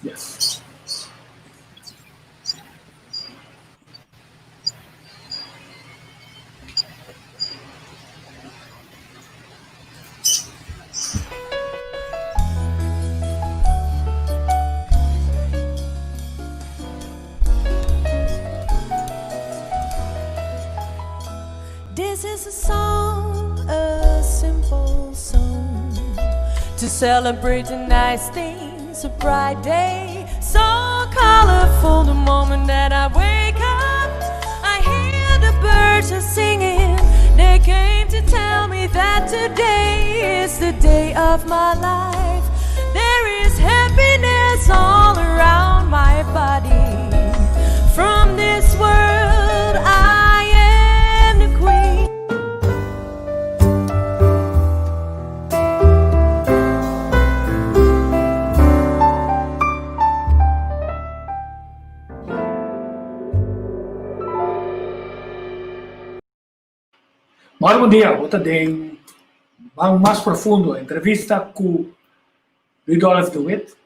Yes. This is a song, a simple song To celebrate the nice things, a bright day So colorful the moment that I wake up I hear the birds are singing They came to tell me that today is the day of my life There is happiness all around my body From this world I am the queen. Mari bon dia, bo ta den Ban Mas Profundo, entrevista ku Rudolf de Wit,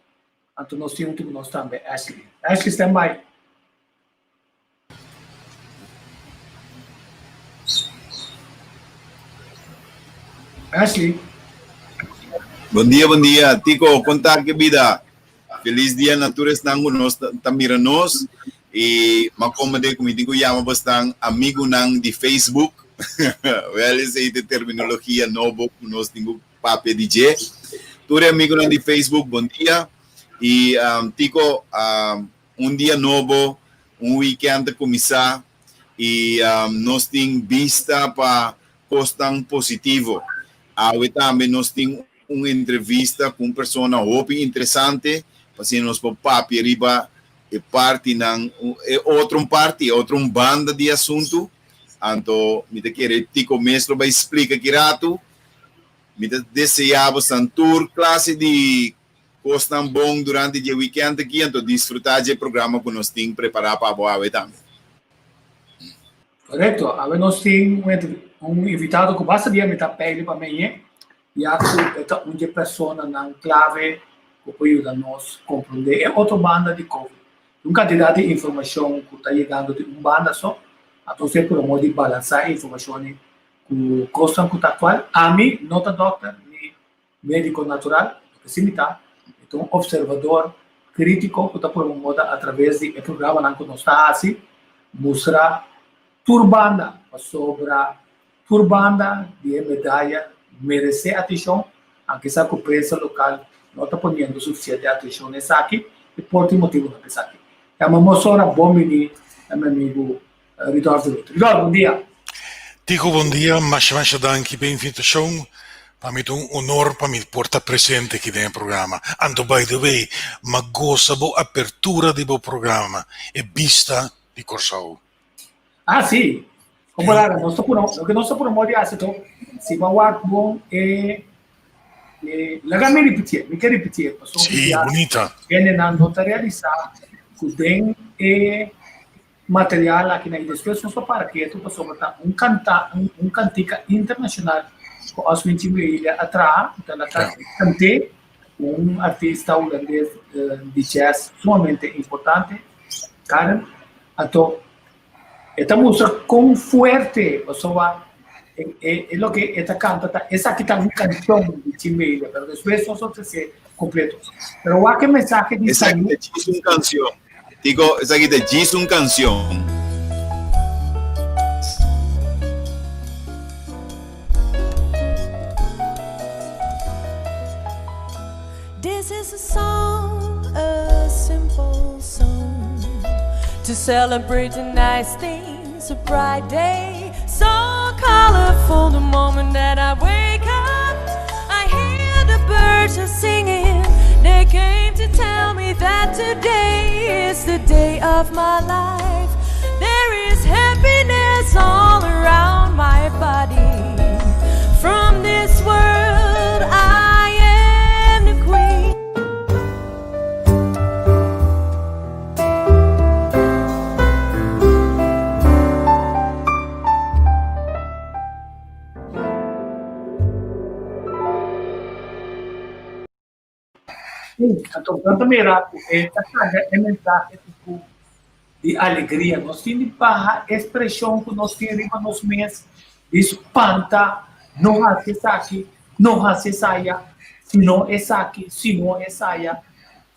anto nos tin huntu ku nos tambe Ashley. Ashley, stand by. Ashley. Bon dia, bon dia. Tico, kon ta ke bida? Feliz dia na tur esnan ku nos ta mira nos i m'a komende ku mi tin ku yama bosnan amigunan di Facebook. Wèl esei ta e terminologia nobo ku nos tin ku papia di dje. Tur e amigunan di Facebook bon dia i Tico un dia nobo, un weekend ta kuminsá i nos tin bista pa kosnan positivo. Awe tambe nos tin un entrevista ku un persona hopi interesante pa asina nos por papia riba e partinan, e otro un parti, e otro un banda di asuntu. Anto mi ta kere Tico mes lo bai splika ki ratu. Mi ta desea bosan tur klase di kosnan bon durante dje weekend aki, anto disfruta dje programa ku nos tin prepara pa bo awe tambe. Korekto, awe nos tin un invitado ku basta dia mi ta peili pa meñe, ya ku e ta un dje personanan klave ku por yuda nos komprondé e otro banda di Covid. Un kantidat di informashon ku ta yegando di un banda so, anto e promo di balansá e informashon ku kosnan ku ta aktual. Ami no ta dòkter ni Médiko natural, loke si mi ta, mi ta un opservador krítiko ku ta pone un moda atraves di e programanan ku nos ta hasi, mustra tur banda pasobra tur banda di e medaya meresé atenshon, anke sa ku prensa lokal no ta poniendo sufisiente atenshon na esaki i por tin motibunan pa esaki. Yama mosora bon bini na mi amigu Ridolf de Wit. Ridolf, bon dia. Tico, bon dia. Masha masha danki p'e invitashon. Pa mi ta un honor pa mi por ta presente aki den e programa. Anto by the way, m'a gosa bo apertura di bo programa, e bista di Kòrsou. Ah, si. Como lara, nos ta pone, loke nos ta pone mor di hasi to, si bo a wak bon e, e, laga mi ripitié, mi ke ripitié, pasobra Si, bunita. hendenan no ta realisá ku den e material aki na i despues nos lo para ketu pasobra ta un kanta un kantika internashonal ku Oswin Chimbelia a traha ta la kant'é un artista hulandes di jazz sumamente importante Karen anto e ta mustra kon fuerte pasobra e loke e ta kanta ta esaki ta un kanshon di Chimbelia pero despues nos ofresé kompleto pero wak e mensahe di Esaki ta djis un kanshon. Tico, esaki ta djis un canción. This is a song, a simple song To celebrate the nice things, a bright day So colorful the moment that I wake up I hear the birds are singing They came to tell me that today is the day of my life There is happiness all around my body From this world I am the queen. Anto bo ta mira ku e ta karga e mensahe ku di alegria. Nos tin di baha e preshon ku nos tin riba nos mes di spanta, no hasi esaki, no hasi esaya, si no esaki, si no esaya.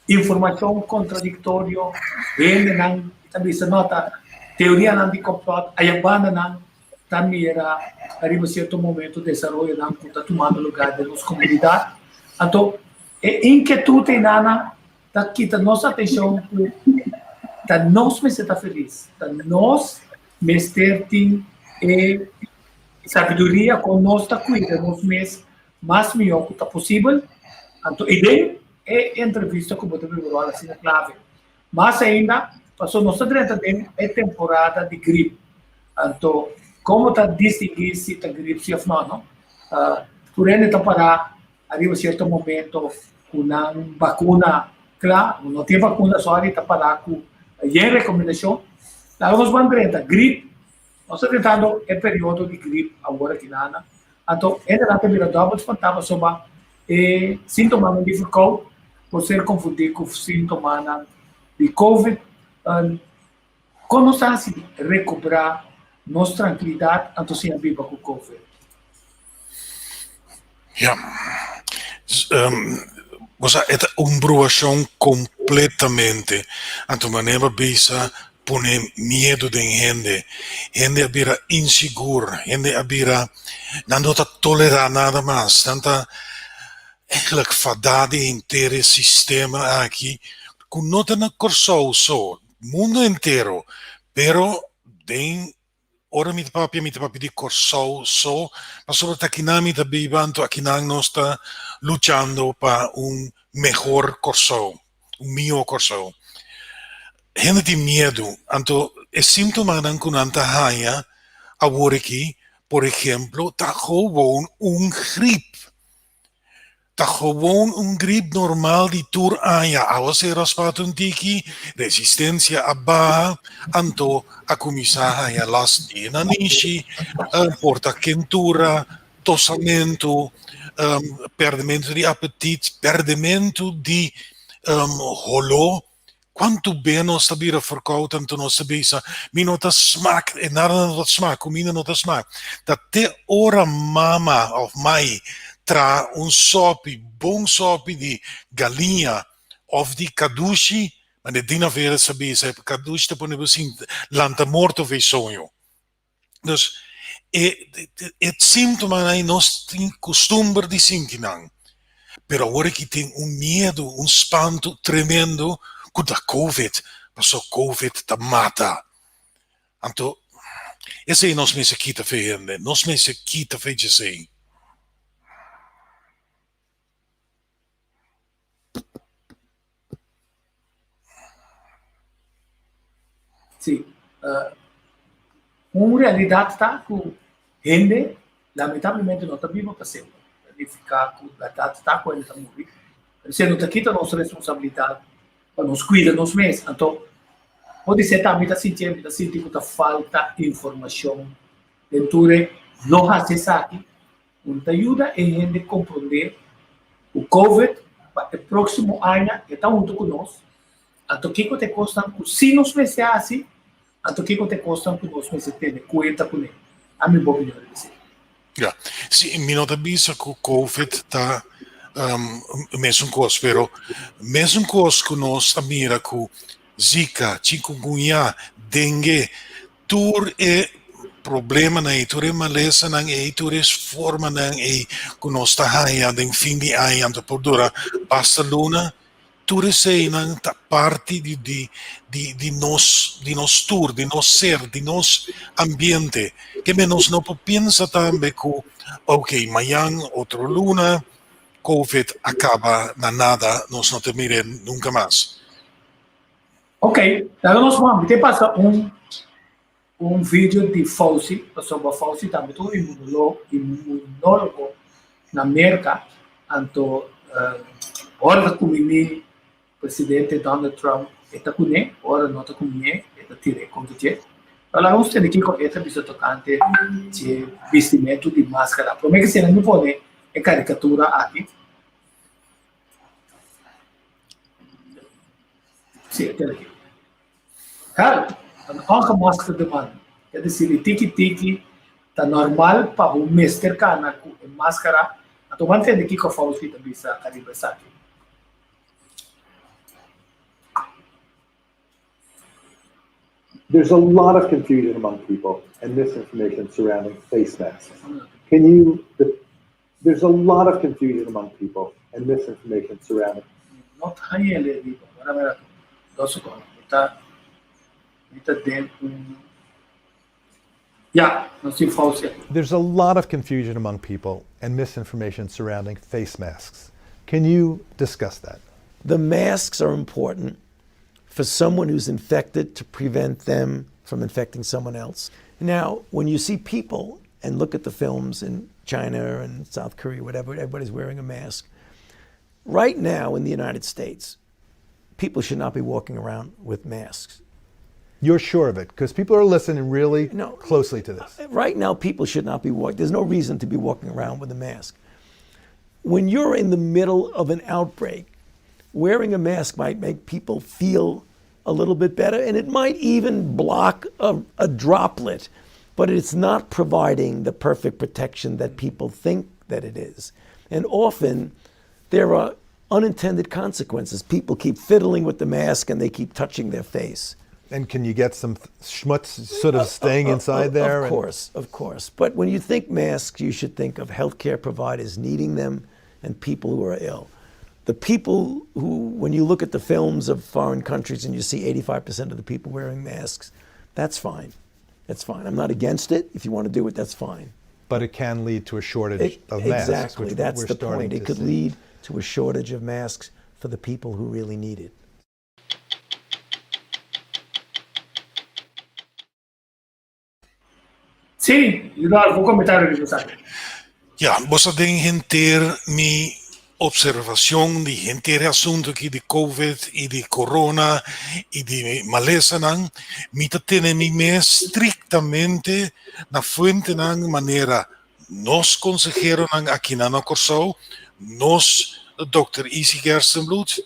Informashon kontradiktorio, hendenan ta bisa no ta teorianan di kòmplòt, aya bandanan ta mira riba sierto momento desaroyonan ku ta tumando lugá den nos komunidat. Anto e inkietut einanan ta kita nos atenshon ku ta nos mester ta felis, ta nos mester tin e sabiduria kon nos ta kuida nos mes mas mihó ku ta posibel. Anto e den e entrevista ku bo ta biba ròl asina klave. Mas ainda, pasobra nos ta drenta den e temporada di grip. Anto, kon bo ta distinguí si ta grip si òf nò, no? Tur hende ta pará ariba sierto momento ku nan bakuna kla, no tin bakuna sòri, ta pará ku yen rekomendashon. Laga nos ban drenta grip, nos ta drentando e periodo di grip awor aki nana. Anto hendenan ta bira dòbel spantá pasobra e síntomanan di verkoud por ser konfundí ku síntomanan di covid. Kon nos ta hasi rekobrá nos trankilidat anto siña biba ku covid? Ja. Bo sa e ta un bruashon kompletamente. Anto manera bo bisa pone miedu den hende. Hende a bira insigur, hende a bira nan no ta tolerá nada mas. Nan ta eigenlijk fadá di henter e sistema aki ku no ta na Kòrsou so, mundo entero, pero den ora mi ta papia mi ta papia di Kòrsou so pasobra ta akinan mi ta biba anto akinan nos ta luchando pa un mehor Kòrsou, un mihó Kòrsou. Hende tin miedu anto e síntomanan ku nan ta haña awor aki por ehemplo ta gewoon un grip. Ta gewoon un grip normal di tur aña. Awaseru a spat un tiki, resistencia a baha, anto a cuminsa haña last di e nanishi, por ta kentura, tosamento, perdemento di apetit, perdemento di holó. Cuantu be nos ta bira verkoud anto nos ta bisa, mi no ta smak, e nada no ta smak, cuminda no ta smak. Ta te ora mama of mai traha un sopi, bon sopi di galiña of di kadushi, mane Dina Veres sa bisa, kadushi ta pone bo sinti lanta morto of e soño. Dus e e síntomanan ei nos tin kustumber di sinti nan. Pero awor aki tin un miedu, un spantu tremendo ku ta covid, pasobra covid ta mata. Anto esei nos mester kita fe hende, nos mester kita fe djesei. Sí, un realidat ta ku hende lamentablemente no ta biba pa semper. Ta nifiká ku bèrdat ta ku hende ta muri. Pero esei no ta kita nos responsabilidat pa nos kuida nos mes. Anto, podisé tambe ta sintié, mi ta sinti ku ta falta informashon den tur e no hasi esaki. Un ta yuda e hende komprondé ku Covid pa e próksimo aña e ta huntu ku nos, anto kiko ta e kosnan ku sí nos mester hasi, anto kiko ta e kosnan ku nos mester tene kuenta kuné. Ami bo opinion riba esei. Ya, sí, mi no ta bisa ku Covid ta mesun kos, pero mesun kos ku nos a mira ku Zika, chikungunya, dengue, Tur e problemanan ei, tur e malesanan ei, tur e formanan ei ku nos ta haña den fin di aña anto por dura basta luna, tur eseinan ta parti di di di di nos di nos tur, di nos ser, di nos ambiente. Ke men nos no por pensa tambe ku oke mañan otro luna covid a kaba na nada, nos no ta mir'é nunka mas. Ok, laga nos wak. Mi te pasa un un video di Fauci, pasobra Fauci tambe ta un inmunolo inmunologo na Merka. Anto ora ta kuminí presidente Donald Trump e ta kuné, ora no ta kuminé e ta tira e kontra dje. Pero laga nos tende kiko e ta bisa tokante dje bistimentu di maskara. Promé ke sena mi pone e karikatura aki. Sí, kel aki. Help! Een ongemaskerde man. Ke desir di tiki tiki ta normal pa bo mester kana ku e maskara. Anto bo a ntende kiko Fauci ta bisa ariba esaki. There's a lot of confusion among people and misinformation surrounding face masks. Can you, there's a lot of confusion among people and misinformation surrounding. No ta hañ'el riba, ora mira tu, dos secondo, mi ta, mi ta den un, ya, nos tin Fauci aki. There's a lot of confusion among people and misinformation surrounding face masks. Can you discuss that? The masks are important for someone who's infected to prevent them from infecting someone else. Now, when you see people and look at the films in China and South Korea, whatever, everybody's wearing a mask. Right now in the United States, people should not be walking around with masks. You're sure of it because people are listening really No. closely to this. Right now, people should not be walking. There's no reason to be walking around with a mask. When you're in the middle of an outbreak, wearing a mask might make people feel a little bit better, and it might even block a, a droplet, but it's not providing the perfect protection that people think that it is. And often there are unintended consequences. People keep fiddling with the mask and they keep touching their face. And can you get some schmutz sort of staying inside there? Of and- course, of course. But when you think masks, you should think of healthcare providers needing them and people who are ill. The people who, when you look at the films of foreign countries and you see 85% of the people wearing masks, that's fine. That's fine. I'm not against it. If you want to do it, that's fine. But it can lead to a shortage It- of masks. exactly. Which That's we're the starting point. It to could see. lead to a shortage of masks for the people who really need it. Sí, Rudolf, un comentario riba esaki. Ja, bo sa den henter mi observacion di henter e asunto aki di Covid y di Corona y di malesanan, mi ta tene mi mes strictamente na fuentenan manera nos conseheronan akinan na Corsou, nos Dòkter Izzy Gerstenbluth,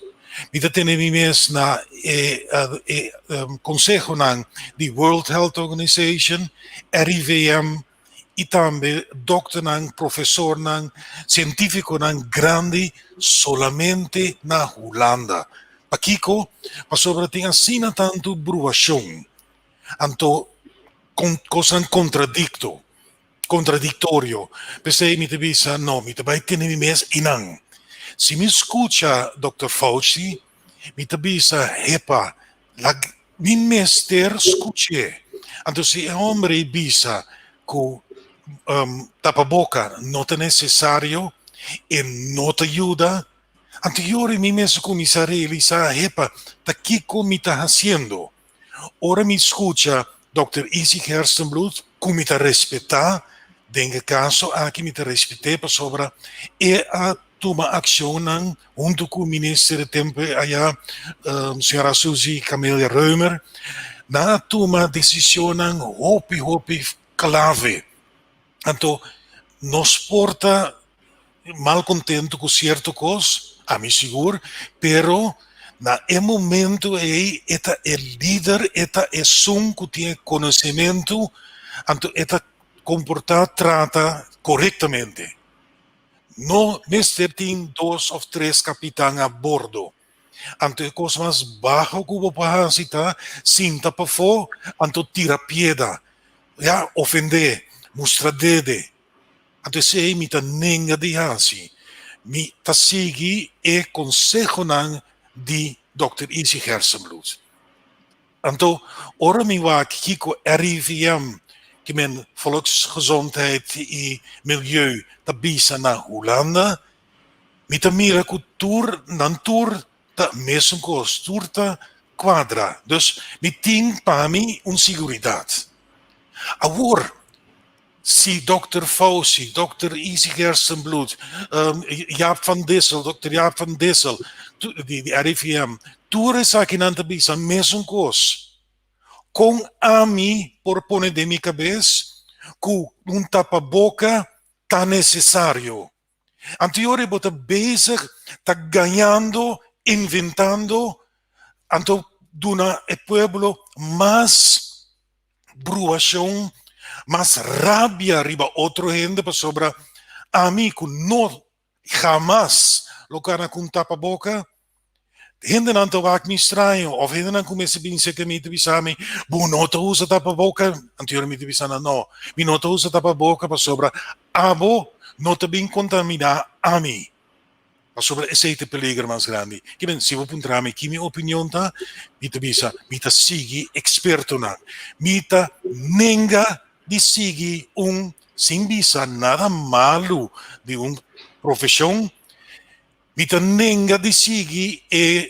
mi ta tene mi mes na e e consehonan di World Health Organization, RIVM y tambe dokternan, profesornan, cientificonan grandi solamente na Hulanda. Pakico? Pasobra tin asina tanto bruacion, anto cosnan contradicto. Kontradiktorio. P'esei mi ta bisa, no, mi ta bai tene mi mes einan. Si mi skucha Dòkter Fauci, mi ta bisa, hepa, lag mi mester skuch'é. Anto si e hòmber ei bisa ku tapaboka no ta nesesario, e no ta yuda, anto yora mi mes a kuminsá realisá, hepa, ta kiko mi ta hasiendo? Ora mi skucha Dòkter Izzy Gerstenbluth, ku mi ta respetá, den e kaso aki mi ta respet'é pasobra e a tuma akshonnan huntu ku minister e tempu ayá, señora Suzy Camelia Römer, nan a tuma desishonnan hopi hopi klave. Anto nos por ta malcontento cu cierto cos, ami sigur, pero na e momento ey e ta e lider, e ta esun cu tin e conocimento, anto e ta comporta, trata corectamente. No mester tin dos of tres capitan a bordo. Anto e cos mas baho cu bo por haci ta sinta pafo, anto tira pieda, ya, ofende, mustra dede. Anto esei mi ta nenga di hasi. Mi ta sigui e konsehonan di Dòkter Izzy Gerstenbluth. Anto ora mi wak kiko RIVM, ke men Volksgezondheid i Milieu, ta bisa na Hulanda, mi ta mira ku tur nan tur ta mesun kos, tur ta kuadra. Dus mi tin pa mi un siguridat. Awor, Si Dòkter Fauci, Dòkter Izzy Gerstenbluth, Jaap van Dissel, Dòkter Jaap van Dissel di RIVM, tur esakinan ta bisa mesun kos. Kon ami por pone den mi kabes ku un tapaboka ta nesesario? Anto bo ta bezig ta gañando, inventando, anto. duna e pueblo mas bruashon, mas rabia riba otro hende pasobra ami ku no hamas lo kana ku un tapaboka, hendenan ta wak mi straño òf hendenan ku mester bin serka mi ta bisa mi, bo no ta usa tapaboka? Anto mi ta bisa nan, no, mi no ta usa tapaboka pasobra abo no ta bin kontaminá ami. Pasobra esei ta e peliger mas grandi. Kiben, si bo puntra mi ki mi opinion ta, mi ta bisa, mi ta sigui ekspertonan. Mi ta nenga di sigui un, sin bisa nada malu di un profeshon, mi ta nenga di sigui e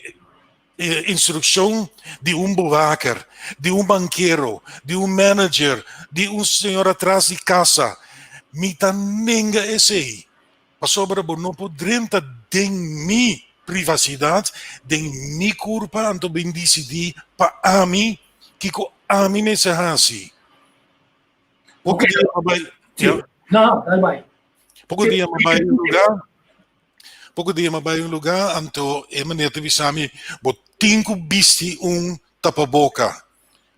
instrukshon di un bewaker, di un bankero, di un manager, di un señor atras di kasa. Mi ta nenga esei. Pasobra bo no por drenta den mi privasidat, den mi kurpa, anto bin disidí pa ami kiko ami mester hasi. Poko dia mi a bai, ya. No, dal bai. Poko dia mi a bai un lugá, poko dia mi a bai un lugá, anto e meneer ta bisa mi, bo tin ku bisti un tapaboka.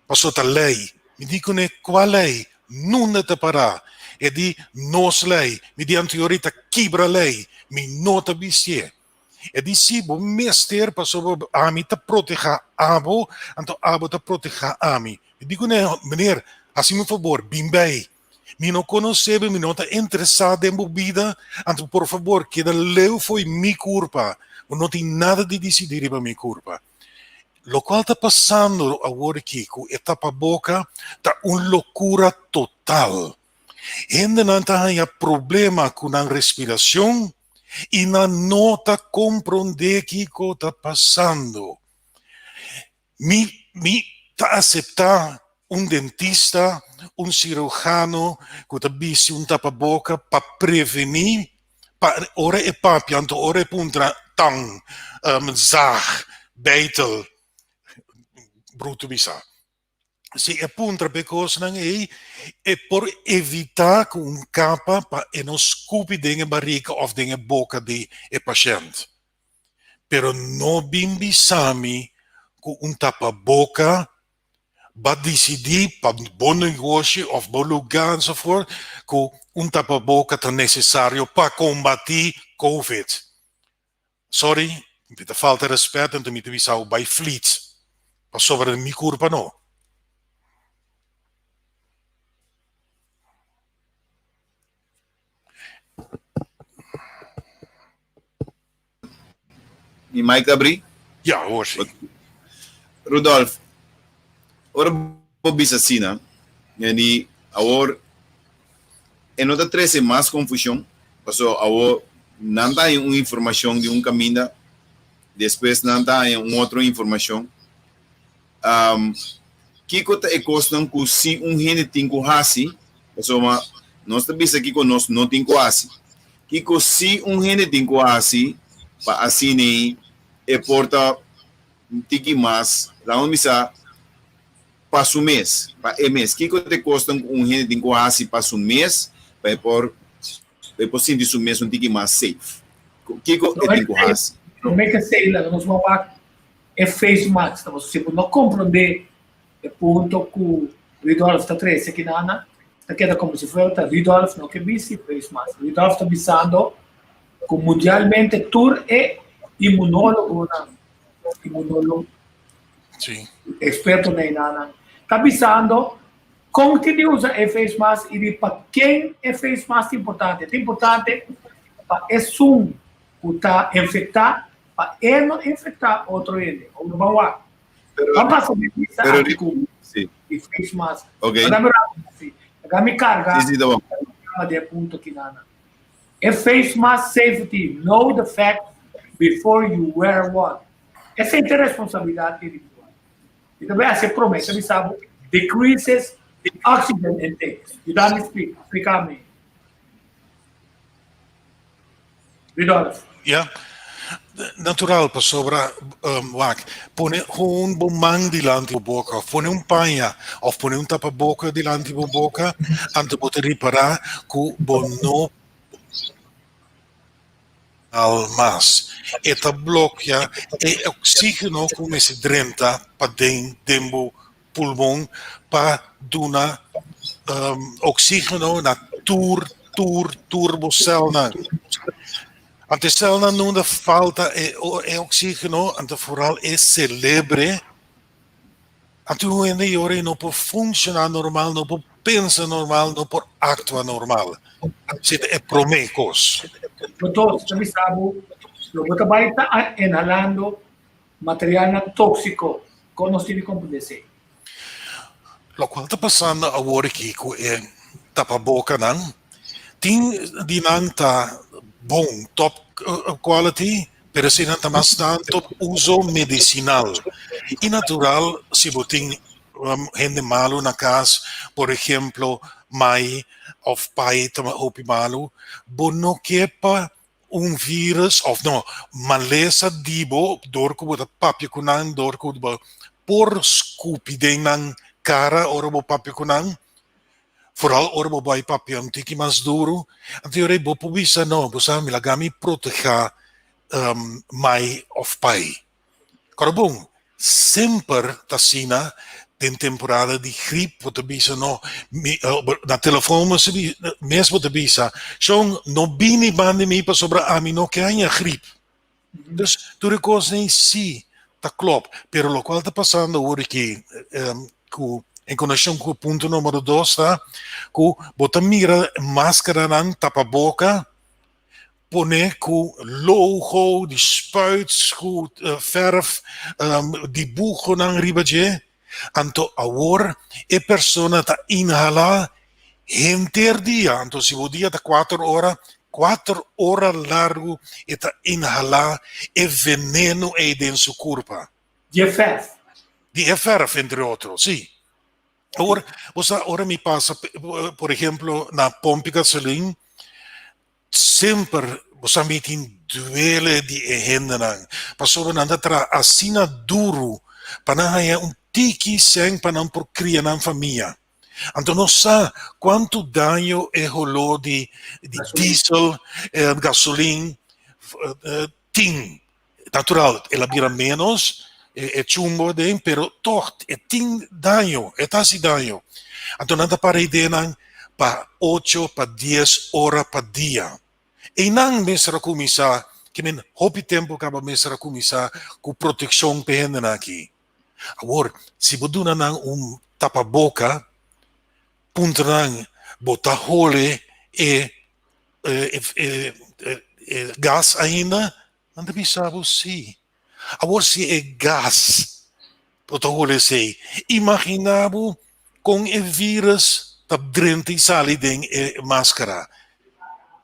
Paso ta lei. Mi di kuné, Kua lei? Nunda ta pará? E di, Nos lei. Mi di, Anto yori ta kibra lei. Mi no ta bistié. E di, Sí, bo mester, pasobra ami ta protehá abo, anto abo ta protehá ami. Mi di kuné, Meneer, hasi mi un fabor, bin bei. Mi no konosé bo, mi no ta interesá den bo bida, anto por fabor, keda leu fo'i mi kurpa. Bo no tin nada di disidí riba mi kurpa. Lokual ta pasando awor aki ku e tapaboka ta un lokura total. Hendenan ta haña problema ku nan respirashon i nan no ta komprondé kiko ta pasando. Mi mi ta aseptá un dentista, un sirujano ku ta bisti un tapaboka pa prevení pa ora e papia anto ora e puntra tang, zaag, beitel, brutu bisa. Si e puntra pa e kosnan ei e por evitá ku un kapa pa e no skupi den e barika òf den e boka di e pashènt. Pero no bin bisa mi ku un tapaboka Ba disidí pa bo negoshi òf bo lugá ensovoort ku un tapaboka ta nesesario pa kombatí Covid. Sorry, mi ta falta rèspèt anto mi ta bisa bo bai flit pasobra mi kurpa no. Mi mic ta abrí? Ja, hoor si. Rudolf, ora bo bisa asina, mi a di awor e no ta trese mas confusion, pasobra awor nan ta haña un informacion di un caminda, despues nan ta haña un otro informacion. Kiko ta e kosnan ku si un hende tin ku hasi, pasobra nos ta bisa kiko nos no tin ku hasi. Kiko si un hende tin ku hasi pa asina e por ta un tiki mas, laga bisa, pa su mes, pa e mes? Kiko ta e kosnan ku un hende tin ku hasi pa su mes pa e por pa e por sinti su mes un tiki mas safe? Kiko e tin ku hasi? Promé ke esei laga nos wak e face mask ta pasobra si bo no komprondé e punto ku Rudolf ta trese kinana ta keda komo si fuera ta Rudolf no ke bisti face mask. Rudolf ta bisando ku mundialmente tur e inmunologonan, inmunolog, Sí. ekspertonan enanan ta bisando kon tin di usa e face mask i di pa ken e face mask ta importante. Ta importante pa esun ku ta infektá Pa e no infecta otro hende. O no ban wak. Ban pasa di lista aki ku di face mask. Ok. Dame rato si. Laga mi carga. Si, si, ta bon. Di e punto kinana. E face mask safety, know the fact before you wear one. Esei ta e responsabilidad individual. Mi ta bai hasi e prome, ta bisa bo decreases the oxygen intake. Yuda mi splika, splika mi. Rudolf. Ja, natural pasobra wak, pone gewoon bo man dilanti bo boka of pone un paña of pone un tapaboka dilanti bo boka, anto bo ta ripará ku bo no. Al mas, e ta blokia e oxígeno ku mester drenta paden den bo pulmon pa duna oxígeno na tur tur tur bo sèlnan. Anto e sèlnan nunda falta e oxígeno, anto foral e selebre, anto un hende yora i no por funshoná normal, no por pensa normal, no por aktua normal. Esei ta e promé kos. Doctor, ta bisa bo, lo bo ta bai ta inhalando materialnan tóksiko, kon nos tin di komprendé esei? Lokual ta pasando awor aki ku e tapabokanan, tin di nan ta bon, top quality, pero eseinan ta mas tantu uso medisinal. I natural si bo tin hende malu na kas, por ehemplo mai òf pai ta hopi malu, bo no ke pa un virus of no malesa di bo dor ku bo ta papia ku nan dor ku bo por skupi den nan kara ora bo papia ku nan foral ora bo bai papia un tiki mas duru anto yora bo por bisa no bo sa mi laga mi proteha mai of pai. Kòrda bon, semper ta asina den temporada di grip bo ta bisa no, mi na telefon mes bo ta bisa, shon no bini banda mi pasobra ami no ke haña grip. Dus tur e kosnan si ta klòp, pero lokual ta pasando awor aki ku en konekshon ku punto numero dos ta ku bo ta mira maskaranan tapa boka Pone ku logo di spuit ku verf dibuhonan riba dje, anto awor e persona ta inhalá henter dia, anto si bo dia ta kuater ora, kuater ora largu e ta inhalá e veneno ei den su kurpa. Di e verf. Di e verf, entre otro, si. Awor, bo sa, ora mi pasa, por ehemplo, na pompi gasolin, Semper bo sa mi tin duele di e hendenan, pasobra nan ta traha asina duru pa nan haña un tiki sèn pa nan por kria nan famia. Anto nos sa kuantu daño e holó di diesel, gasolin tin. Natural, el a bira ménos e chumbo aden, pero tòg e tin daño, e ta hasi daño. Anto nan ta para ideanan pa ocho pa dies ora pa dia. Einan mester a kuminsá, ke men hopi tempu kaba mester a kuminsá ku protekshon pa e hendenan aki. Awor, si bo duna nan un tapaboka, puntra nan, bo ta hole e e gas ainda? Nan ta bisa bo si. Awor si e gas bo ta hole esei, imagina bo kon e virus ta drenta i sali den e maskara.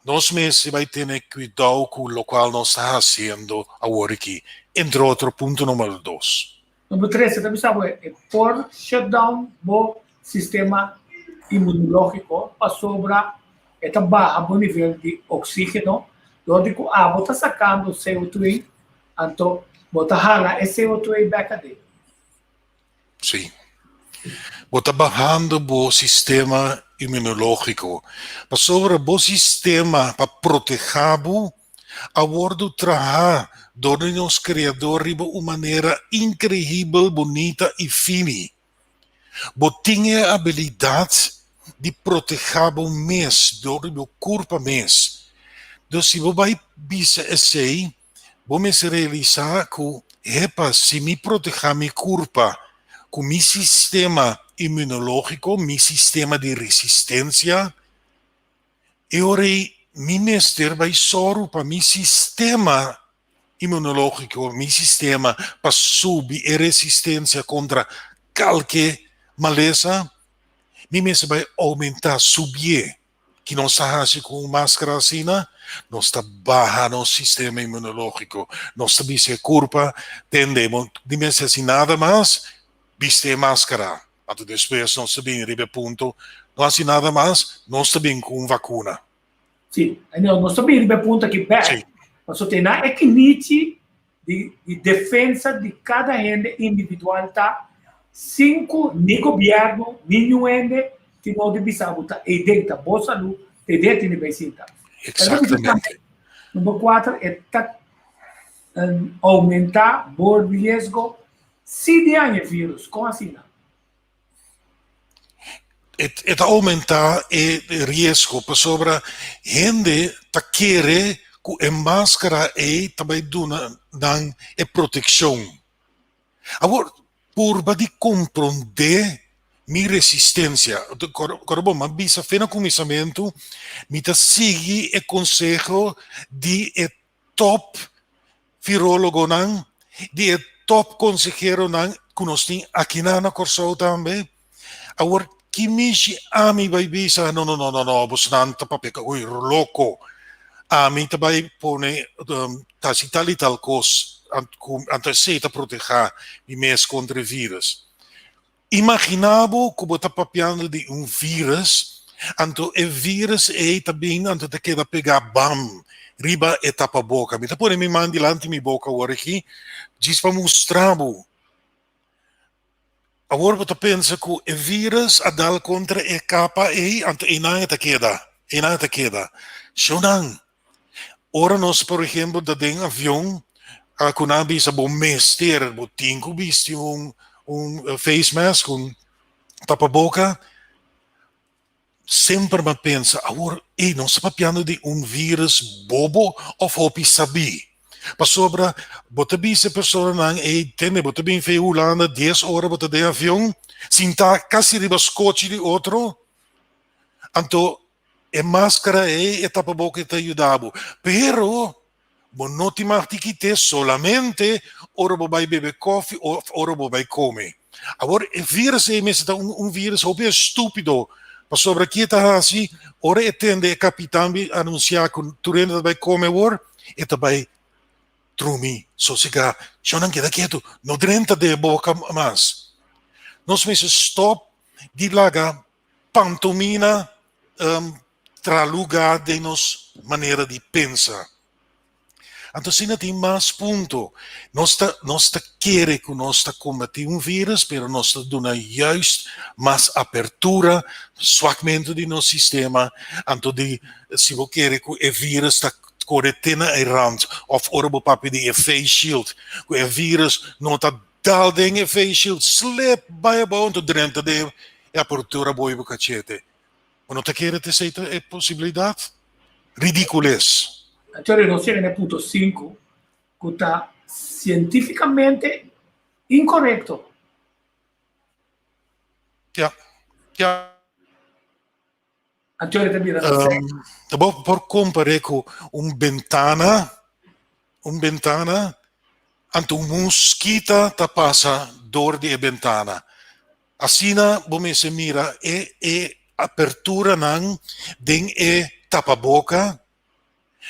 Nos mester bai tene kuidou ku lokual nos ta hasiendo awor aki, entre otro punto numero dos. Number tres, e ta bisa bo e por shutdown bo sistema inmunológiko pasobra e ta baha bo nivel di oxígeno dor di ku abo ta sakando CO2 anto bo ta hala e CO2 bek aden. Sí. Bo ta bahando bo sistema inmunológiko pasobra bo sistema pa protehá bo a wòrdu trahá dor di nos Kreador riba un manera inkreibel bunita i fini. Bo tin e abilidat di protehá bo mes dor di bo kurpa mes. Dus si bo bai bisa esei, bo mester realisá ku, Hepa, si mi protehá mi kurpa ku mi sistema inmunológiko, mi sistema di resistensia, E ora ei mi mester bai sòru pa mi sistema inmunológiko, mi sistema pa subi e resistensia kontra kalke malesa, mi mester bai oumentá, subié. Ki nos ta hasi ku un maskara asina? Nos ta baha nos sistema inmunológiko. Nos ta bisa e kurpa, Tende, bo no mester hasi nada mas, bisti e maskara. Anto despues nos ta bin riba e punto, no hasi nada mas, nos ta bin ku un vakuna. Sí, nos ta bin riba e punto aki bèk. Sí. Pasobra te na e kinichi di, di defensa di kada hende individual ta sin ku ni gobièrnu ni niun hende tin no di bisa bo ta eiden ta bo salú, te den tene bai sinta. Exactamente. Number 4, e ta oumentá bo riesgo si di haña e vírus. Kon asina? E ta oumentá e riesgo pasobra hende ta kere ku e maskara ei ta bai duna nan e protekshon. Awor, purba di komprondé mi resistensia. Kòrda bo, mi a bisa fe na kuminsamentu, mi ta sigui e konseho di e tòp virólogonan, di e tòp konseheronan ku nos tin akinan na Kòrsou tambe. Awor, ki mishi ami bai bisa, no, no, no, no, no, bosnan ta papia ku loko. Ami ta bai pone ta si tal i tal kos, anto esei ta protehá mi mes kontra e vírus. Imaginá bo ku bo ta papiando di un vírus, anto e vírus ei ta bin anto ta keda pegá bam riba e tapaboka. Mi ta pone mi man dilanti mi boka awor aki djis pa mustra bo. Awor bo ta pensa ku e vírus a dal kontra e kapa ei, anto einan e ta keda, einan e ta keda. Shownan, ora nos por ehempel ta den avion, ku nan a bisa bo mester, bo tin ku bisti un un face mask, un tapaboka, semper mi a pensa, awor ey nos ta papiando di un virus bobo of hopi sabí? Pasobra bo ta bisa e personanan ey, tende bo ta bin fe Hulanda dies ora bo ta den avion, sinta kasi riba skochi di otro, anto e maskara ey, e tapaboka ey ta yuda bo. Pero bo no tin mag di kit'é solamente ora bo bai bebe kofi of ora bo bai kome. Awor e virus ei mester ta un un virus hopi estúpido pasobra ki e ta hasi ora e tende e kapitan bi anunsiá ku tur hende ta bai kome awor e ta bai drumi sosegá. Shownan keda ketu no drenta den e boka mas. Nos mester stòp di laga pantomina tra lugá den nos manera di pensa. Anto asina tin mas punto. Nos ta nos ta kere ku nos ta kombatí un vírus, pero nos ta duna juist mas apertura, swakmentu di nos sistema. Anto di si bo kere ku e vírus ta kore te na e rand òf ora bo papia di e face shield, ku e vírus no ta Dal den e face shield, slip bai abou anto drenta den e apertura boy bo cachete. Bo no ta kere ta esey ta e posibilidad? Ridicules. Anto nos yega na e punto sinku ku ta sientificamente inkorekto. Ja, ja. Anto ta bira um, bo por comparé ku un bentana, un bentana, anto un mosquita ta pasa door di e bentana. Asina bo mester mira e e aperturanan den e tapaboka,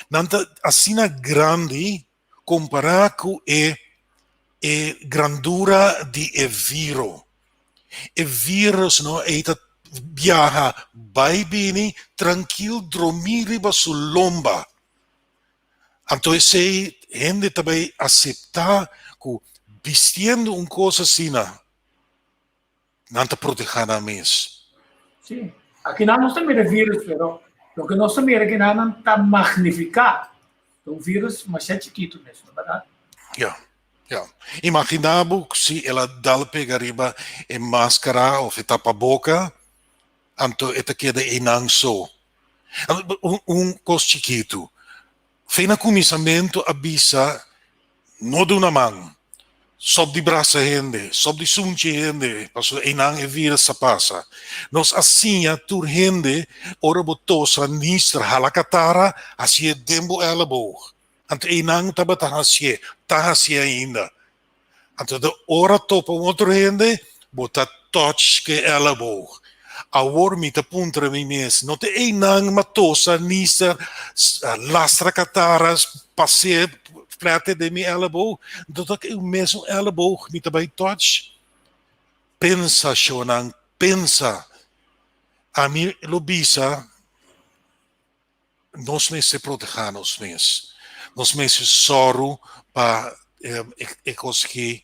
nan ta asina grandi kompará ku e e grandura di e viro. E virus no ei ta biaha bai bini trankil dromí riba su lomba. Anto esei hende ta bai aseptá ku bistiendo un kos asina nan ta protehá nan mes. Sí, aki nan nos ta mira virus, pero loke nos ta mira aki nan nan ta magnifiká. Ta un virus masha chikitu mes, no bèrdat? Ja, ja. Imaginá bo si el a dal pega riba e maskara òf e tapaboka, anto e ta keda einan so. Un, un kos chikitu. Fe na kuminsamentu a bisa no duna man, sòp di brasa hende, sòp di sunchi hende, pasobra einan e virus ta pasa. Nos a siña tur hende ora bo tosa, nistra, hala katara, hasié den bo èleboog. Anto einan tabata hasié, ta hasié ainda. Anto de ora topa un otro hende, bo ta touch ke elleboog. Awor mi ta puntra mi mes, no ta einan matosa, nister, lastra kataras, pas'é flete den mi elleboog? No ta e mesun elleboog mi ta bai touch? Pensa, shownan, pensa. Ami lo bisa. Nos mester protehá nos mes. Nos mester sòru pa e kos ki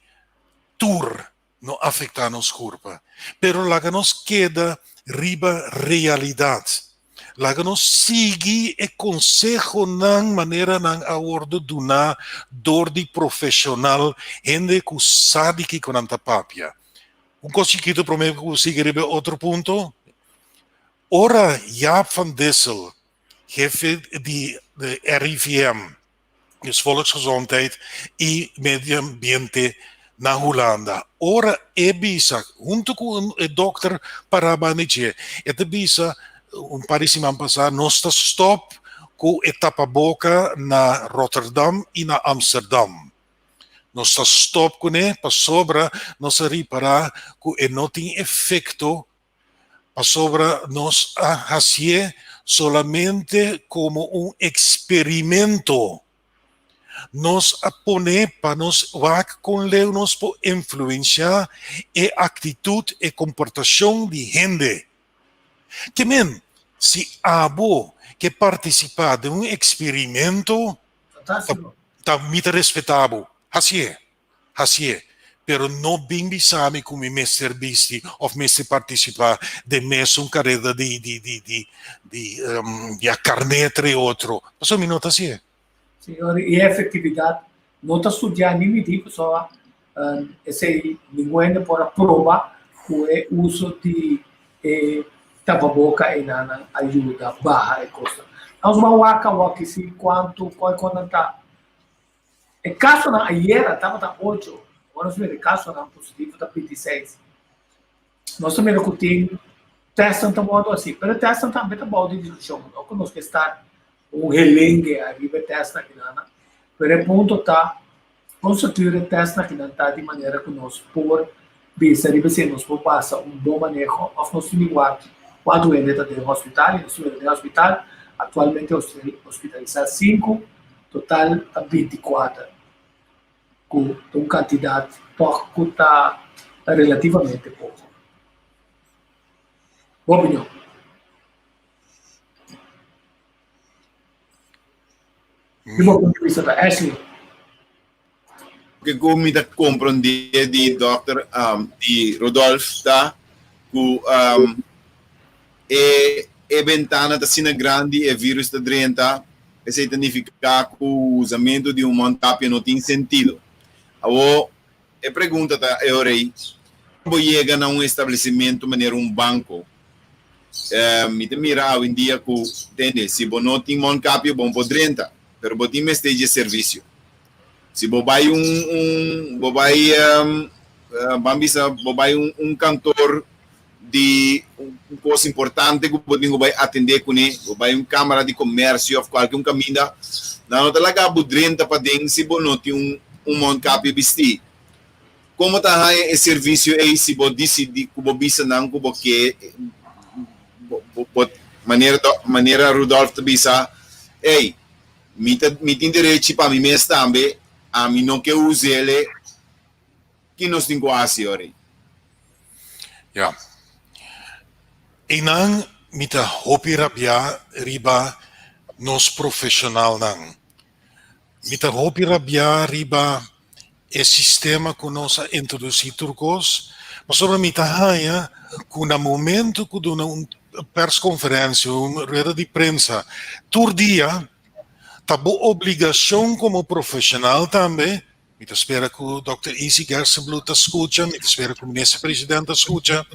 tur no afektá nos kurpa. Pero laga nos keda riba realidat. Laga nos sigui e konsehonan manera nan a wòrdu duná dor di profeshonal, hende ku sa di kiko nan ta papia. Un kos chikitu promé ku sigui riba e otro punto, ora Jaap van Dissel, hefe di RIVM, dus Volksgezondheid i Medio Ambiente na Hulanda, ora e bisa huntu ku e dòkter pará banda di dje, e ta bisa un par di siman pasá nos ta stòp ku e tapaboka na Rotterdam i na Amsterdam. Nos ta stòp kuné pasobra nos a ripará ku e no tin efekto pasobra nos a hasié solamente komo un eksperimento. Nos a pone pa nos wak kon leu nos por influensiá e aktitut, e komportashon di hende. Ke men, si abo ke partisipá den un eksperimento, ta mi ta respetá bo. Hasié. Hasié, pero no bin bisa mi ku mi mester bisti òf mester partisipá den mesun kareda di di di di di di a karné entre otro. Pasobra mi no ta hasié. Señor, e efektividat no ta studiá ni midí pasobra esei ningun hende por a proba ku e uso di e tapaboka einan a yuda baha e kosnan. Nos ban wak awor kisi kuantu koi kon nan ta. E kasonan ayera tabata ocho, awor nos mira e kasonan positivo ta bintiseis. Nos ta mira ku tin tèstnan ta wòrdu hasi, pero e tèstnan tambe ta bou di diskushon. No ku nos ke start un helengue ariba e tèstnan akinan, pero e punto ta kon sekur e tèstnan akinan ta di manera ku nos por bisa riba esei nos por basa un bon maneho òf nos tin di wak kuantu hende ta den hospital i nos ta mira den hospital aktualmente hospitalisá sinku. Total ta binti kuater, ku ta un kantidat tòg ku ta relativamente poko. Bo opinion? Di bo punto di bista ta, Ashley? Loke ku mi ta komprondé di dòkter di Rodolf ta ku e e bentana ta asina grandi e virus ta drenta, esei ta nifiká ku usamentu di un mondkapje no tin sentido. Awor e pregunta ta e ora ei, bo yega na un establesimentu manera un banko, mi ta mira awendia ku tende si bo no tin mondkapje bo no por drenta, pero bo tin mester dje servisio. Si bo bai un un bo bai ban bisa bo bai un un kantor di un kos importante ku bo tin ku bai atendé kuné, bo bai un kámara di komersio òf kualke un kaminda, nan no ta laga bo drenta paden si bo no tin un un mondkapje bistí. Komo ta haña e servisio ei si bo disidí ku bo bisa nan ku bo ke bo bo manera manera Rudolf ta bisa, Ey, Mi ta mi tin derechi pa mi mes tambe, ami no ke us'ele, ki nos tin ku hasi ora? Ya. Einan mi ta hopi rabiá riba nos profeshonalnan. Mi ta hopi rabiá riba e sistema ku nos a introdusí tur kos, pasobra mi ta haña ku na momento ku duna un perskonferensia, un rueda di prensa tur dia, ta bo obligashon komo profeshonal tambe, mi ta spera ku dòkter Izzy Gerstenbluth ta skucha, mi ta spera ku minister president ta skucha,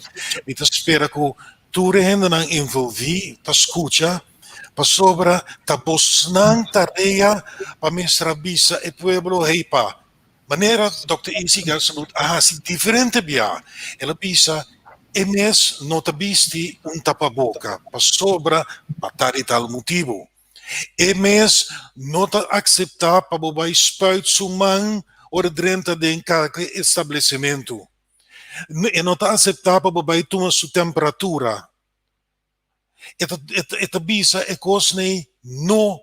mi ta spera ku tur e hendenan envolví ta skucha, Pasobra ta bosnan tarea pa mester a bisa e pueblo hey pa. Manera Dòkter Izzy Gerstenbluth a hasi diferente bia, el a bisa e mes no ta bisti un tapaboka pasobra pa tal i tal motibu. E mes no ta akseptá pa bo bai spuit su man ora drenta den kalke establesimentu. E no ta aseptá pa bo bai tuma su temperatura. E ta e ta bisa e kosnan no,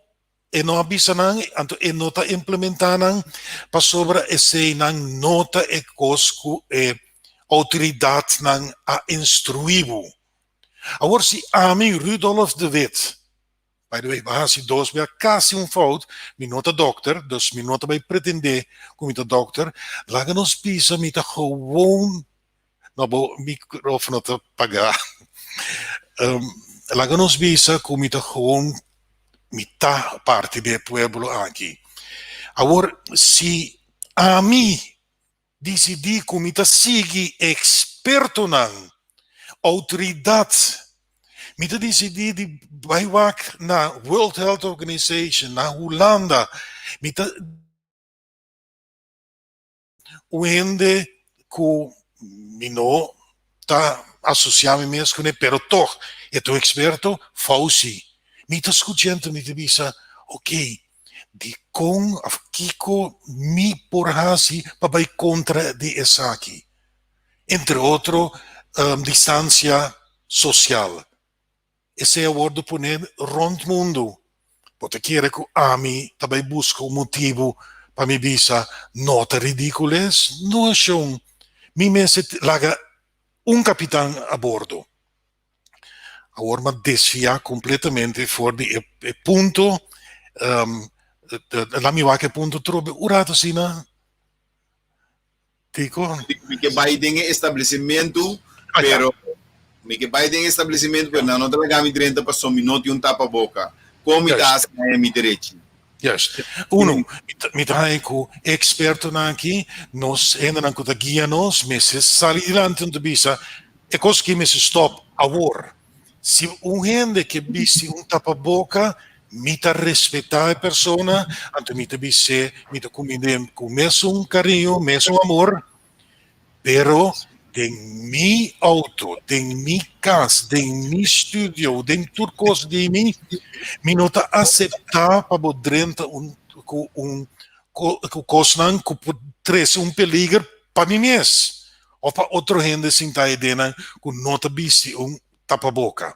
e no a bisa nan, anto e no ta implementá nan pasobra eseinan no ta e kos ku e outoridatnan a instruí bo. Awor si ami Rudolf de Wit, by the way bo a hasi dos bia kasi un fout, mi no ta dokter, dus mi no ta bai pretendé ku mi ta dokter, laga nos bisa mi ta gewoon No, bo microfono ta pagá. Laga nos bisa ku mi ta gewoon mi ta parti di e pueblo aki. Awor si ami disidí ku mi ta sigui ekspertonan, outoridat, mi ta disidí di bai wak na World Health Organization, na Hulanda, mi ta un hende ku mi no ta asosiá mi mes kuné, pero tòg e ta un eksperto, Fauci. Mi ta skucha anto mi ta bisa, oké, Dikon òf kiko mi por hasi pa bai kontra di esaki? Entre otro, distansia sosial. Esei a wòrdu poné rònt mundu. Bo ta kere ku ami ta bai buska un motibu pa mi bisa no ta ridíkules? No, shon. Mi mester laga un kapitan a bordo. Awor m'a desviá kompletamente for di e punto. Laat mi wak e punto trobe un rato asina. Kiko? Mi ke bai den e establesimentu, pero mi ke bai den e establesimentu, pero nan no ta laga mi drenta pasobra mi no tin un tapaboka. Kon mi ta hasi haña mi derechi? Juist. Uno, mi ta haña ku e ekspertonan aki, nos hendenan ku ta guia nos, mester sali dilanti un ta bisa, e kos aki mester stòp awor. Si un hende ke bisti un tapaboka, mi ta respetá e persona, anto mi ta bis'é, mi ta kumind'é ku mesun kariño, mesun amor, Pero den mi auto, den mi cas, den mi studio, den tur cos di mi, mi no ta acepta pa bo drenta un cu un cu cosnan cu por trece un peliger pa mi mes of pa otro hende sinta edenan cu no ta bisti un tapaboca.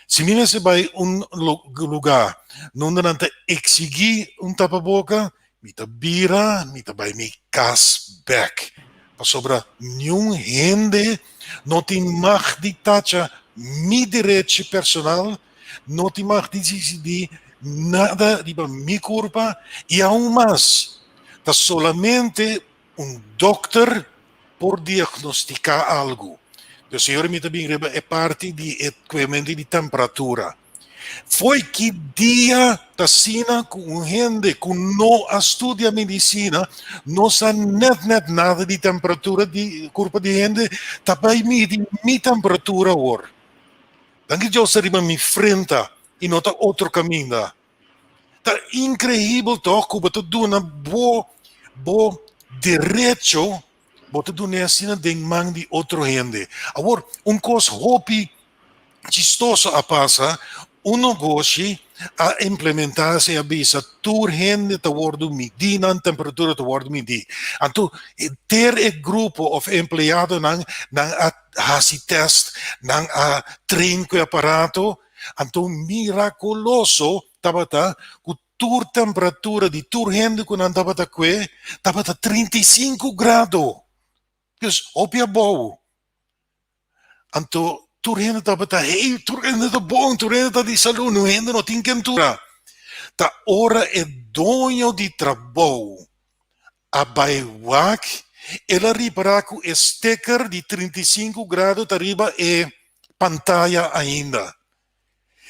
Si mi mester bai un lugá nunda nan ta eksigí un tapaboka, mi ta bira, mi ta bai mi kas bèk. Pasobra niun hende no tin mag di tacha mi derechi personal, no tin mag di disidí nada riba mi kurpa i aun mas, ta solamente un dòkter por diagnostiká algu. Dus señor mi ta bin riba e parti di e kuemente di temperatura. Foi ki dia ta asina ku un hende ku no a studia medisina no sa net net nada di temperatura di kurpa di hende ta bai midi mi temperatura awor. Danki Dios ta riba mi frenta i no ta otro kaminda. Ta inkreibel tòg ku bo ta duna bo bo derecho, bo ta dun'é asina den man di otro hende. Awor, un kos hopi chistoso a pasa, un nogoshi a implementá esei, a bisa tur hende ta wòrdu midí, nan temperatura ta wòrdu midí. Anto henter e grupo òf empleadonan nan a hasi tèst, nan a train ku e aparato, Anto mirakuloso tabata ku tur temperatura di tur hende ku nan tabata kue tabata 35 grado. Dus hopi abou. Anto tur hende tabata hey, tur hende ta bon, tur hende ta di salú, niun hende no tin kentura. Ta ora e doño di trabou a bai wak, el a ripará ku e sticker di 35 grado ta riba e pantaya ainda.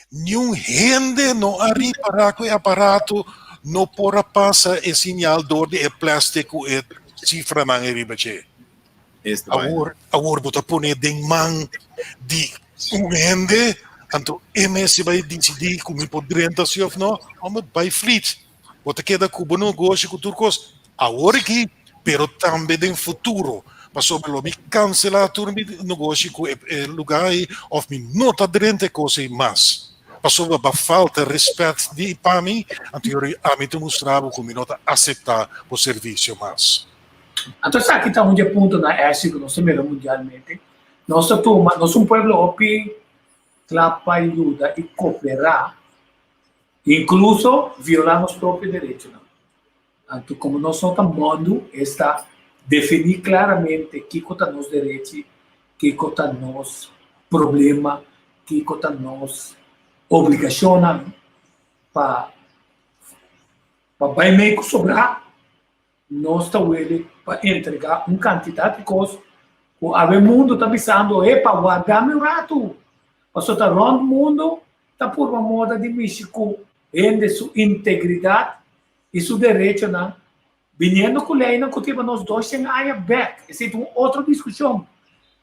Niun hende no a ripará ku e aparato no por a pasa e siñal dor di e plastic ku e sifranan ei riba dje. Awor, awor bo ta pone den man di un hende, anto e mester bai disidí ku mi por drenta si òf no, homber, bai flit. Bo ta keda ku bo negoshi ku tur kos awor aki, pero tambe den futuro, pasobra lo mi kanselá tur mi negoshi ku e lugá ei òf mi no ta drenta e kos ei mas, pasobra bo a falta rèspèt di pa mi, anto yori ami ta mustra bo ku mi no ta aseptá bo servisio mas. Anto esaki ta un di e puntonan èsi ku nos ta mira mundialmente. Nos ta tuma, nos un pueblo hopi kla pa yuda i koperá. Inkluso violá nos propio derechonan. Anto komo nos no ta mòndu, esta definí klaramente kiko ta nos derechi, kiko ta nos problema, kiko ta nos obligashonnan pa pa bai mei ku sobrá, nos ta wele pa entregá un kantidat di kos ku awe mundu ta bisando, Epa, warda mi un ratu! Pasobra ta rònt mundu ta purba moda di mishi ku hende su integridat i su derechonan, biniendo ku leinan ku tin pa nos doshen aña bèk. Esei ta un otro diskushon,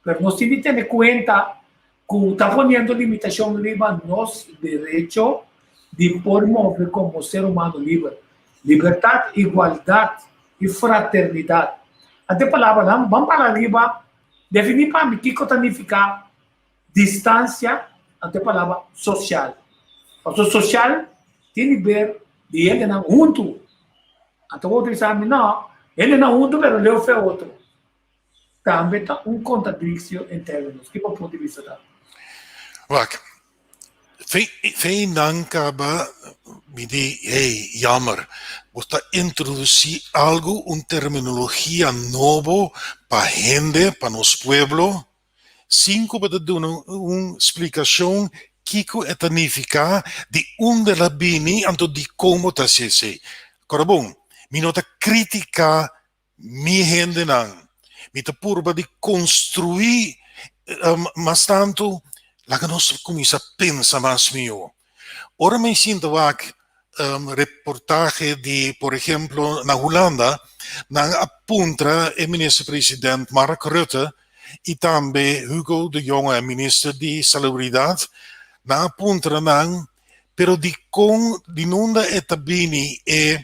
pero nos tin di tene kuenta ku ta poniendo limitashon riba nos derecho di por move komo ser humano liber. Libertat, igualdat i fraternidat. Ante palabranan, ban para riba definí pa mi kiko ta nifiká distansia ante palabra sosial. Pasobra sosial tin di ber di hendenan huntu. Anto bo bisa mi no, hendenan huntu pero leu fe otro. Tambe ta un kontradikshon en términos. Ki bo punto di bista ta? Wak, fe nan kaba mi di, hey, jammer, bo ta introdusí algu, un terminologia nobo pa hende, pa nos pueblo, sin ku bo ta duna un splikashon kiko e ta nifiká, di unda el a bini, anto dikon bo ta hasi esei. Kòrda bon, mi no ta kritiká mi hendenan. Mi ta purba di konstruí mas tantu, laga nos kuminsá pensa mas mihó. Ora mi sinta wak reportahe di, por ehemplo, na Hulanda, nan a puntra e minister president Mark Rutte i tambe Hugo de Jonge, minister di Salubridat, nan a puntra nan, pero dikon, di nunda e ta bini e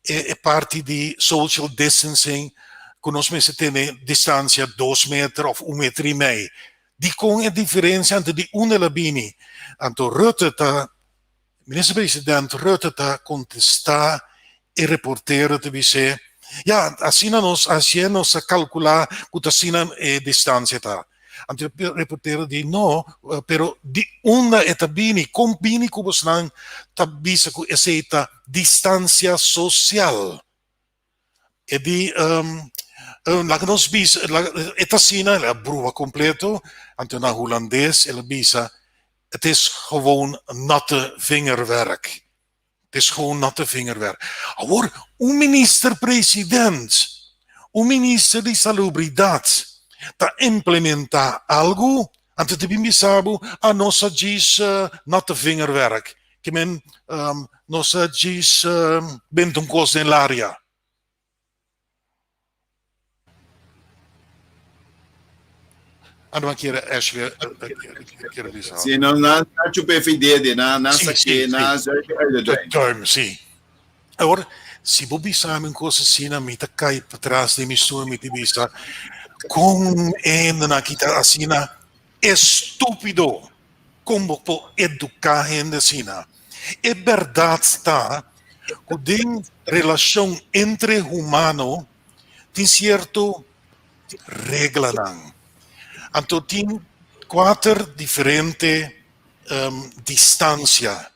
e parti di social distancing ku nos mester tene distansia dos meter òf un meter i mei. Dikon e diferensia anto di unda el a bini? Anto Rutte ta, Minister President Rutte ta kontestá e reportero ta bis'é, Ya, asina nos hasié, nos a kalkulá ku ta asina e distansia ta. Anto e reportero di, No, pero di unda e ta bini? Kon bini ku bosnan ta bisa ku esei ta distansia sosial? E di, Laga nos bisa, e ta asina, el a brua kompleto, anto na hulandes el a bisa, Het is gewoon natte vingerwerk. Het is gewoon natte vingerwerk. Awor, un minister president, un minister di salubridat ta implementá algu, anto ta bin bisa bo, ah, nos a djis natte vingerwerk. Ke men, nos a djis benta un kos den laria. Ando kier Ashley kier bisa. Sí, no, na na chupa e idea de na na saque na de duim, sí. Awor, si bo bisa mi un cosa asina, mi ta kai patras den mi stoel, mi ta bisa, kon hende nan aki ta asina estúpido? Kon bo por eduká hende asina? E bèrdat ta ku den relashon entre humano tin sierto reglanan. Anto tin kuater diferente distansia.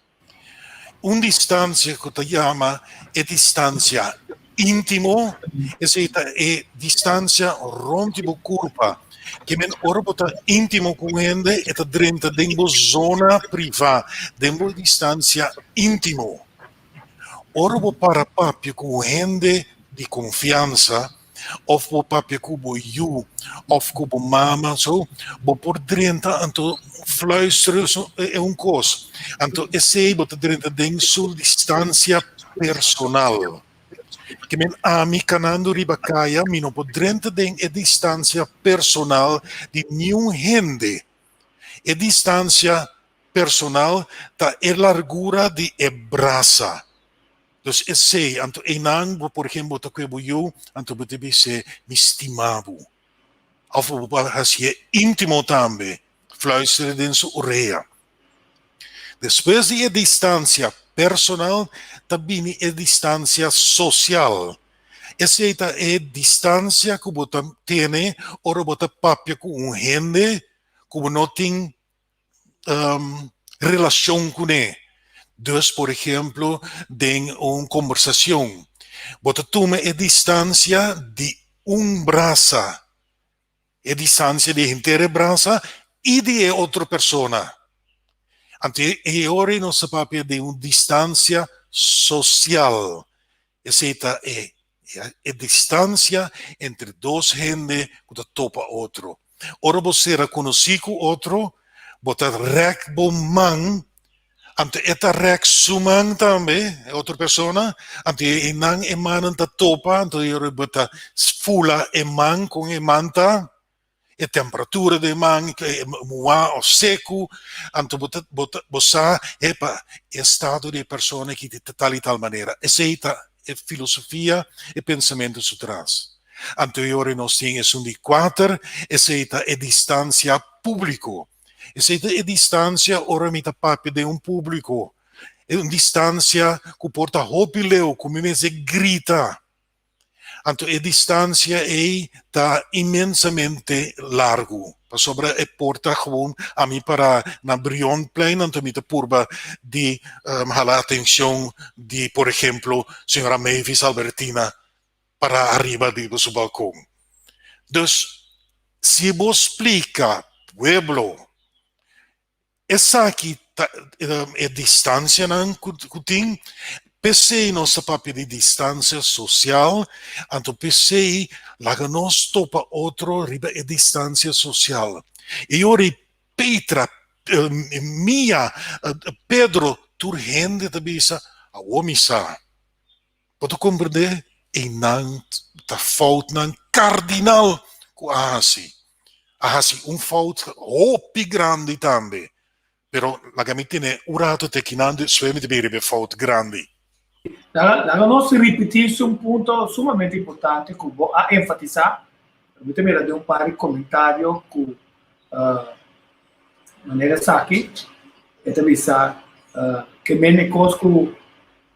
Un distansia ku ta yama e distansia íntimo, esei ta e distansia rònt di bo kurpa. Ke men ora bo ta íntimo ku un hende e ta drenta den bo zona privá, den bo distansia íntimo. Ora bo para papia ku un hende di konfiansa òf bo papia ku bo yu òf ku bo mama so, bo por drenta anto fluister e un kos. Anto esei bo ta drenta den su distansia personal. Ke men ami kanando riba kaya mi no por drenta den e distansia personal di niun hende. E distansia personal ta e largura di e brasa. Dus esei, anto einan bo por ehempel bo ta kue bo yu, anto bo ta bis'é mi stima bo. Of bo por hasié íntimo tambe, fluister'é den su orea. Despues di e distansia personal ta bini e distansia sosial. Esei ta e distansia ku bo ta tene ora bo ta papia ku un hende ku bo no tin relashon kuné. Dus por ehemplo den un kombersashon bo ta tuma e distansia di un brasa, e distansia di henter e brasa i di e otro persona. Anto e ora ei nos ta papia di un distansia sosial. Esei ta e e distansia entre dos hende ku ta topa otro. Ora bo sera konosí ku otro, Bo ta rèk bo man, anto e ta rèk su man tambe, e otro persona, anto e nan e mannan ta topa, anto e ora bo ta fula e man kon e man ta, e temperatura di e man, muhá òf seku, anto bo ta bo ta bo sa epa e estado di e persona aki ta tal i tal manera. Esei ta e filosofia, e pensamentu su tras. Anto e ora nos tin esun di kuater, esei ta e distansia públiko. Esei ta e distansia ora mi ta papia den un públiko, e un distansia ku por ta hopi leu, ku mi mester grita. Anto e distansia ei ta inmensamente largu, pasobra e por ta gewoon ami para na Brionplein, anto mi ta purba di hala atencion di, por ehemplo, señora Mavis Albertina para ariba di su balcon. Dus, si bo splica pueblo Esaki ta e distancianan cu tin, p'esey nos ta papia di distancia social, anto p'esey laga nos topa otro riba e distancia social. E ora ei Petra, Mia, Pedro, tur hende ta bisa, Awor mi sa. Bo ta comprende? Einan ta foutnan cardinal cu a haci. A haci un fout hopi grandi tambe. Pero laga mi tene un rato te kinan despues mi ta bin riba e fout grandi. Laga nos ripiti su un punto sumamente importante cu bo a enfatisa. Mi ta mira den un par di comentario cu manera esaki e ta bisa ke mene cos cu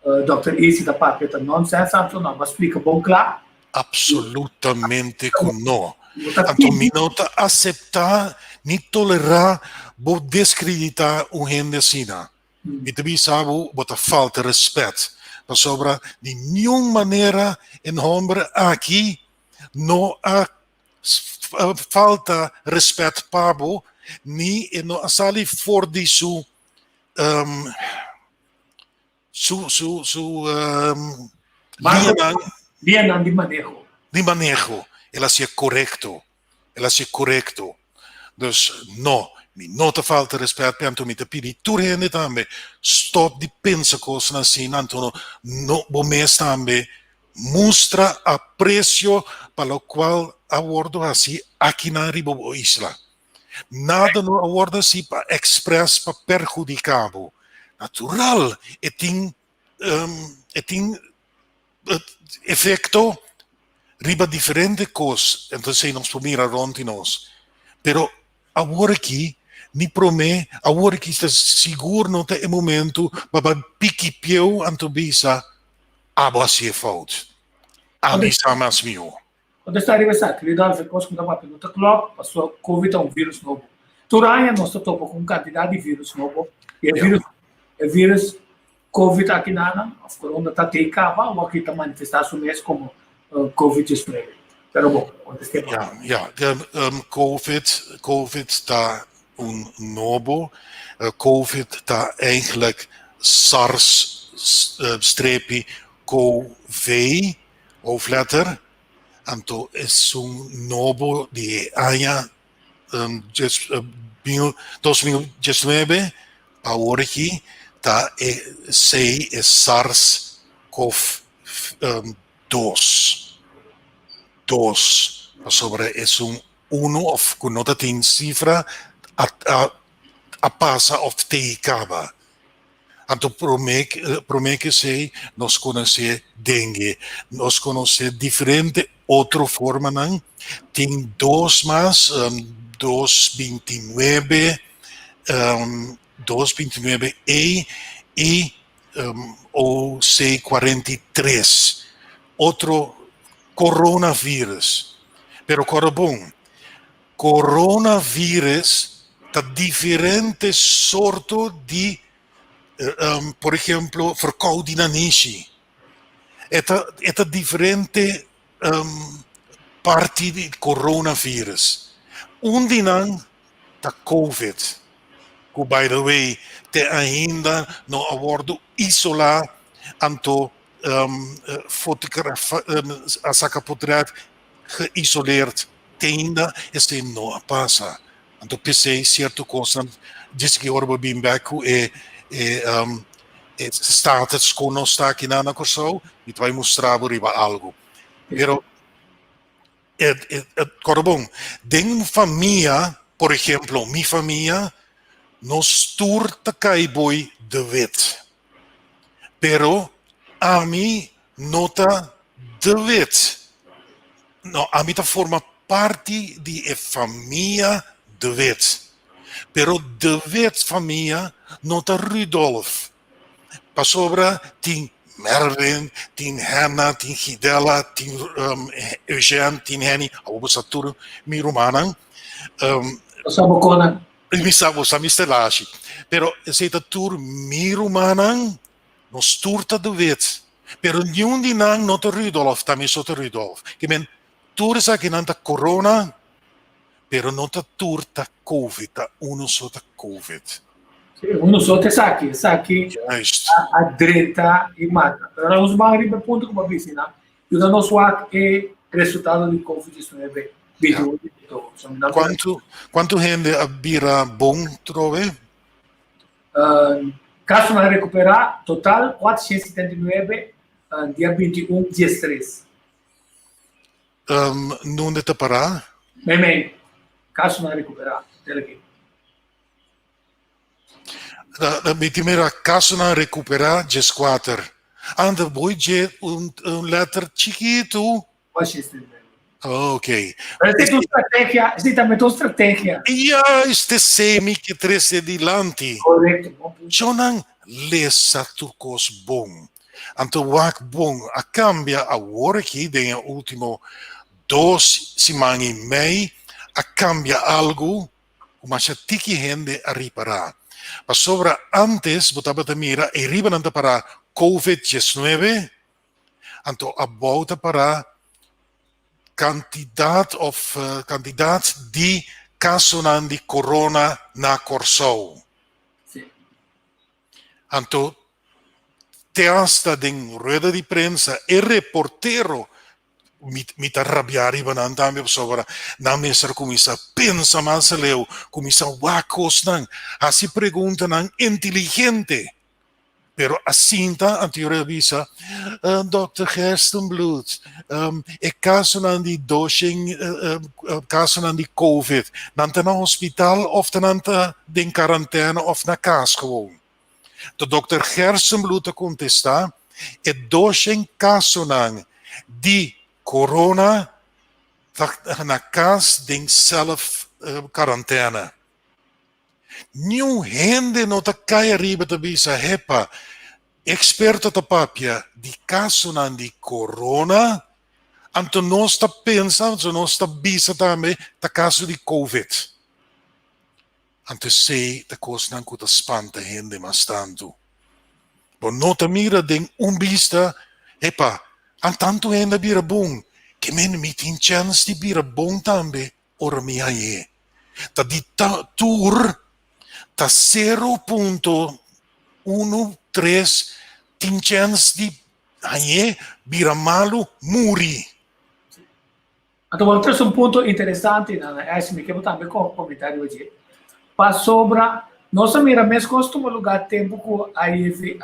Dòkter Izzy ta papia ta nonsens anto no bo a splika bon kla. Absolutamente ku no. Anto mi no ta aseptá ni tolerá bo deskreditá un hende asina. Mi ta bisa bo, bo ta falta rèspèt. Pasobra di niun manera e hòmber aki no a falta rèspèt pa bo, ni e no a sali for di su su su su um, liñanan liñanan di maneho. Di maneho. El hasié korekto. El hasié korekto. Dus no, mi no ta falta respet p'e, anto mi ta pidi tur hende tambe stop di pensa kosnan asina, anto no, no bo mes tambe mustra apresio pa lokual a wordo hasi akinan riba bo isla. Nada no a wordo hasi pa expres pa perhudica bo. Natural e tin e tin efecto riba diferente cos, entonces nos por mira rond di nos. Pero awor aki ni prome, awor aki ta sigur no ta e momento pa bai piki pieu anto bisa abo haci e fout. Ami sa mas miho. Contestá riba esaki, Rudolf, e kos ku ta papia no ta klòp, pasobra Covid ta un vírus nobo. Tur aña nos ta topa ku un kantidat di vírus nobo i e vírus e vírus Covid aki nan òf corona ta tei kaba awor aki ta manifestá su mes komo Covid 19. Pero bo, kontest'é bo. Ja, ja. Covid, Covid ta un nobo. Covid ta eigenlijk SARS strepi CoV. Hoofdletter, anto esun nobo di e aña 2019 pa awor aki ta e C e SARS CoV 2. Dos, pasobra esun uno of ku no ta tin sifra a pasa of tei kaba. Anto promé promé ku esei nos konosé dengue, nos konosé diferente otro formanan. Tin dos mas, dos binti nuebe, dos binti nuebe E i OC 43, otro coronavirus. Pero kòrda bon, Coronavirus ta diferente sorto di, por ehemplo, verkou di nanishi. E ta, e ta diferente parti di coronavirus. Un di nan ta covid, ku by the way te ainda no a wordo isolá, anto fotografa, a saka potret geïsoleerd. Te ainda esei no a pasa. Anto p'esei sierto kosnan djis ki ora bo bin bek ku e e e status ku nos ta akinan na Kòrsou, mi ta bai mustra bo riba algu. Pero e e kòrda bon, den un famia, por ehemplo mi famia, nos tur ta kai boi de wet. Pero ami no ta de wet. No, ami ta forma parti di e famia De Wit. Pero De Wit famia no ta Rudolf. Pasobra tin Mervin, tin Hanna, tin Gidela, tin Eugène, tin Henny. Awor bo sa tur mi rumannan. Bo sa bo konan. Mi sa, bo sa mi stelashi. Pero esei ta tur mi rumannan. Nos tur ta De Wit. Pero niun di nan no ta Rudolf, ta mi so ta Rudolf. Ke men, tur esakinan ta corona, pero no ta tur ta covid, ta uno so ta covid. Sí, uno so ta esaki, esaki Juist. a, a drenta i mata. Pero nos ban riba e punto ku bo a bisa nan, yuda nos wak e resultado di covid-19 21 di oktober. So, mi nan Kuantu, kuantu hende a bira bon trobe? Kasonan rekuperá total 479 dia 21 diestres. Nunde ta pará? Meimei, kasonan rekuperá tel aki. Mi tin mira kasonan rekuperá dieskuater. Anda boi dje un lèter chikitu. 479. Ok. Pero esei ta un strategia, esei tambe ta un strategia. Juist, esei mi ke trese dilanti. Korekto, bon punto. Shownan lesa tur kos bon. Anto wak bon a kambia awor aki den e ultimo dos siman i mei a kambia algu ku masha tiki hende a ripará. Pasobra antes bo tabata mira e ribanan ta pará covid diesnuebe, Anto abou ta para kantidat of kantidat di kasonan di corona na Kòrsou. Anto te hasta den rueda di prensa e reportero mi mi ta rabia riba nan tambe pasobra nan mester kuminsá pensa mas aleu, kuminsá wak kosnan, hasi preguntanan inteligente. Pero a sinta anterior a bisa, Dòkter Gerstenbluth, e kasonan di doshen kasonan di covid, nan ta na hospital òf ta nan ta den karantène òf na kas gewoon? To Dòkter Gerstenbluth a kontestá, e doshen kasonan di corona ta na kas den sèlf karantène. Niun hende no ta kai ariba ta bisa, Hepa, eksperto ta papia di kasonan di korona, anto nos ta pensa, anto nos ta bisa tambe ta kaso di covid. Anto esei ta kosnan ku ta spanta hende mas tantu. Bo no ta mira den un bista, Hepa, an tantu hende a bira bon, ke men mi tin chèns di bira bon tambe ora mi hañ'é. Ta di tur ta sero punto unu tres tin chèns di hañ'é bira malu muri. Anto bo trese un punto interesante na Ashley, mi ke bo tambe comenta riba dje. Pasobra nos a mira meskos tuma lugar tempu ku HIV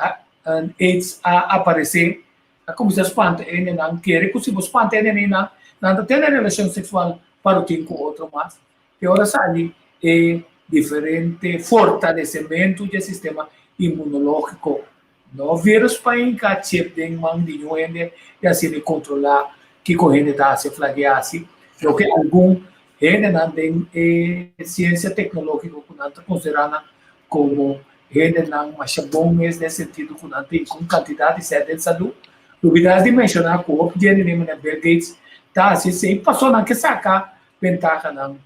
AIDS a aparesé A kuminsá spanta e hendenan, kere ku si bo spanta e hendenan, nan ta tene relashon seksual parotin ku otro mas. E ora sali e diferente fortalesementu dje sistema inmunológiko. No virus pa hinka chip den man di niun hende i asina e kontrolá kiko hende ta hasi of lag'é hasi. Loke algun hendenan den e siensia teknológiko ku nan ta konsiderá nan komo Hendenan masha bon mes den sentido ku nan tin un kantidat di sèt den salú. Lubidá di menshoná ku hopi dje di manera Bill Gates ta hasi esei paso nan ke saka bentahanan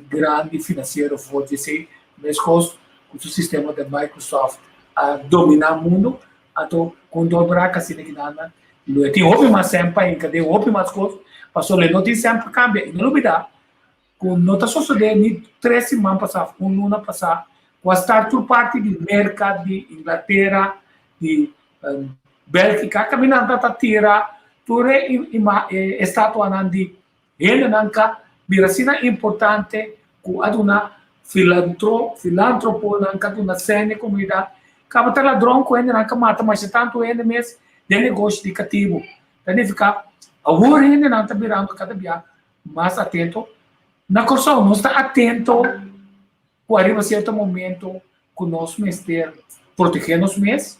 grandi finansiero for di esei. Meskos ku su sistema di Microsoft a dominá mundu, anto ku un doorbraak asina ki nan nan lo e tin hopi mas sèn pa hinka den hopi mas kos paso lo e no tin sèn pa kambia. I no lubidá ku no ta sosodé ni tres siman pasá òf un luna pasá, ku a start tur parti di Merka, di Inglatera, di Bèlgika, kaminda nan ta tira tur e estatuanan di hendenan ka bira asina importante ku a duna. Filantro, filantroponan ka duna sèn na e komunidat. Kaba ta ladron ku hendenan ka mata masha tantu hende mes den negoshi di katibu. Ta nifiká awor hendenan ta birando kada bia mas atento. Na Kòrsou nos ta atento ku ariba sierto momento ku nos mester protegé nos mes,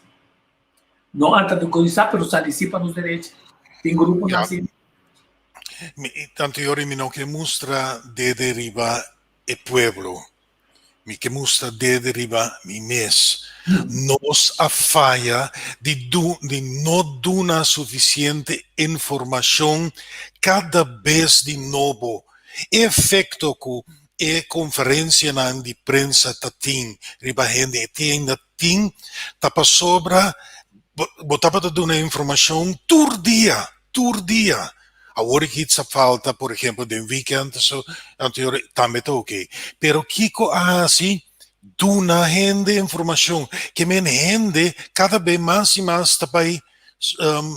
no antagonisá pero sali sí pa nos derecho. Tin gruponan asina. Mi, tantu yori mi no ke mustra dede riba e pueblo. Mi ke mustra dede riba mi mes. Nos a faya di du di no duna sufisiente informashon kada bes di nobo. E efekto ku e konferensianan di prensa ta tin riba hende e tin ainda tin ta pasobra bo bo tabata duna informashon tur dia. Tur dia. Awor aki sa falta, por ehempel, den weekend so, anterior tambe ta oke. Pero kiko a hasi? Duna hende informacion. Ke men hende kada be mas i mas ta bai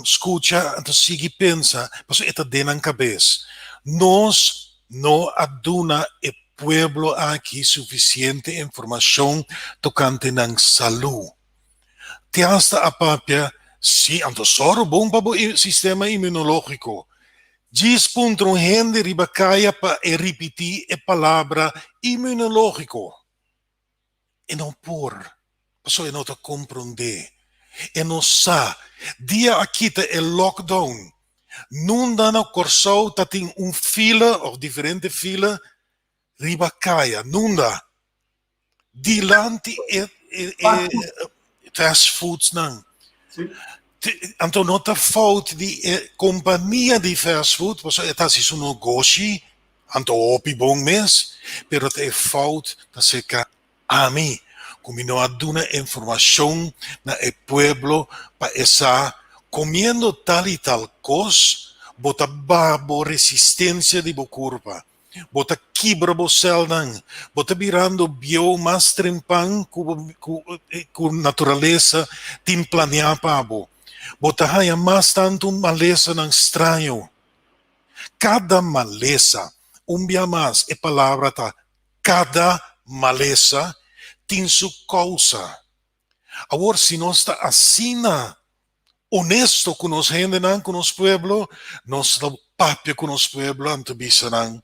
skucha, ta sigui pensa, pasobra e ta den nan kabes. Nos no a duna e pueblo aki sufisiente informacion tokante nan salu. Te hasta a papia, Sí, anto sòru bon pa bo sistema inmunológiko. Djis puntra un hende riba kaya pa e ripití e palabra inmunológiko. E no por, pasobra e no ta komprondé. E no sa. Dia a kita e lockdown, nunda na Kòrsou ta tin un fila òf diferente fila riba kaya, nunda. Dilanti e e fast foodsnan. Anto no ta fout di e kompania di fast food, pasobra e ta hasi su negoshi, anto hopi bon mes, pero ta e fout ta serka ami, ku mi no a duna informashon na e pueblo pa e sa komiendo tal i tal kos bo ta baha bo resistensia di bo kurpa. Bo ta kibra bo sèlnan. Bo ta birando bieu mas trempan ku bo ku naturalesa tin planeá pa bo. Bo ta haña mas tantu malesanan straño. Kada malesa, un bia mas e palabra ta kada malesa, tin su kousa. Awor si nos ta asina honesto ku nos hendenan, ku nos pueblo, nos ta papia ku nos pueblo anto bisa nan,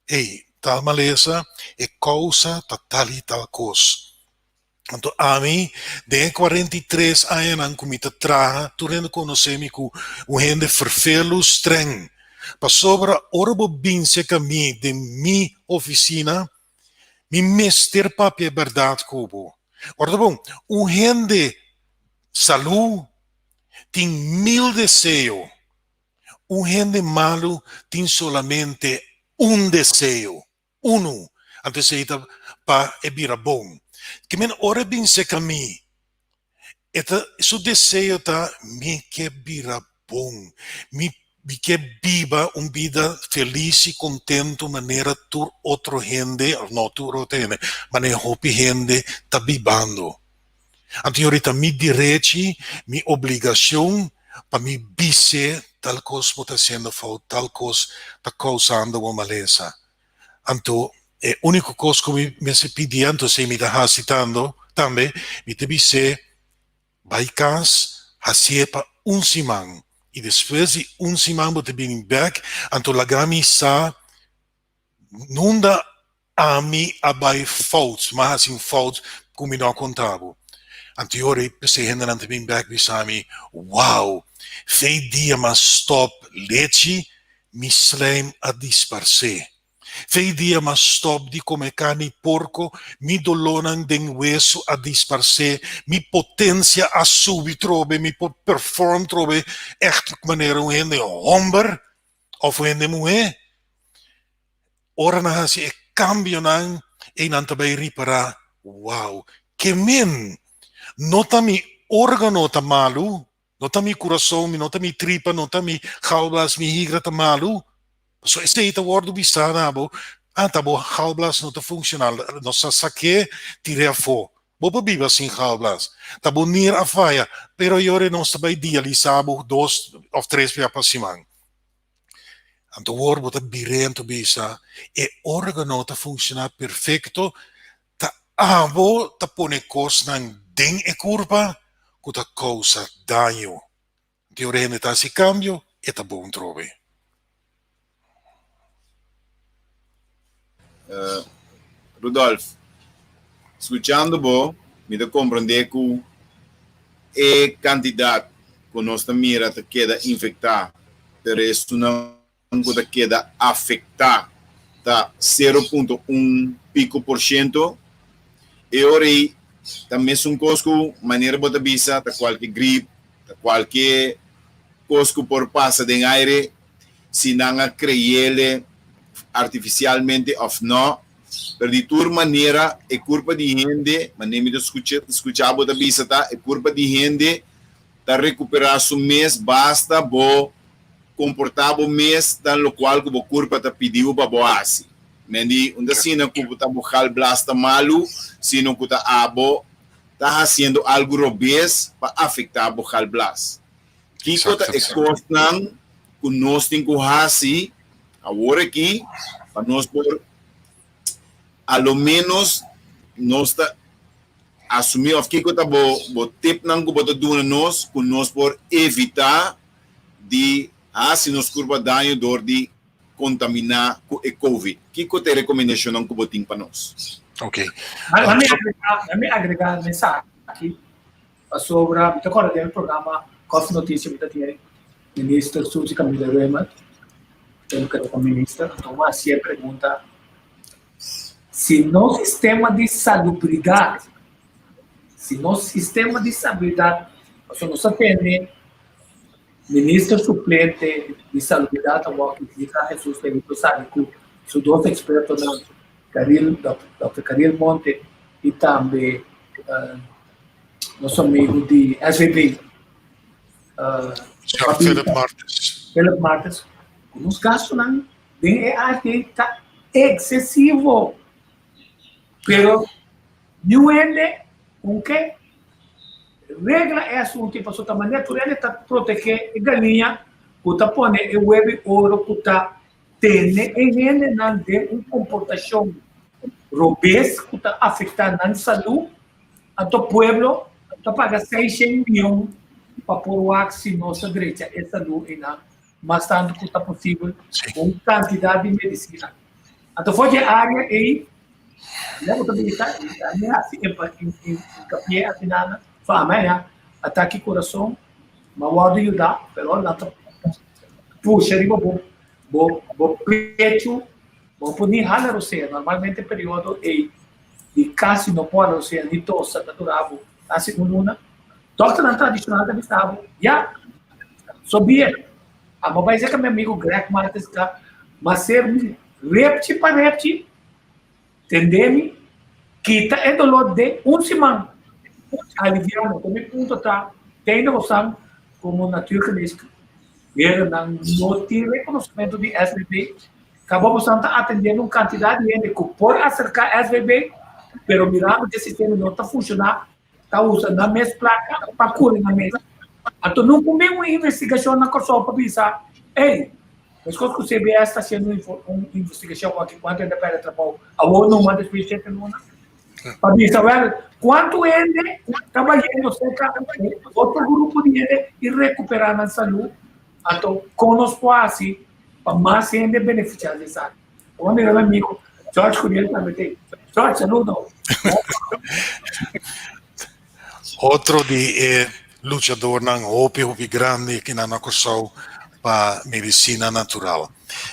ey, tal malesa e kousa ta tal i tal kos. Anto ami den e 43 añanan ku mi ta traha, tur hende konosé mi ku un hende ferfelu streng. Pasobra ora bo bin serka mi den mi ofisina, mi mester papia e bèrdat ku bo. Ora ta bon, un hende Salú tin mil deseo, un hende malu tin solamente un deseo, unu, anto esei ta pa e bira bon. Ke men ora e bin seka mi, e ta, su deseo ta, mi ke bira bon, mi mi ke biba un bida felis i kontentu manera tur otro hende, òf no tur otro hende, manera hopi hende ta bibando. Anto yorita mi derechi, mi obligacion pa mi bis'é tal cos bo ta haciendo fout, tal cos ta causando bo malesa. Anto e unico cos cu mi mester pidi anto esei mi ta haci tando tambe, mi ta bis'é bai cas, hacié pa un siman y despues di un siman bo ta bini bek, anto laga mi sa nunda Ami a bai fout, m'a hasi un fout ku mi no a konta bo. Anto ora p'esei hendenan ta bin bèk bisa mi, Wow! Fei dia m'a stòp lechi, mi slijm a disparsé. Fei dia m'a stòp di kome karni porko, mi dolónan den wesu a disparsé, mi potensia a subi trobe, mi por perform trobe ègt manera un hende hòmber òf un hende muhé. Ora nan hasi e kambionan ei nan ta bai ripará, Wow, ke men! No ta mi órgano ta malu, no ta mi kurason, no ta mi tripa, no ta mi galblas, mi higra ta malu. Pasobra esei ta wòrdu bisá na bo, Ah, ta bo galblas no ta funshoná, nos a sak'é tir'é afó. Bo por biba sin galblas. Ta bo nir a faya, pero ayora nos ta bai dialisá bo dos òf tres bia pa siman. Anto wor bo ta bir'é anto bisa e órgano ta funshoná perfekto. Abo ta pone kosnan den e kurpa ku ta kousa daño. Di ora hende ta hasi kambio, e ta bon trobe. Rudolf, skuchando bo, mi ta komprendé ku e kantidat ku nos ta mira ta keda infektá, pero esunnan ku ta keda afektá ta sero punto un piko por shento. E ora ei ta mesun kos ku manera bo ta bisa ta kualke grip, ta kualke kos ku por pasa den aire, si nan a kreyele artifisialmente òf nò. Pero di tur manera e kurpa di hende, manera mi ta skucha bo ta bisa ta, e kurpa di hende ta rekuperá su mes basta bo komportá bo mes dan lokual ku bo kurpa ta pidi bo pa bo hasi. Mendi, un ta asina ku bo ta bo galblas ta malu, sino ku ta abo ta hasiendo algu robes pa afektá bo galblas. Kiko ta e kosnan ku nos tin ku hasi awor aki pa nos por a lo ménos nos ta asumí òf kiko ta bo bo tipnan ku bo ta duna nos ku nos por evitá di hasi nos kurpa daño dor di kontaminá ku e covid? Kiko ta e rekomendashonnan ku bo tin pa nos? Ok. Lami agregá, lami agregá esaki pasobra mi ta kòrda den e programa Kòfi Notisia mi ta tin Minister Suzy Camila Römer, tempu ku e tabata minister, anto mi a hasié e pregunta Si nos sistema di salubridat, si nos sistema di salubridat, pasobra nos a tende minister suplente di salubridat awor ki Gita Jesus Benito sali ku su dos ekspertonan, Caril, Dòkter Caril Monte i tambe nos amigu di SVB, Señor Philip Martes. Philip Martes, ku nos gastunan Den e arte ta eksesivo, pero niun hende un ke regla e asuntu ei pasobra ta manera tur hende ta protegé e galiña ku ta pone e webi oro ku ta tene e hendenan den un komportashon robes ku ta afektá nan salú, anto pueblo ta paga seishen mion pa por wak si nos ta drecha e salú einan. mas tantu ku ta posibel ku un kantidat di medisina. Anto for di e área ei, ya bo ta bisa, mi hasi hinkapié asina so ami a atake kurason, mi a wòrdu yudá, pero nan ta pusha riba bo bo bo pechu, bo por ni hala rosea. Normalmente e periodo ei di kasi no por hala rosea ni tosa ta dura bo kasi un luna. Dòkternan tradishonal ta bisa bo, ya, so bien. Amo bai seka mi amigu Greg Martes ka, ma ser mi repchi pa repchi, tende mi, kita e doló den un siman, aliviá mi. Mi punto ta, tende bosan komo natuurgeneeskundigennan no tin rekonosementu di SBB, kaba bosan ta atendiendo un kantidat di hende ku por aserká SBB, pero mirando ku e sistema no ta funshoná, ta usa nan mes plaka pa kuri nan mes. Anto no ku bin un investigashon na Kòrsou pa bisa, ey, meskos ku CBS ta hasiendo un investigashon aki kuantu hende a pèrdè trabou, awor numa despues di shete luna, pa bisa wèl kuantu hende ta bayendo serka otro grupo di hende i rekuperá nan salú, anto kon nos por hasi pa mas hende benefisiá di esaki. Bo mira mi amigo George Curiel tambe te. George, saludo. Otro di e luchadornan hopi hopi grandi aki na Kòrsou pa medisina natural.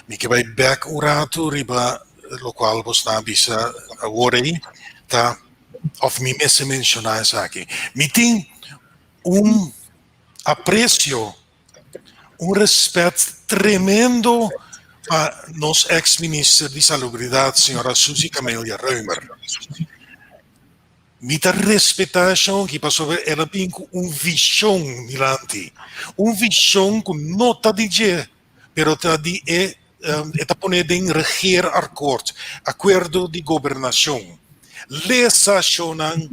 Mi ke bai bèk un ratu riba lokual bo sta bisa awor ei ta òf mi mester menshoná esaki. Mi tin un apresio Un respet tremendo pa nos ex minister di Salubridad señora Suzy Camelia Römer. Mi ta respeta e shon aki pasobra el a bin cu un vision dilanti. Un vision cu no ta di dje, pero ta di e, e ta pone den regeerakkoord, acuerdo di gobernacion. Lesa shownan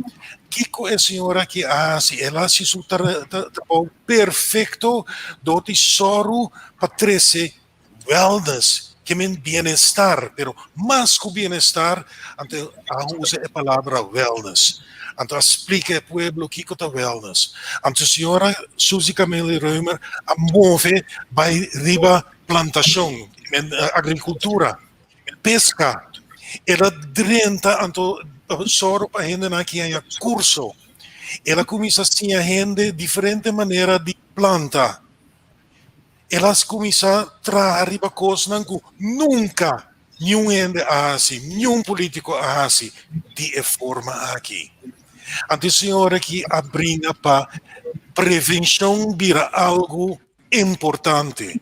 kiko e señora aki a hasi. El a hasi su trabou perfecto dor di sòru pa trese wellness. Ke men bienestar, pero mas ku bienestar, anto a usa e palabra wellness. Anto a splika e pueblo kiko ta wellness. Anto señora Suzy Camelia Römer a move bai riba plantashon, agrikultura, peska. El a drenta anto sòru pa hendenan aki haña kurso. El a kuminsá siña hende diferente manera di planta. El a kuminsá traha riba kosnan ku nunka niun hende a hasi, niun polítiko a hasi di e forma aki. Anto e señor aki a bringa pa prevenshon bira algu importante.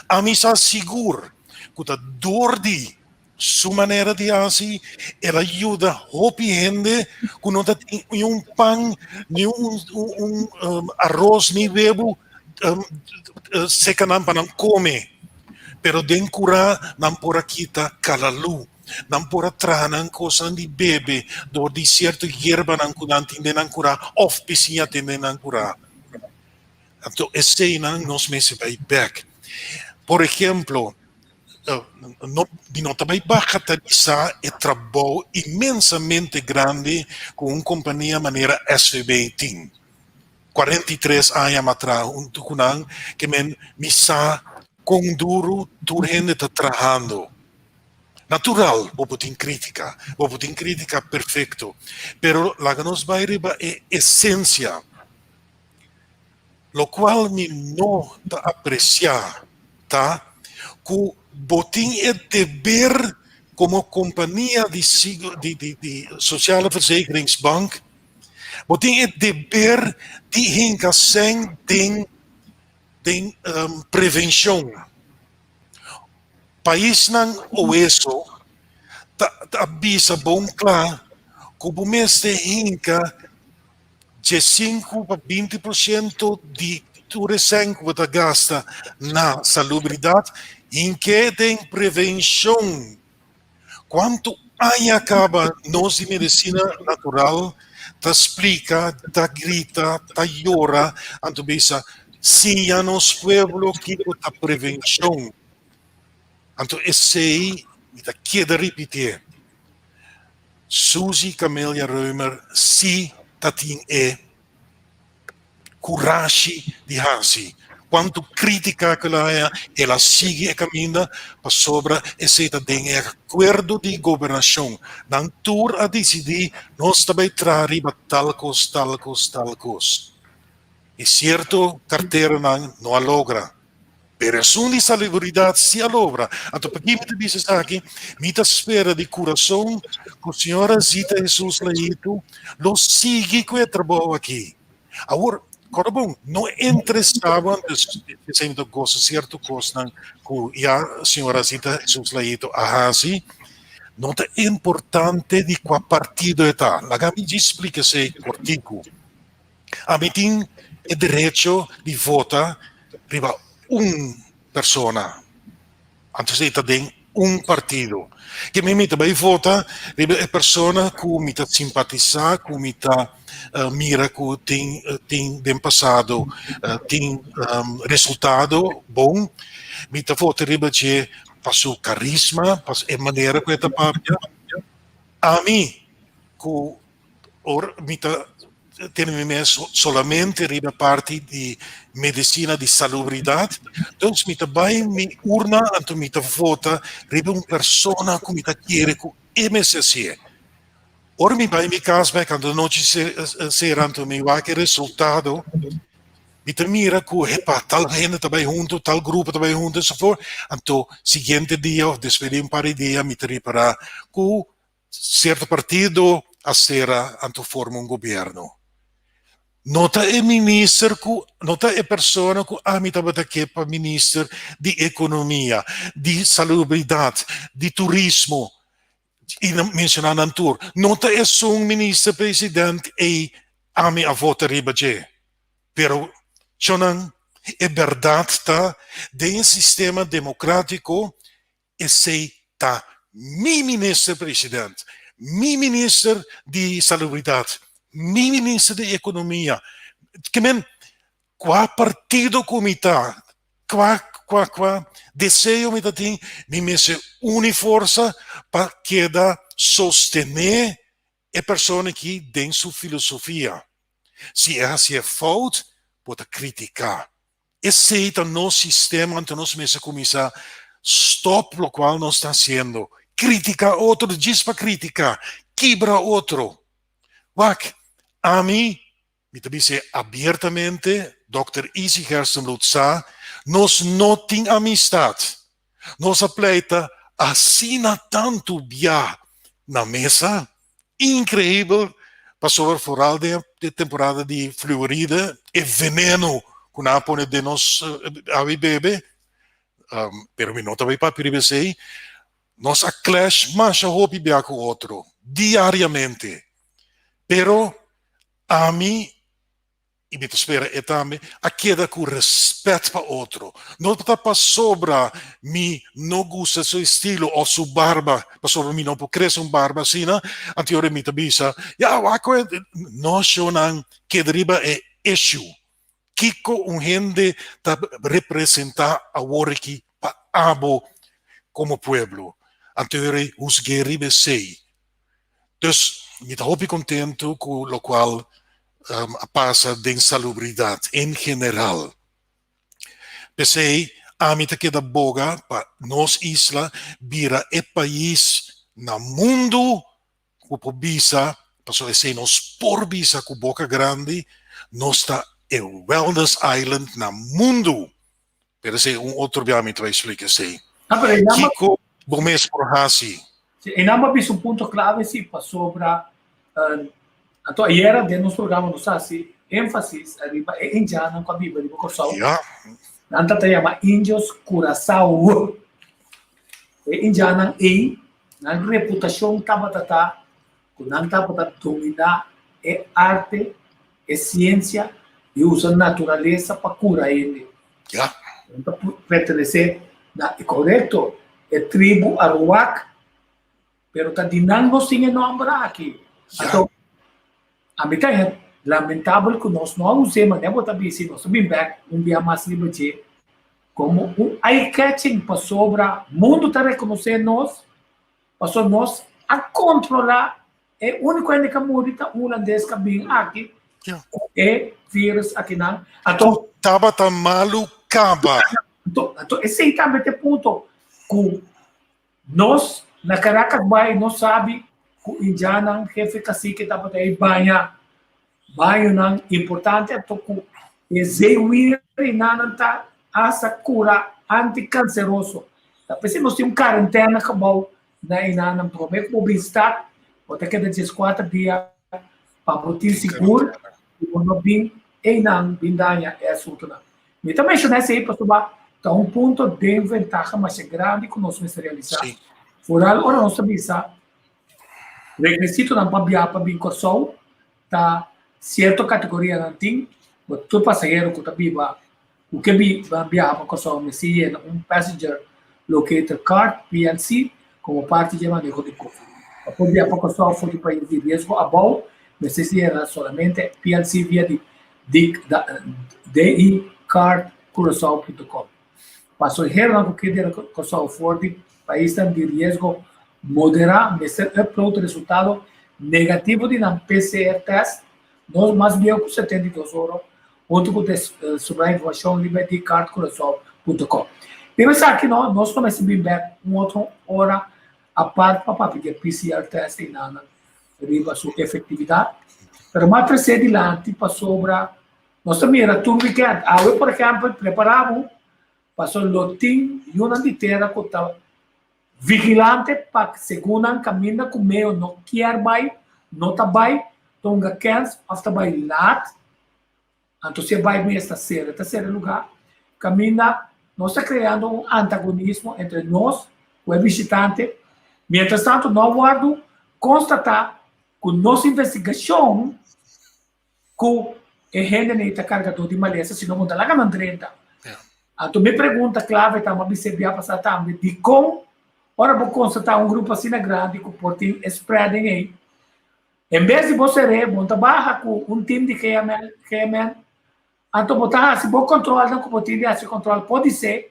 Ami sa sigur ku ta dor di Su manera di hasi, el a yuda hopi hende ku no ta tin ni un pan, ni un un aros, ni webu seka nan pa nan kome. Pero den kurá nan por a kita kalalu, nan por a traha nan kosnan di bebe dor di sierto yerbanan ku nan tin den nan kurá òf bisiña tin den nan kurá. Anto eseinan nos mester bai bèk. Por ehemplo, no di no ta bai bagatelisá e trabou inmensamente grandi ku un kompania manera SVB tin. 43 aña mi a traha huntu ku nan ke men mi sa kon duru tur hende ta trahando. Natural bo por tin krítika, bo por tin krítika perfekto, pero laga nos bai riba e esensia. Lokual mi no ta apresiá ta ku bo tin e deber komo kompania di di Sociale Verzekeringsbank, bo tin e deber di hinka sèn den den prevenshon. Paisnan oeso ta ta bisa bon kla ku bo mester hinka Diesinku pa 20 porshento di tur e sèn ku bo ta gasta na salubridat hink'é den prevenshon. Kuantu aña kaba nos di medisina natural ta splika, ta grita, ta yora, anto bisa, Siña nos pueblo kiko ta prevenshon. Anto esei mi ta keda ripitié. Suzy Camelia Römer si ta tin e kurashi di hasi. Kuantu krítika ku el a haña, el a sigui e kaminda pasobra esei ta den e akuerdo di gobernashon. Nan tur a disidí nos ta bai traha riba tal kos, tal kos, tal kos. E sierto karteranan no a logra. Pero esun di salubridad si a lobra. Anto p'aki mi ta bisa esaki, mi ta spera di kurason ku señora Zita Jesus Leito lo sigui ku e trabou aki. Awor, kòrda bon, no interesá bo antes esei mi ta gosa sierto kosnan ku ya señora Zita Jesus Leito a hasi, no ta importante di kua partido e ta. Laga mi djis splika esei kortiku. Ami tin e derecho di vota riba un persona, anto esei ta den un partido. Ke mi mi ta bai vota riba e persona ku mi ta simpatisá, ku mi ta mira ku tin tin den pasado tin resultado bon. Mi ta vota riba dje pa su karisma, pa e manera ku e ta papia. Ami ku Ora mi ta tene mi mes solamente riba parti di medicina di salubridad, dus mi ta bai mi urna anto mi ta vota riba un persona ku mi ta kere ku e mester hasié. Ora mi bai mi kas bek anto nochi sera anto mi wak e resultado, mi ta mira ku hepa tal hende ta bai hunto, tal grupo ta bai hunto enzovoort, anto siguiente dia of despues di un par di dia mi ta ripara ku Cierto partido a cera anto forma un gobierno. No ta e minister cu, no ta e persona cu ami tabata ke pa minister di economia, di salubridad, di turismo, y na menciona nan tur. No ta esun minister president ey ami a vota riba dje. Pero, chonan, e berdad ta den e sistema democratico Esei ta mi minister president, mi minister di salubridat, mi minister di ekonomia. Ke men, kua partido ku mi ta, kua kua kua deseo mi ta tin, mi mester uni forsa pa keda sostené e persona aki den su filosofia. Si e hasié fout, bo ta kritiká. Esei ta nos sistema, anto nos mester kuminsá stòp lokual nos ta hasiendo. Kritiká otro djis pa kritiká, kibra otro. Wak, ami Mi ta bis'é abiertamente, Dòkter Izzy Gerstenbluth sa, nos no tin amistat. Nos a pleita asina tantu bia na mesa, inkreibel, pasobra foral den e temporada di fluoride, e veneno ku nan a pone den nos awa i bebe, pero mi no ta bai papia riba esei, nos a clash masha hopi bia ku otro, diariamente. Pero Ami, i mi ta spera e tambe, a keda ku rèspèt pa otro. No ta pasobra mi no gusta su estilo òf su barba, pasobra mi no por krese un barba asina, anto ora mi ta bisa, ya wak ku e. No, shownan, keda riba e issue. Kiko un hende ta representá awor aki pa abo komo pueblo? Anto ora husg'é riba esei. Dus mi ta hopi kontentu ku lokual a pasa den salubridat en general. P'esei ami ta keda boga pa nos isla bira e pais na mundu ku por bisa, pasobra esei nos por bisa ku boka grandi, nos ta e wellness island na mundu. Pero esei un otro bia mi ta bai splika esei. Ah, pero e nama, Kiko bo mes por hasi? Si, e nama bisa un punto clave si pasobra uh, anto ayera den nos programa nos hasi énfasis ariba e indianan ku a biba riba Kòrsou. Ja. Nan ta ta yama indios Curaçao. E indianan ei, nan reputashon tabata ta ku nan tabata dominá e arte, e siensia di usa naturalesa pa kura hende. Ja. Nan ta pertenesé na, e korekto, e tribu Aruak, pero ta di nan nos tin e nòmber aki. Ja. Anto, ami ta haña lamentabel ku nos no a us'é manera bo ta bisa i nos ta bin bèk un bia mas riba dje komo un eye-catching pasobra mundu ta rekonosé nos Pasobra nos a kontrolá e úniko hende ku a muri ta un hulandes ku a bin aki ku e virus akinan. Anto Tabata malu kaba. Anto, anto esei tambe ta e punto ku nos na Caracas bai nos sabi ku indiannan hefe kasike tabata ei baña bañonan importante anto ku e zeewier nan ta hasta kura antikanseroso. Ta p'esei nos tin un karentena gebou na enanan promé ku bo bin start bo ta keda dieskuater dia pa bo tin sigur ku bo no bin einan bin daña e asuntunan. Mi ta menshoná esei pasobra ta un punto den ventaha masha grandi ku nos mester realisá. Foral ora nos ta bisa rekisitonan pa biaha pa bin Kòrsou ta sierto kategorianan tin, bo tur pasahero ku ta biba ku ke biaha pa Kòrsou mester yena un Passenger Locator Card, PLC, komo parti di e maneho di Covid. Pa por biaha pa Kòrsou for di pais di riesgo abou mester yena solamente PLC via di dicardcuraçao.com. Pasaheronan ku ke biaha Kòrsou for di paisnan di riesgo moderá mester upload resultado negativo di nan PCR test no mas bieu ku 72 ora huntu ku sobrá informashon riba dcardcuraçao.com. Riba esaki no, nos lo mester bin bek un otro ora apart pa papia di e PCR test einan riba su efektividat. Pero mas tresé dilanti pasobra nos ta mira tur wikènt. Awe por ehèmpel prepará bo Pasobra lo tin yunan di tera ku ta vigilante pa segun nan kaminda ku meo no kier bai, no ta bai, ta hunga kèns òf ta bai lat. Anto si e bai mes ta sera, ta sera e lugá. Kaminda nos ta kreando un antagonismo entre nos ku e bishitante. Mientras tanto no a wòrdu konstatá ku nos investigashon ku e hendenan ei ta kargadó di malesa si no bo ta laga nan drenta. Anto mi pregunta klave ta, mi a bis'é bia pasá tambe, dikon ora bo konstatá un grupo asina grandi ku por tin e spreading ei, en bes di bo ser'é, bo no ta baha ku un tim di GMN, anto bo ta hasi bo kòntròlnan ku bo tin di hasi kòntròl, podisé.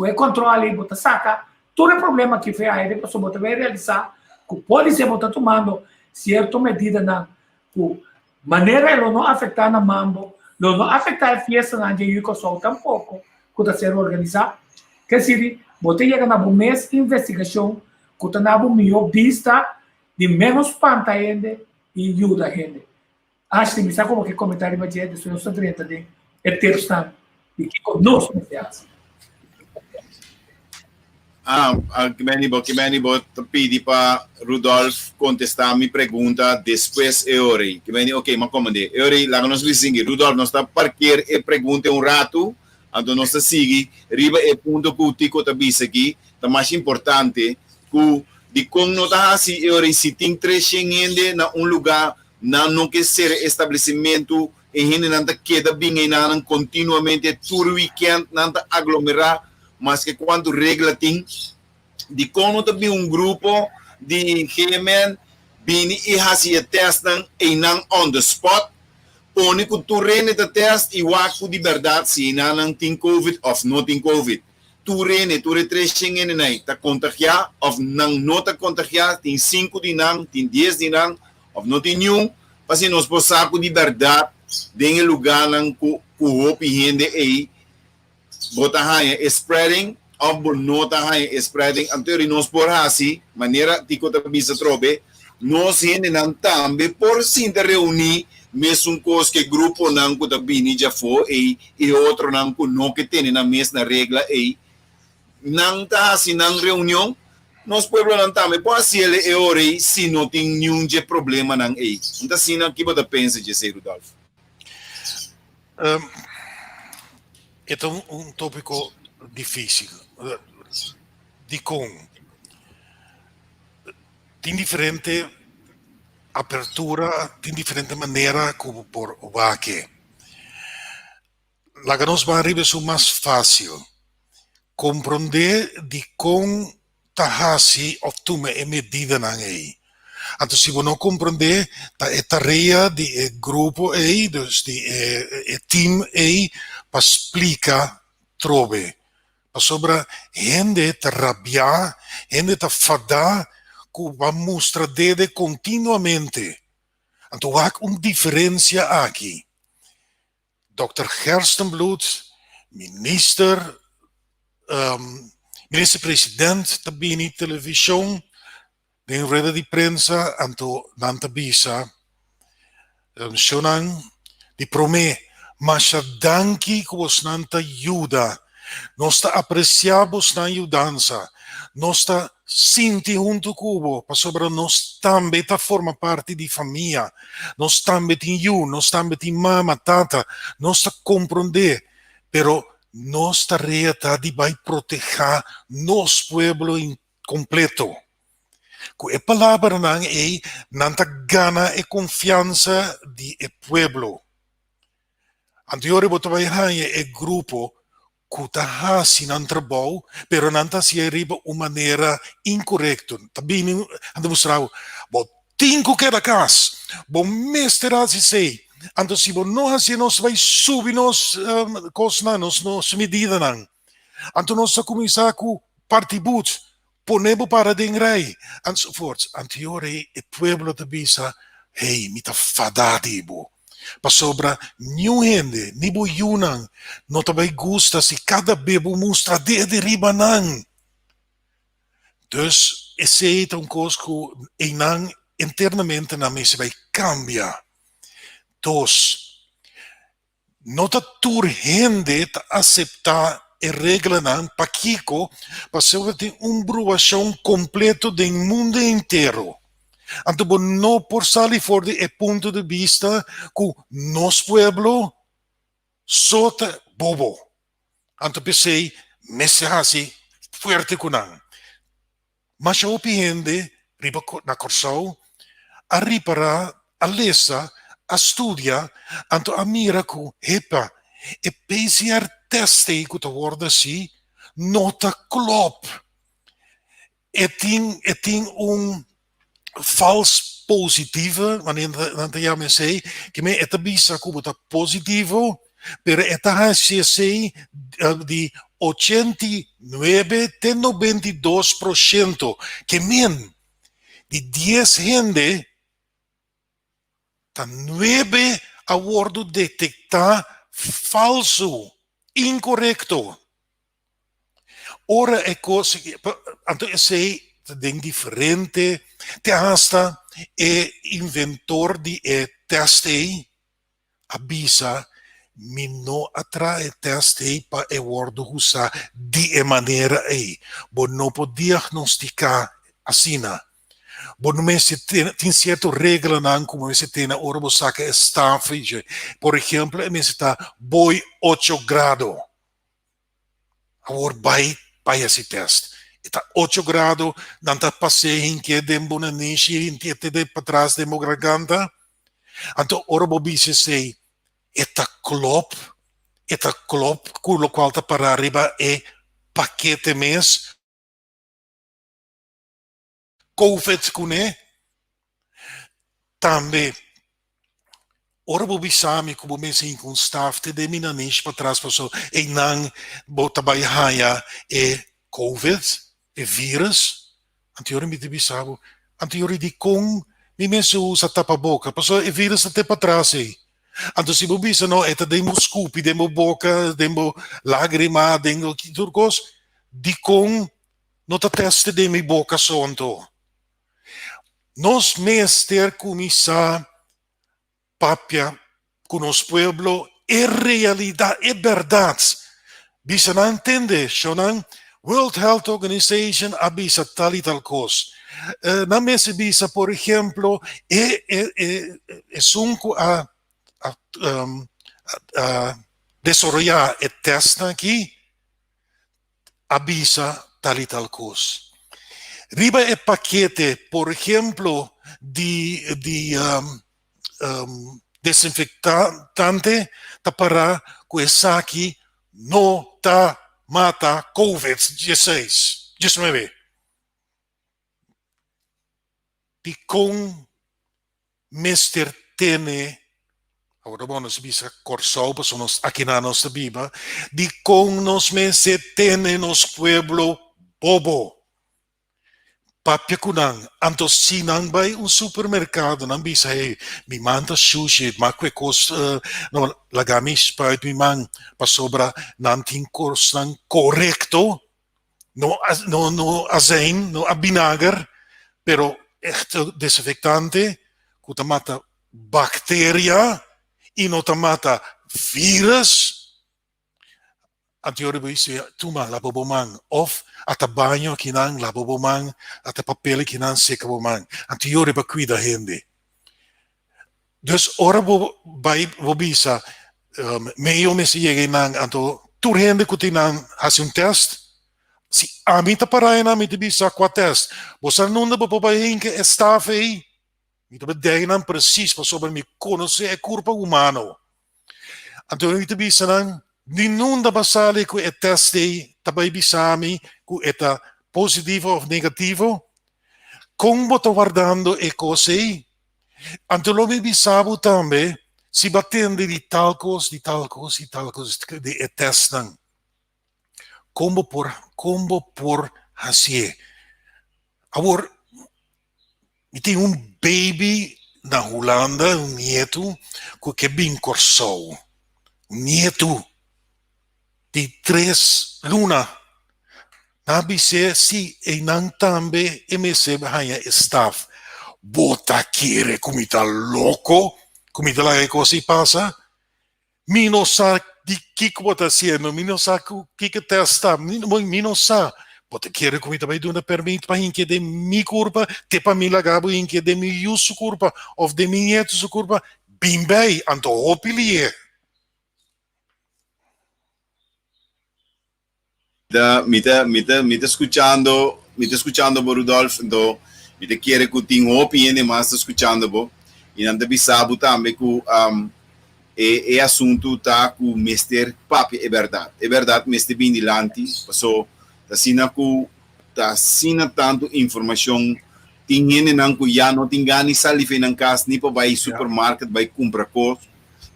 Ku e kòntròl ei bo ta saka tur e problema ki fe aire pasobra bo ta bai realisá ku podisé bo ta tumando sierto medidanan ku manera e lo no afektá na mambo, lo no afektá e fiestanan dje Yu Kòrsou tampoko ku ta ser organisá. Ke siri bo ta yega na bo mes investigashon ku ta na bo mihó bista di ménos spanta hende i yuda hende. Ashley, mi sa ku bo ke komentá riba dje, despues nos ta drenta den e tipsnan di kiko nos mester hasi. Ah, Kimeni bo, Kimeni bo ta pidi pa Rudolf kontestá mi pregunta despues e ora ei. Kimeni, ok, m'a komand'é. E ora ei, laga nos lisingi. Rudolf, nos ta parker e pregunta un ratu, anto nos ta sigui riba e punto ku Tico ta bisa aki, ta mas importante ku dikon no ta hasi e ora ei si tin treshen hende na un lugá Nan no ke sera establesimentu, e hendenan ta keda bin einanan kontinuamente, tur wikènt nan ta aglomerá, maske kuantu regla tin. Dikon no ta bin un grupo di GMN bini i hasi e tèstnan einan on the spot? Pone ku tur hende ta tèst i wak ku di bèrdat si einanan tin covid òf no tin covid. Tur hende, tur e treshen hendenan ei ta kontagiá òf nan no ta kontagiá, tin sinku di nan, tin dies di nan, Of no tin niun, pa si nos por sa ku di bèrdat den e lugánan ku ku hopi hende ei bo ta haña e spreading of bo no ta haña e spreading. Anto eri nos por hasi, manera Tico ta bisa atrobe, nos hendenan tambe por sinta reuní mesun kos ku e gruponan ku ta bini djafó ei i e otronan ku no ke tene nan mes na regla ei. Nan ta hasi nan reunion, nos pueblonan tambe por hasiel e ora ei si no tin niun dje problemanan ei. N ta asina, ki bo ta pensa dje esei, Rudolf? E ta un tópiko difísil. Dikon? Tin diferente apertura, tin diferente manera ku bo por wak e. Laga nos ban riba esun mas fásil, komprondé dikon ta hasi òf tuma e medidanan ei. Anto si bo no komprondé, ta e tarea di e grupo ei, dus di e tim ei, pa splika trobe. Pasobra hende ta rabiá, hende ta fadá ku bo a mustra dede kontinuamente. Anto wak un diferensia aki. Dòkter Gerstenbluth, minister, minister president ta bini televishon den rueda di prensa anto nan ta bisa shownan di prome masha danki ku bosnan ta yuda nos ta apresia bosnan yudansa nos ta sinti huntu ku bo pasobra nos tambe ta forma parti di famia Nos tambe tin yu, nos tambe tin mama, tata, nos ta komprondé, pero nos tarea ta di bai protehá nos pueblo kompleto. Ku e palabranan ei nan ta gana e konfiansa di e pueblo. Anto bo ta bai haña e grupo ku ta hasi nan trabou, pero nan ta hasié riba un manera inkorekto. Ta bini nan ta mustra bo, bo tin ku keda kas, bo mester hasi esei. Anto si bo no hasié nos bai subi nos kosnan, nos medidanan. Anto nos ta kuminsá ku parti but, pone bo para den rei, enzovoorts. Anto e ora ei e pueblo ta bisa, Hey, mi ta fadá di bo. Pasobra niun hende, ni bo yunan, no ta bai gusta si kada be bo mustra dede riba nan. Dus esei ta un kos ku einan internamente nan mester bai kambia. Dos, No ta tur hende ta aseptá e reglanan. Pakiko? Pasobra tin un bruashon kompleto den mundu hentero. Anto bo no por sali for di e punto di bista ku nos pueblo so ta bobo. Anto p'esei mester hasi fuerte ku nan. Masha hopi hende riba na Kòrsou a ripará, a lesa, a studia, anto a mira ku, hepa, e PCR tèst ei ku ta wòrdu hasi no ta klòp. E tin e tin un fals positivo, manera nan ta yama esei, ke men e ta bisa ku bo ta positivo, pero e ta hasi esei di. 89 te 92%, ke men di 10 hende ta 9 a wòrdu detektá falsu, inkorekto. Ora e kos, anto esei ta den diferente, te hasta e inventor di e tèst ei a bisa mi no a traha e tèst ei pa e wòrdu usá di e manera ei. Bo no por diagnostiká asina. Bo no mester tene, tin sierto reglanan ku bo mester tene ora bo saka e staf ei. Por ehempel e mester ta boi ocho grado. Awor bai bai hasi test. E ta ocho grado, nan ta pas'é hink'é den bo nanishi, hink'é te den patras den bo garganta. Anto ora bo bisa esei, e ta klop, e ta klop ku lokual ta pará riba e pakete mes. Covid kuné. Tambe ora bo bisa mi ku bo mester hinka un staf te den mi nanish patras paso einan bo ta bai haña e Covid, e virus, anto mi ta bisa bo, anto dikon mi mester usa tapaboka pasobra e virus ta te patras ei. Anto si bo bisa no e ta den bo skupi, den bo boka, den bo lágrima, den bo tur kos, dikon no ta teste den mi boka so anto. Nos mester kuminsá papia ku nos pueblo e realidat, e bèrdat. Bisa nan tende, shownan, World Health Organization a bisa tal i tal kos. Nan mester bisa, por ehemplo, e esun ku a desaroyá e tèstnan aki, a bisa tal i tal kos. Riba e pakete, por ehemplo, di di desinfektante ta pará ku esaki no ta mata covid dieseis, diesnuebe. Dikon mester tene, awor bo nos bisa Kòrsou pasobra nos akinan nos ta biba, dikon nos mester tene nos pueblo bobo? Papia ku nan, anto si nan bai un supermerkado nan bisa hey mi man ta shushi ma ku e kos no laga mi spuit mi man pasobra nan tin kosnan korekto no no no azijn, no a binager, pero echt desinfectante ku ta mata bacteria i no ta mata virus. Anto yori bo dice, tuma laba bo man, of ata baño akinan laba bo man, ata papel akinan seka bo man. Anto yori pa kuida hende. Dus ora bo bai bo bisa meio mester yega einan anto tur hende ku tin nan hasi un test si ami ta para einan mi ta bisa kua test bo sa nunda bo por bai hinka e staf ei mi ta bedei nan presis pasobra mi konosé e kurpa humano anto mi ta bisa nan ni nunda bo a sali ku e test ei ta bai bisa mi ku e ta positivo of negativo kon bo ta wardando e kos ei Anto lo mi bisa bo tambe si bo a tende di tal kos, di tal kos, di tal kos, di e testnan. Kon bo por, kon bo por hasié? Awor, mi tin un baby na Hulanda, un nietu, ku ke bin Kòrsou. Un nietu di tres luna. Nan a bis'é si einan tambe e mester haña e staf. Bo ta kere ku mi ta loko ku mi ta laga e kos ei pasa? Mi no sa di kiko bo ta hasiendo, mi no sa ku kiko tèst ta, mi no sa. Bo ta kere ku mi ta bai duna pèrmit pa hinke den mi kurpa te pa mi laga bo hinke den mi yu su kurpa òf den mi nietu su kurpa? Bin bai, anto hopi lié. Ta mi ta mi ta mi ta skuchando mi ta skuchando bo Rudolf anto mi ta kere ku tin hopi hende mas ta skuchando bo i nan ta bisa bo tambe ku e e asuntu ta ku mester papia e bèrdat e bèrdat mester bin dilanti paso ta asina ku ta asina tantu informashon tin hendenan ku ya no tin gana di sali for nan kas ni pa bai supermarket bai kumpra kos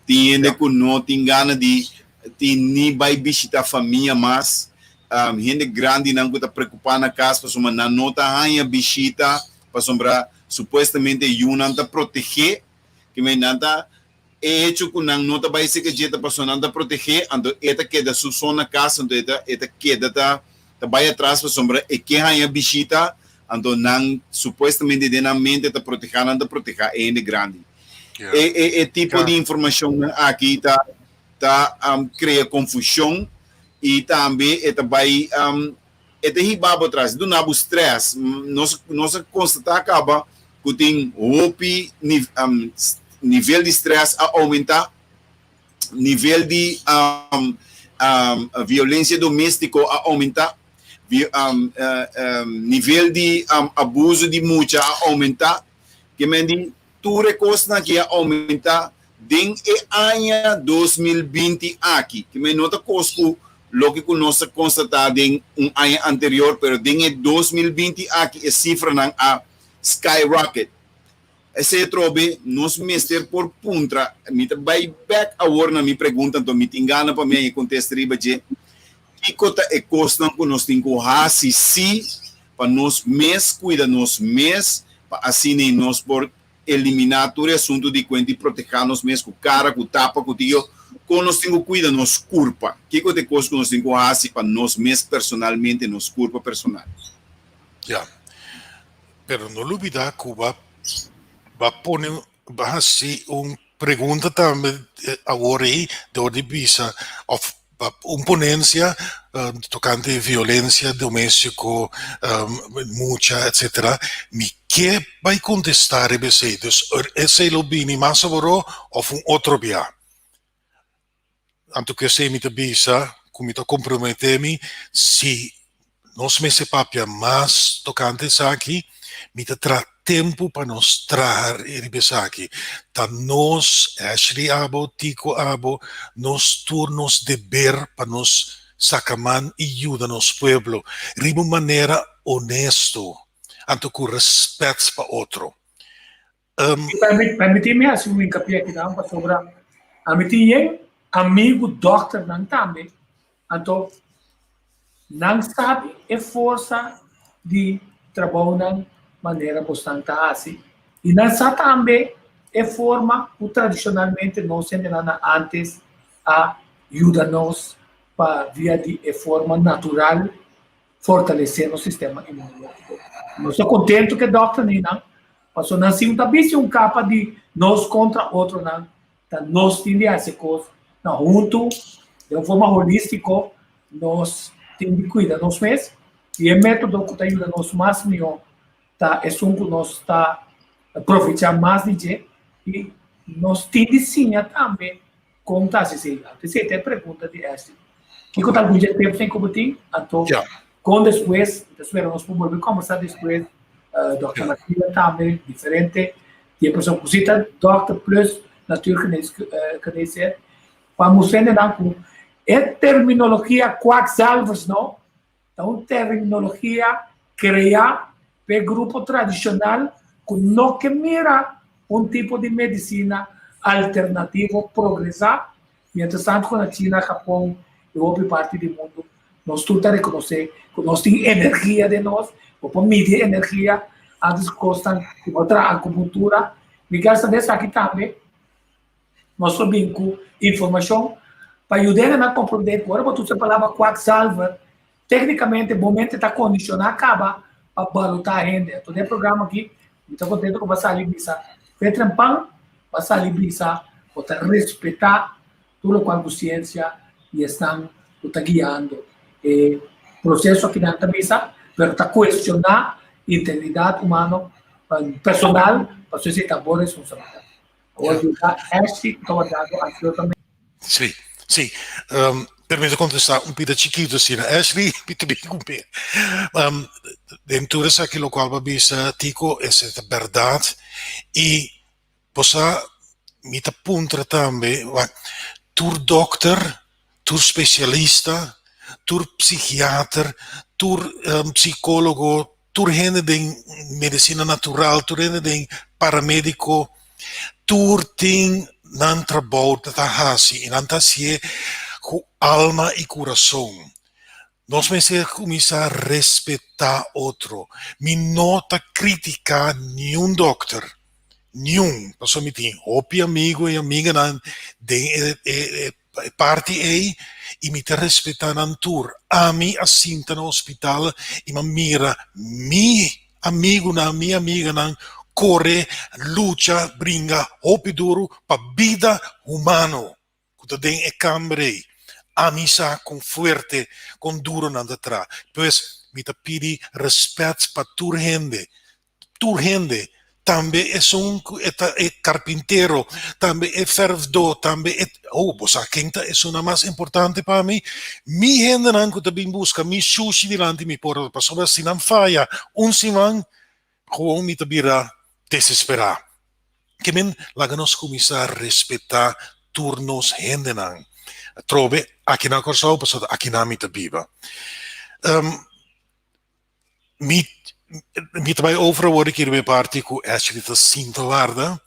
tin hende ku no tin gana di tin ni bai bishita famia mas. Hende grandinan ku ta preokupá na kas pasobra nan no ta haña bishita pasobra supuestamente yunan ta protegé. Ke men nan ta e hecho ku nan no ta bai seka dje ta pasobra nan ta protegé, anto e ta keda su so na kas, anto e ta e ta keda ta ta bai atras pasobra e ke haña bishita, anto nan supuestamente den nan mente ta protehá nan ta protehá e hende grandi. E e e tipo di informashonnan aki ta ta krea konfushon i tambe e ta bai e ta hiba bo atras, e duna bo stress. Nos nos a konstatá kaba ku tin hopi nivel di stress a oumentá, nivel di violensia doméstiko a oumentá, nivel di abuso di mucha a oumentá. Ke men di Tur e kosnan aki a oumentá den e aña 2020 aki. Ki men no ta kos ku loke ku nos a konstatá den un aña anterior, pero den e 2020 aki e sifranan a skyrocket. Esei atrobe nos mester por puntra, mi ta bai bèk awor na mi pregunta, anto mi tin gana pa mi haña kontesta riba dje, kiko ta e kosnan ku nos tin ku hasi si pa nos mes kuida nos mes, pa asina nos por eliminá tur e asuntu di kuenta i protehá nos mes ku kara, ku tapa, ku tio, kon nos tin ku kuida nos kurpa? Kiko ta e kos ku nos tin ku hasi pa nos mes personalmente, nos kurpa personal? Ya. Pero no lubidá ku bo a pone, bo a hasi un pregunta tambe awor ei dor di bisa of un ponencia tocante violencia domestico, mucha etcetera, mi ke bai contesta riba esei, dus esei lo bini mas aworó of un otro bia. Anto ku esei mi ta bisa ku mi ta komprometé mi si nos mester papia mas tokante esaki, mi ta traha tempu pa nos traha riba esaki. Ta nos, Ashley abo, Tico abo, nos tur nos deber pa nos saka man i yuda nos pueblo riba un manera honesto anto ku rèspèt pa otro. Permití mi hasi un hincapié akinan pasobra ami tin yen amigu dòkternan tambe, anto nan sabi e forsa di trabounan manera bosnan ta hasi i nan sa tambe e forma ku tradishonalmente nos hendenan na antes a yuda nos pa via di e forma natural fortalesé nos sistema inmunológiko. Nos ta kontentu ku e dòkternan Pasobra nan si un ta bisti un kapa di nos kontra otronan, ta nos tin di hasi kos nan huntu, den un forma holístiko, nos tin di kuida nos mes i e método ku ta yuda nos mas mihó ta esun ku nos ta provechá mas di dje i nos tin di siña tambe kon ta hasi esei. Anto esei ta e pregunta di Ashley. Kiko ta algun dje tipsnan ku bo tin? Anto Kon despues, mi ta spera nos por bolbe kombersá despues, Dòkter Martina tambe, diferente di e persona ku si ta dòkter plus natuurgeneesheer, pa mustra hendenan ku e terminologia kwakzalvers no ta un terminologia kreá pa e grupo tradishonal ku no ke mira un tipo di medisina alternativo progresá, mientras tanto ku na China, Japon i hopi parti di mundu Nos tur ta rekonosé ku nos tin energia den nos, bo por midi e energia antes ku kosnan ku bo traha akupuntura. Mi kier sa esaki tambe, nos por bin ku informashon pa yuda hende nan komprondé ku ora bo ta usa e palabra kwakzalver, teknikamente bo mente ta kondishoná kaba pa balotá hende. Anto den e programa aki mi ta kontento ku bo a sali bisa Vetrempan, bo a sali bisa bo ta respetá tur lokual ku siensia i esnan ku ta guiando e proseso akinan ta bisa, pero ta kuestioná integridat humano personal pasobra esei ta bo responsabilidat. Awor yuda Ashley ku ta wardando ansiosamente. Sí, sí. Permito kontestá un pida chikitu asina. Ashley, mi ta bin ku mi. Den tur esaki lokual bo a bisa, Tico, esei ta bèrdat. I Bo sa, mi ta puntra tambe, wak, tur dokter, tur spesialista, tur psikiater, tur psikólogo, tur hende den medisina natural, tur hende den paramediko, tur tin nan trabou ta hasi i nan ta hasié ku alma i kurason. Nos mester kuminsá respetá otro. Mi no ta kritiká niun dòkter, niun, pasobra mi tin hopi amigu i amiganan den e parti ei i mi ta respetá nan tur. Ami a sinta na hospital i mi a mira mi amigunan, mi amiganan kore, lucha, bringa hopi duru pa bida humano. ku ta den e kamber ei. Ami sa kon fuerte, kon duro nan ta traha. Pues, mi ta pidi rèspèt pa tur hende, tur hende, tambe esun ku e ta e karpintero, tambe e fèrfdó, tambe e, oh, bo sa ken ta esunnan mas importante pa mi? Mi hendenan ku ta bin buska mi shushi dilanti mi porta, pasobra si nan faya un siman, Gewoon mi ta bira desesperá. Ke men laga nos kuminsá respetá tur nos hendenan. Atrobe aki na Kòrsou pasobra ta akinan mi ta biba. Mi mi ta bai over awor aki riba e parti ku Ashley ta sinta warda.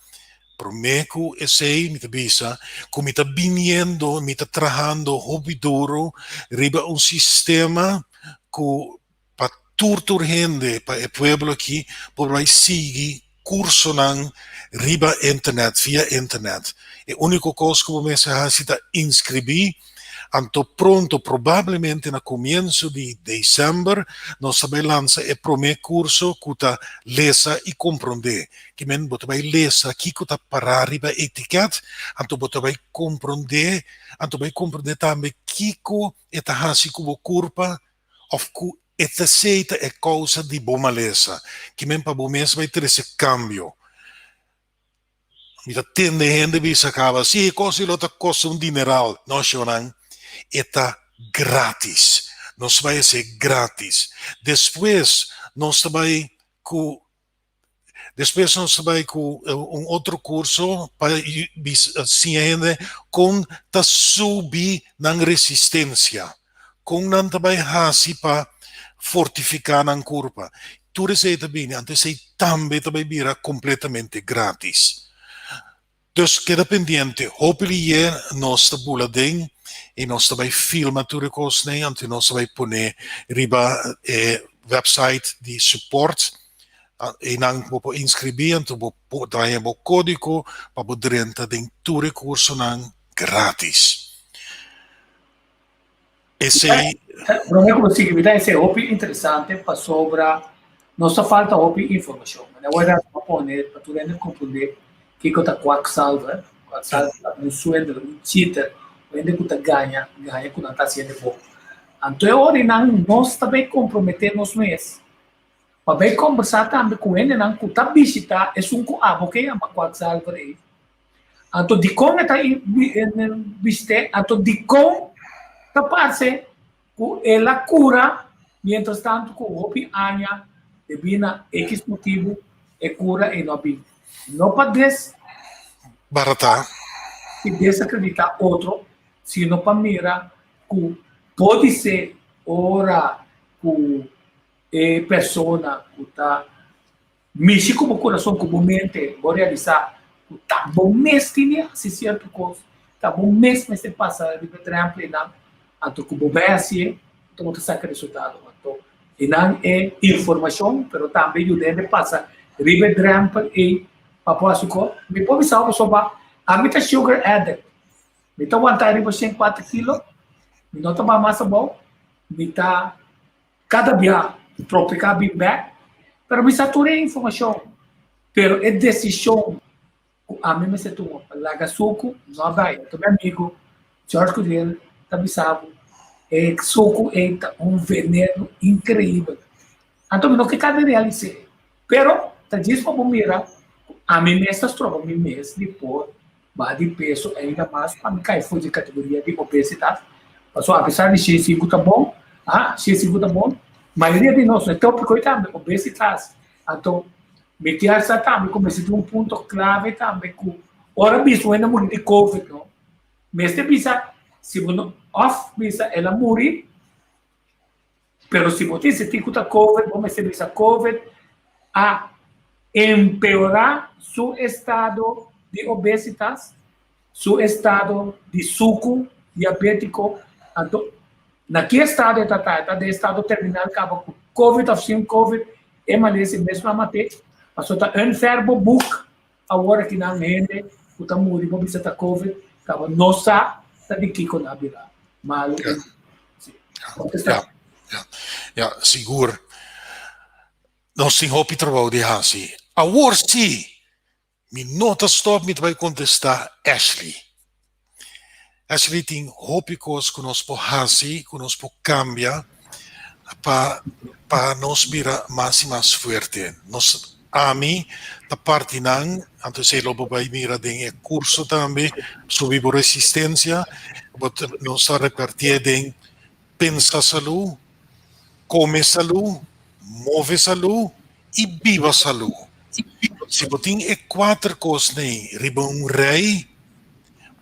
Promé ku esei mi ta bisa ku mi ta biniendo, mi ta trahando hopi duru riba un sistema ku pa tur tur hende, pa e pueblo aki por bai sigui kursonan riba internet, via internet. E úniko kos ku bo mester hasi ta inskribí, anto pronto, probablemente na komienso di desèmber, nos ta bai lansa e promé kurso ku ta lesa i komprondé. Ki men bo ta bai lesa kiko ta pará riba e etikèt, anto bo ta bai komprondé, anto bai komprondé tambe kiko e ta hasi ku bo kurpa, òf ku e ta seita e kousa di bo malesa, ki men pa bo mes bai trese kambio. Mi ta tende hende bisa kaba, si e kos ei lo ta kosta un dineral. No, shownan, e ta gratis. Nos bai hasié gratis. Despues nos ta bai ku Despues nos ta bai ku un otro kurso pa siña hende kon ta subi nan resistensia, kon nan ta bai hasi pa fortifiká nan kurpa. Tur esei ta bini, anto esei tambe ta bai bira kompletamente gratis. Dus keda pendiente, hopi liye nos ta bula den i nos ta bai filma tur e kosnan anto nos ta bai pone riba e website di support. Einan bo por inskribí anto bo por daña bo kódigo pa bo drenta den tur e kursonan gratis. Esei. Promé ku bo sigui, mi ta esei hopi interesante pasobra nos ta falta hopi informashon. Mane awor a pone pa tur hende komprondé kiko ta kwaksalver. Kwaksalver ta un swindler, un cheater, un hende ku ta gaña, gaña ku nan ta hasi hende bon. Anto e ora einan nos ta bai komprometé nos mes pa bai kombersá tambe ku hendenan ku ta bishitá esun ku abo ke yama kwaksalver ei. Anto dikon e ta bist'é? Anto dikon ta parse ku el a kura mientras tanto ku hopi aña debí na ekis motibu e kura ei no a bin? No pa des Baratá. I desakreditá otro, sino pa mira ku podisé ora ku e persona ku ta Mishi ku bo kurason, ku bo mente, bo realisá ku ta bo mes tin di hasi sierto kos, ta bo mes mester pasa riba e drèmpel einan, anto ku bo bai hasié, anto bo ta saka resultado. Anto einan e informashon, pero tambe yuda hende pasa riba e drèmpel ei pa por hasi kos. Mi por bisa bo pasobra ami ta sugar addict, mi ta wanta riba 104 kilo, mi no ta baha mas abou, mi ta Kada bia tropica bin bek, pero mi sa tur e informacion, pero e decision cu ami mester tuma pa laga sucu no a bay. Anto mi amigo George Curiel ta bisa bo e sucu ey ta un veneno increibel. Anto mi no ke kada realise, pero ta djis pa bo mira cu ami mes ta stroba mi mes di por baha di peso ainda mas pa mi kai for di kategoria di obesitas. Pasobra apesar di 105 ta bon, ah, 105 ta bon, mayoria di nos, e tópiko ei tambe, obesitas. Anto, mi kier sa tambe ku mester tin un punto klave tambe ku ora bisa un hende a muri di covid, no, mester bisa si bo no, òf bisa el a muri, Pero si bo tin sinti ku ta covid, bo mester bisa covid a empeorá su estado di obesitas, su estado di suku diabétiko. Anto, Na ki estado e ta ta? E ta den estado terminal kaba ku covid of sin covid e malesa e mes lo a mat'é. Pasobra ta unfair bo boek awor aki nan hende ku ta muri bo bisa ta covid kaba no sa ta di kiko nan a bira malu. Ya, ya, ya, sigur. Nos tin hopi trabou di hasi. Awor si, mi no ta stop, mi ta bai kontestá Ashley. Ashley tin hopi kos ku nos por hasi, ku nos por kambia pa pa nos bira mas i mas fuerte. Nos ami ta parti nan, anto esei lo bo bai mira den e kurso tambe, subi bo resistensia, bo ta nos ta repartié den pensa salú, kome salú, move salú i biba salú. Si bo tin e kuater kosnan riba un rei,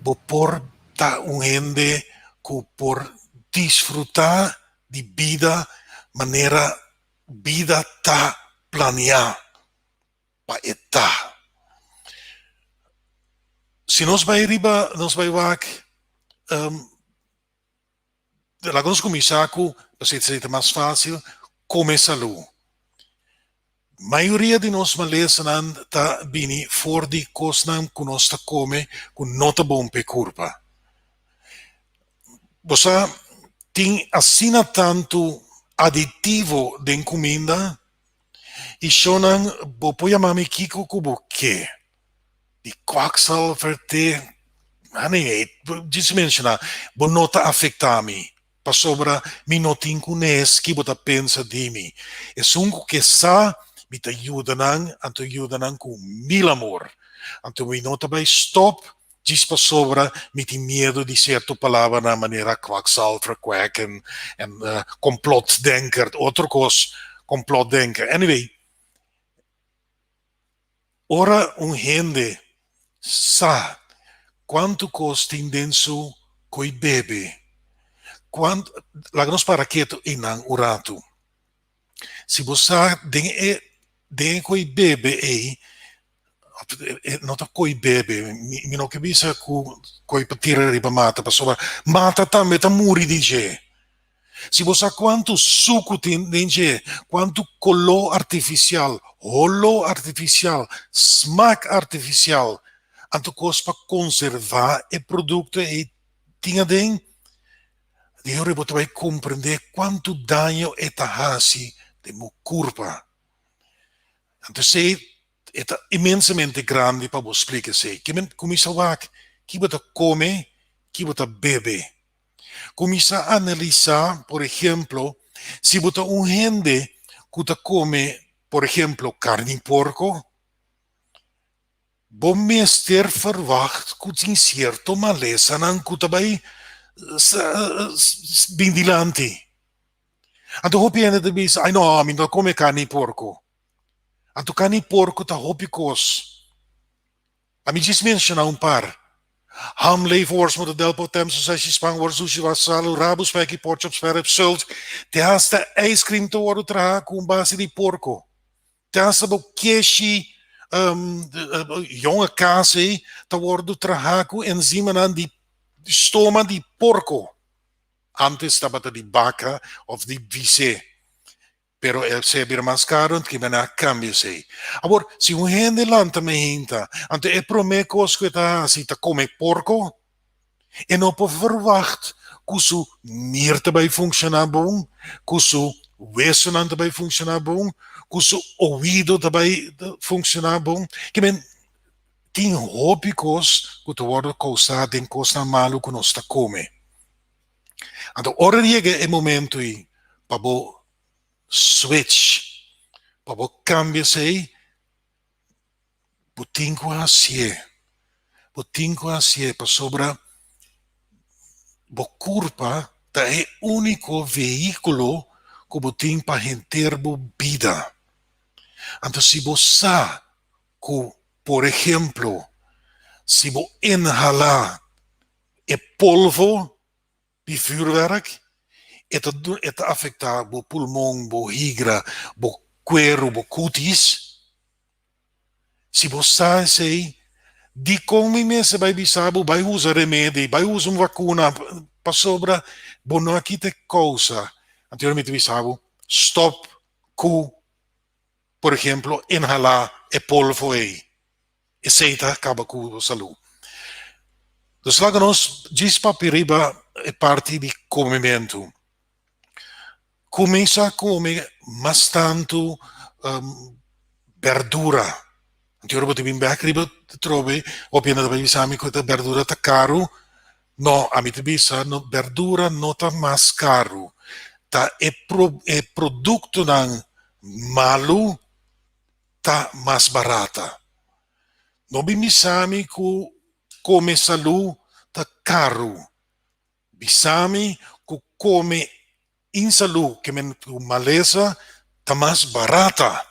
bo por ta un hende ku por disfrutá di bida manera bida ta planiá pa e ta. Si nos bai riba, nos bai wak Laga nos kuminsá ku, pasobra esei ta mas fásil, kome salú. Mayoria di nos malesanan ta bini for di kosnan ku nos ta kome ku no ta bon pa e kurpa. Bo sa, tin asina tantu aditivo den kuminda i shownan bo por yama mi kiko ku bo ke. Di kwakzalver te, anyway, djis menshoná, bo no ta afektá mi, pasobra mi no tin kunes ki bo ta pensa di mi. Esun ku ke sa, mi ta yuda nan, anto yuda nan ku mil amor. Anto mi no ta bai stòp djis pasobra mi tin miedu di sierto palabranan manera kwakzalver, kwek en complotdenker, otro kos, complotdenker. Anyway, Ora un hende sa kuantu kos tin den su koi bebe, kuantu, laga nos para ketu einan un ratu. Si bo sa den e den e koi bebe ei, no ta koi bebe, mi no ke bisa ku koi pa tira riba mata pasobra mata tambe ta muri di dje. Si bo sa kuantu suku tin den dje, kuantu koló artifisial, holó artifisial, smak artifisial, anto kos pa konservá e produkto ei tin aden, di ora bo ta bai komprendé kuantu daño e ta hasi den bo kurpa. Anto esei e ta inmensamente grandi pa bo splika esei. Ke men kuminsá wak ki bo ta kome, ki bo ta bebe. Kuminsá analisá, por ehemplo, si bo ta un hende ku ta kome, por ehemplo, karni porko, bo mester ferwagt ku tin sierto malesanan ku ta bai bin dilanti. Anto hopi hende ta bisa, ai no, mi no ta kome karni porko. Anto karni porko ta hopi kos. Ami djis menshoná un par, Ham, leverworst, mortadel, potem, soseshi, spangworst, sushi, was, salu, rabu, speki, porkchop, sperrib, sult, te hasta ijskrim ta wòrdu traha ku un base di porko. Te hasta bo keshi yonge kaas ei ta wòrdu traha ku enzimanan di stoma di porko. Antes tabata di baka òf di bisé. Pero esei a bira mas caro, anto kiba nan a cambia esei. Awor, si un hende lanta mehinta, anto e prome cos cu e ta haci ta come porco, e no por verwacht cu su nir ta bay funciona bon, cu su wesonan ta bay funciona bon, cu su oido ta bay funciona bon. Kiba tin hopi cos cu ta wordo causa den cosnan malo cu nos ta come. Anto ora di yega e momento ei pa bo switch, pa bo cambia esei, bo tin cu hacié. Bo tin cu hacié pasobra bo curpa ta e unico vehiculo cu bo tin pa henter bo bida. Anto si bo sa cu, por ehemplo, si bo inhala E polvo di vuurwerk e ta e ta afektá bo pulmon, bo higra, bo kueru, bo kutis. Si bo sa esei, dikon mi mester bai bisa bo bai usa remedi, bai usa un vakuna? Pasobra bo no a kita e kousa. Anto mi ta bisa bo, stòp ku, por ehemplo, inhalá e polvo ei. Esei ta kaba ku bo salú. Dus laga nos djis papia riba e parti di komementu. Kuminsá kome mas tantu berdura. Anto ora bo ta bin bek riba trobe, hopi hende ta bai bisa mi ku e berdura ta karu. No, ami ta bisa no, berdura no ta mas karu. Ta e e produktonan malu ta mas barata. No bin bisa mi ku kome salú ta karu. Bisa mi ku kome insalú ke men ku malesa ta mas barata.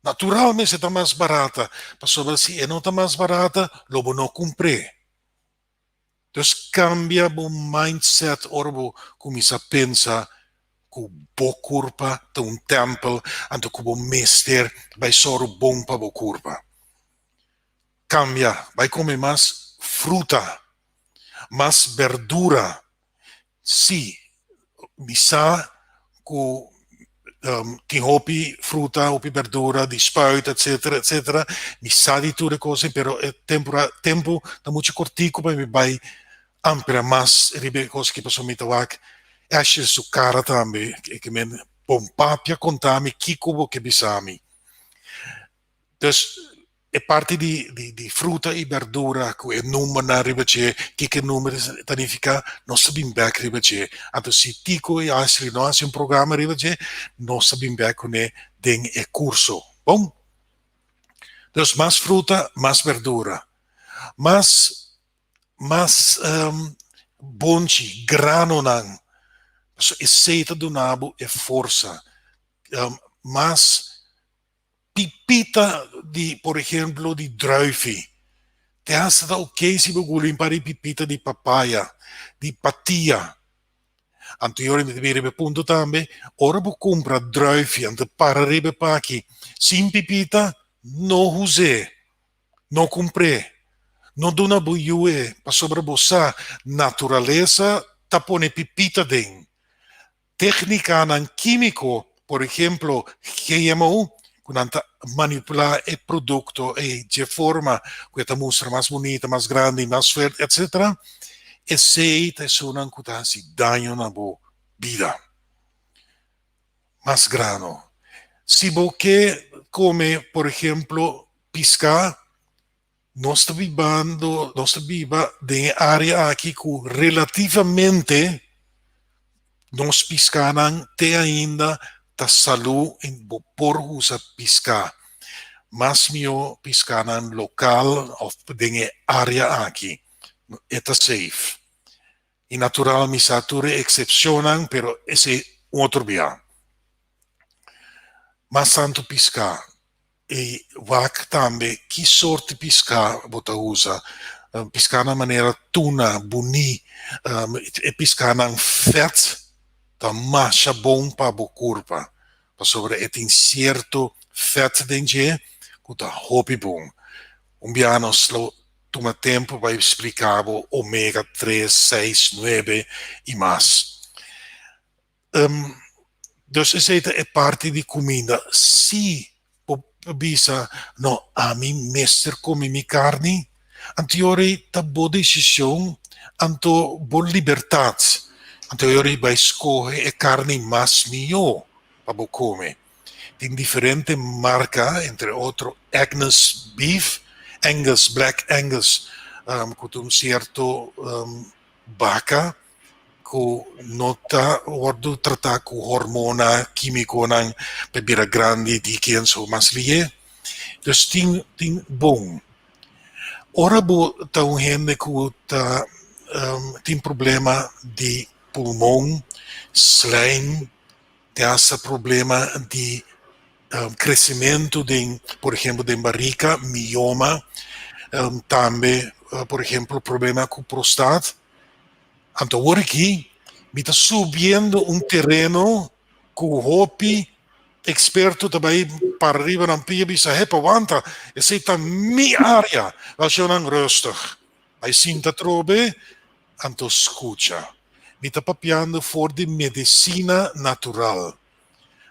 Natural mester ta mas barata, pasobra si e no ta mas barata lo bo no kumpr'é. Dus kambia bo mindset ora bo kuminsá pensa ku bo kurpa ta un tèmpel anto ku bo mester bai sòru bon pa bo kurpa. Kambia, bai kome mas fruta. Mas berdura. Sí, mi sa ku tin hopi fruta, hopi berdura di spuit, etcetera, etcetera. Mi sa di tur e kos ei, pero e tempora, tempu ta muchu kortiku pa mi bai amplia mas riba e kos aki pasobra mi ta wak Ashley su kara tambe, ke men bon papia konta mi kiko bo ke bisa mi. Dus e parti di di di fruta i berdura ku e numbernan riba dje, kiko e number ta nifiká, nos ta bin bèk riba dje. Anto si Tico i Ashley no hasi un programa riba dje, nos ta bin bèk kuné den e kurso. Bon? Dus mas fruta, mas berdura. Mas mas bonchi, granonan, pasobra esei ta duna bo e forsa. Mas Pipita di, por ehemplo, di druifi. Te hasta ta ok si bo guli un par di pipita di papaya, di patia. Anto yora mi ta bira riba e punto tambe, ora bo kumpra druifi anto para riba e paki sin pipita, no huz'é, no kumpr'é, no duna bo yu e, pasobra bo sa naturalesa ta pone pipita den. Téknikanan kímiko, por ehemplo GMO, ku nan ta manipulá e produkto ei dje forma ku e ta mustra mas bunita, mas grandi, mas fuerte, etcetera, esei ta esunnan ku ta hasi daño na bo bida. Mas grano. Si bo ke kome, por ehemplo, piská, nos ta bibando, nos ta biba den e área aki ku relativamente nos piskanan te ainda ta salú i bo por usa piská. Mas mihó piskanan lokal òf den e área aki e ta safe. I natural mi sa tur e eksepshonnan pero esei un otro bia. Mas tantu piská E wak tambe ki sort di piská bo ta usa. Piskanan manera tuna, buní, e piskanan fèt ta masha bon pa bo kurpa pasobra e tin sierto fèt den dje ku ta hopi bon. Un biaha nos lo tuma tempu pa splika bo omega tres, seis, nuebe i mas. Dus esei ta e parti di kuminda. Si bo bisa, No, ami mester kome mi karni, anto yori ta bo desishon, anto bo libertat. Anto yori bai skohe e karni mas mihó pa bo kome. Tin diferente marka, entre otro Agnes Beef, Angus, Black Angus, ku ta un sierto baka ku no ta wòrdu tratá ku hormona, kímikonan pa e bira grandi diki enso mas lihé. Dus tin tin bon. Ora bo ta un hende ku ta tin problema di pulmon, slijm, te hasta problema di kresementu den por ehempel den barika, mioma, tambe por ehempel problema ku prostat. Anto awor aki mi ta subiendo un tereno ku hopi eksperto ta bai para riba nan pia bisa hepa wanta esei ta mi area. Wèl shownan rustig bai sinta atrobe anto skucha. Mi ta papiando for di medisina natural.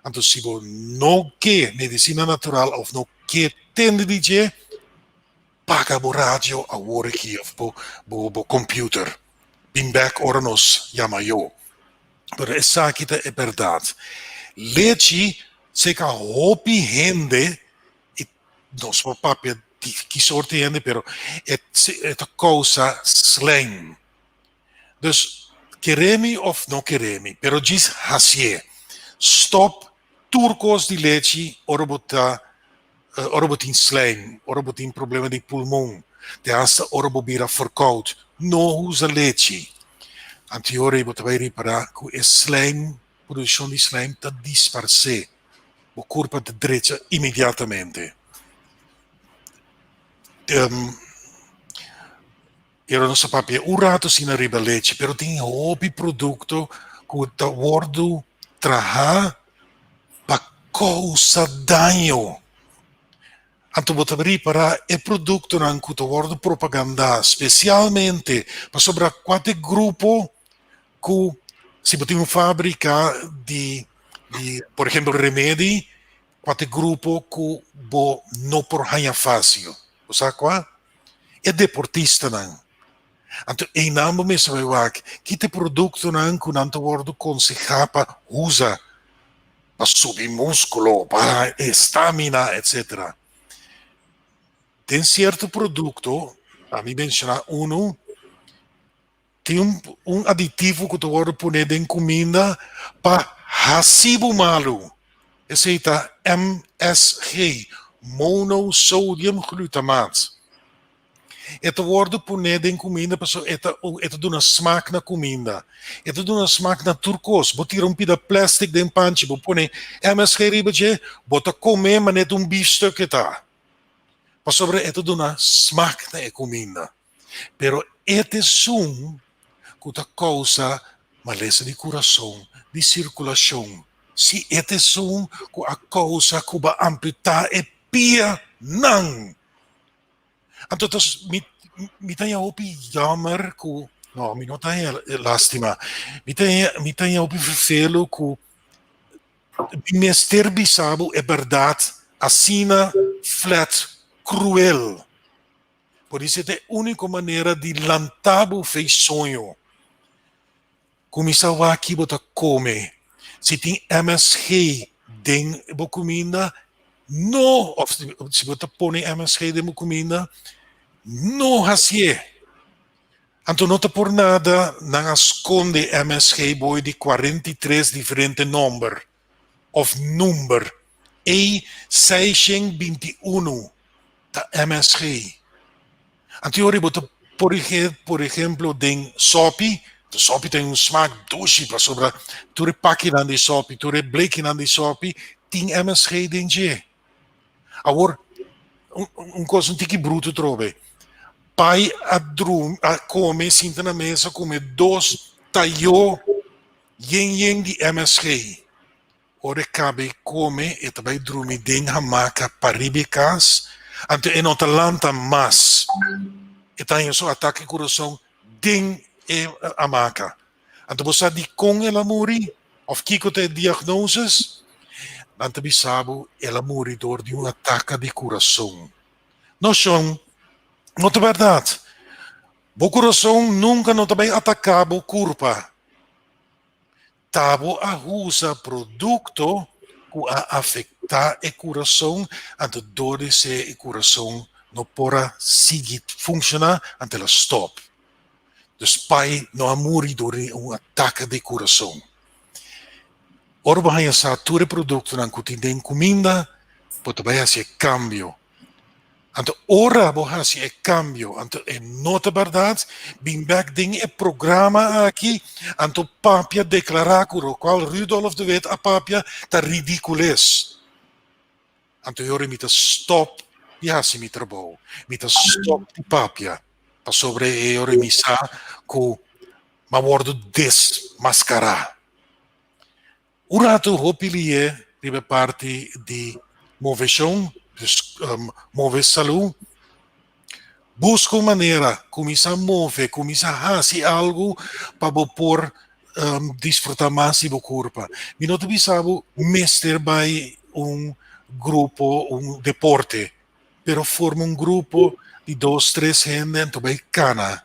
Anto si bo no ke medisina natural of no ke tende di dje, paga bo radio awor aki of bo bo bo computer. Bin bek ora nos yama yo. Pero esaki ta e berdad. Lechi seka hopi hende i nos por papia di ki soort di hende pero e e ta kousa slijm. Dus kere mi of no kere mi pero djis hasié. Stop tur kos di lechi ora bo ta ora bo tin slijm, ora bo tin problema di pulmon, te hasta ora bo bira verkoud. No usa lechi. Anteora bo ta bai ripará ku e slijm, produkshon di slijm ta disparsé. Bo kurpa ta drecha inmediatamente. Pero nos a papia un rato asina riba lechi, pero tin hopi produkto ku ta wòrdu trahá pa kousa daño. Anto bo ta ripará e produktonan ku ta wòrdu propagandá spesialmente pasobra kua ta e grupo ku si bo tin un fábrika di di por ehempel remedi, kua ta e grupo ku bo no por haña fásil. Bo sa kua? E deportistanan. Anto einan bo mester bai wak ki ta e produktonan ku nan ta wòrdu konsehá pa usa pa subi múskulo, pa estamina, etsetera. Den sierto produkto, ami menshoná unu, tin un aditivo ku ta wòrdu pone den kuminda pa hasi bo malu. Esei ta MSG, monosodium glutamaat. E ta wòrdu pone den kuminda pasobra e ta e ta duna smak na kuminda. E ta duna smak na tur kos. Bo tira un pida plastic den panchi, bo pone MSG riba dje, bo ta kome manera un biefstuk e ta. Pasobra e ta duna smak na e kuminda. Pero e ta esun ku ta kousa malesa di kurason, di sirkulashon. Si e ta esun ku a kousa ku bo a amputá e pianan. Anto ta mi mi ta haña hopi yammer ku, no mi no ta haña lástima, mi ta haña mi ta haña hopi ferfelu ku mi mester bisa bo e bèrdat asina flat, kruel. Por esei ta e úniko manera di lanta bo fe i soño. Kuminsá wak ki bo ta kome. Si tin MSG den bo kuminda, no, òf si bo ta pone MSG den bo kuminda, no hasié. Anto no ta por nada nan a skonde MSG bo'i di 43 diferente nòmber òf number. E 621 ta MSG. Anto yori bo ta por por ehemplo den sopi, de sopi tin un smaak dushi pasobra tur e pakinan di sopi, tur e blekinan di sopi tin MSG den dje. Awor un un kos un tiki bruto trobe. Pai a drum a kome sinta na mesa kome dos tayo yen yen di MSG. Ora e kaba e kome, e ta bai drumi den hamaka pariba e kas, anto e no ta lanta mas. E ta haña su atake kurason den e hamaka. Anto bo sa dikon el a muri òf kiko ta e diagnoses? Nan ta bisa bo el a muri dor di un ataka di kurason. No shon, no ta bèrdat. Bo kurason nunka no ta bai ataká bo kurpa. Ta bo a usa produkto ku a afektá e kurason, anto dor di esei e kurason no por a sigui funshoná, anto el a stòp. Dus pai no a muri dor di un atake di kurason. Ora bo haña sa tur e produktonan ku tin den kuminda, bo ta bai hasi e kambio. Anto ora bo hasi e kambio, anto e no ta bèrdat, bin bèk den e programa aki, anto papia deklará ku lokual Rudolf de Wit a papia ta ridikules. Anto e ora mi ta stòp di hasi mi trabou, mi ta stòp di papia, pasobra e ora mi sa ku mi a wòrdu desmaskará. Un ratu hopi lié riba e parti di moveshon, dus move salú. Buska un manera, kuminsá move, kuminsá hasi algu pa bo por. um, disfrutá mas di bo kurpa. Mi no ta bisa bo mester bai un grupo, un deporte, pero forma un grupo di dos, tres hende anto bai kana.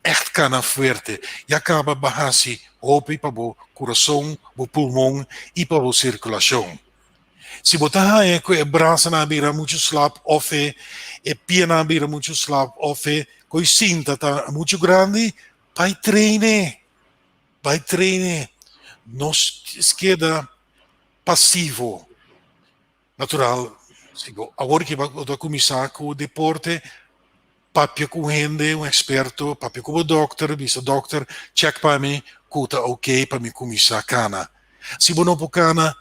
Echt kana fuerte. Ya kaba bo a hasi hopi pa bo kurason, bo pulmon i pa bo sirkulashon. Si bo ta haña ku e brasanan a bira muchu slap òf e e pianan a bira muchu slap òf e koi sinta ta muchu grandi, bai traine. Bai traine. No keda pasivo. Natural, si bo awor ki bo ta kuminsá ku deporte, papia ku hende, un eksperto, papia ku bo dòkter, bisa dòkter, chèk pa mi ku ta oke pa mi kuminsá kana. Si bo no por kana,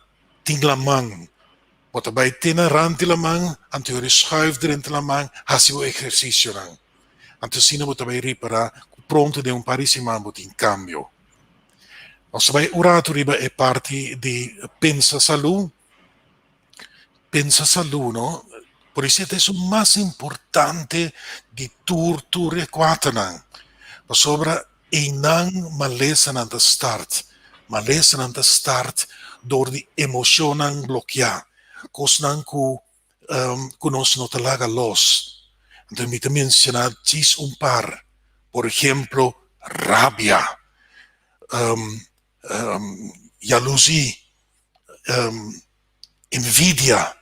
tin laman. Bo ta bai te na rant di laman, anto yori schuif drenta laman, hasi bo ehersisionan. Anto asina bo ta bai ripará ku pronto den un par di siman bo tin kambio. Nos ta bai un ratu riba e parti di pensa salú. Pensa salú, no? Por esei ta esun mas importante di tur tur e kuaternan. Pasobra einan malesanan ta start. Malesanan ta start dor di emoshonnan blokiá, kosnan ku ku nos no ta laga los. Anto mi ta menshoná djis un par. Por ehemplo, rabia, yalusí, envidia.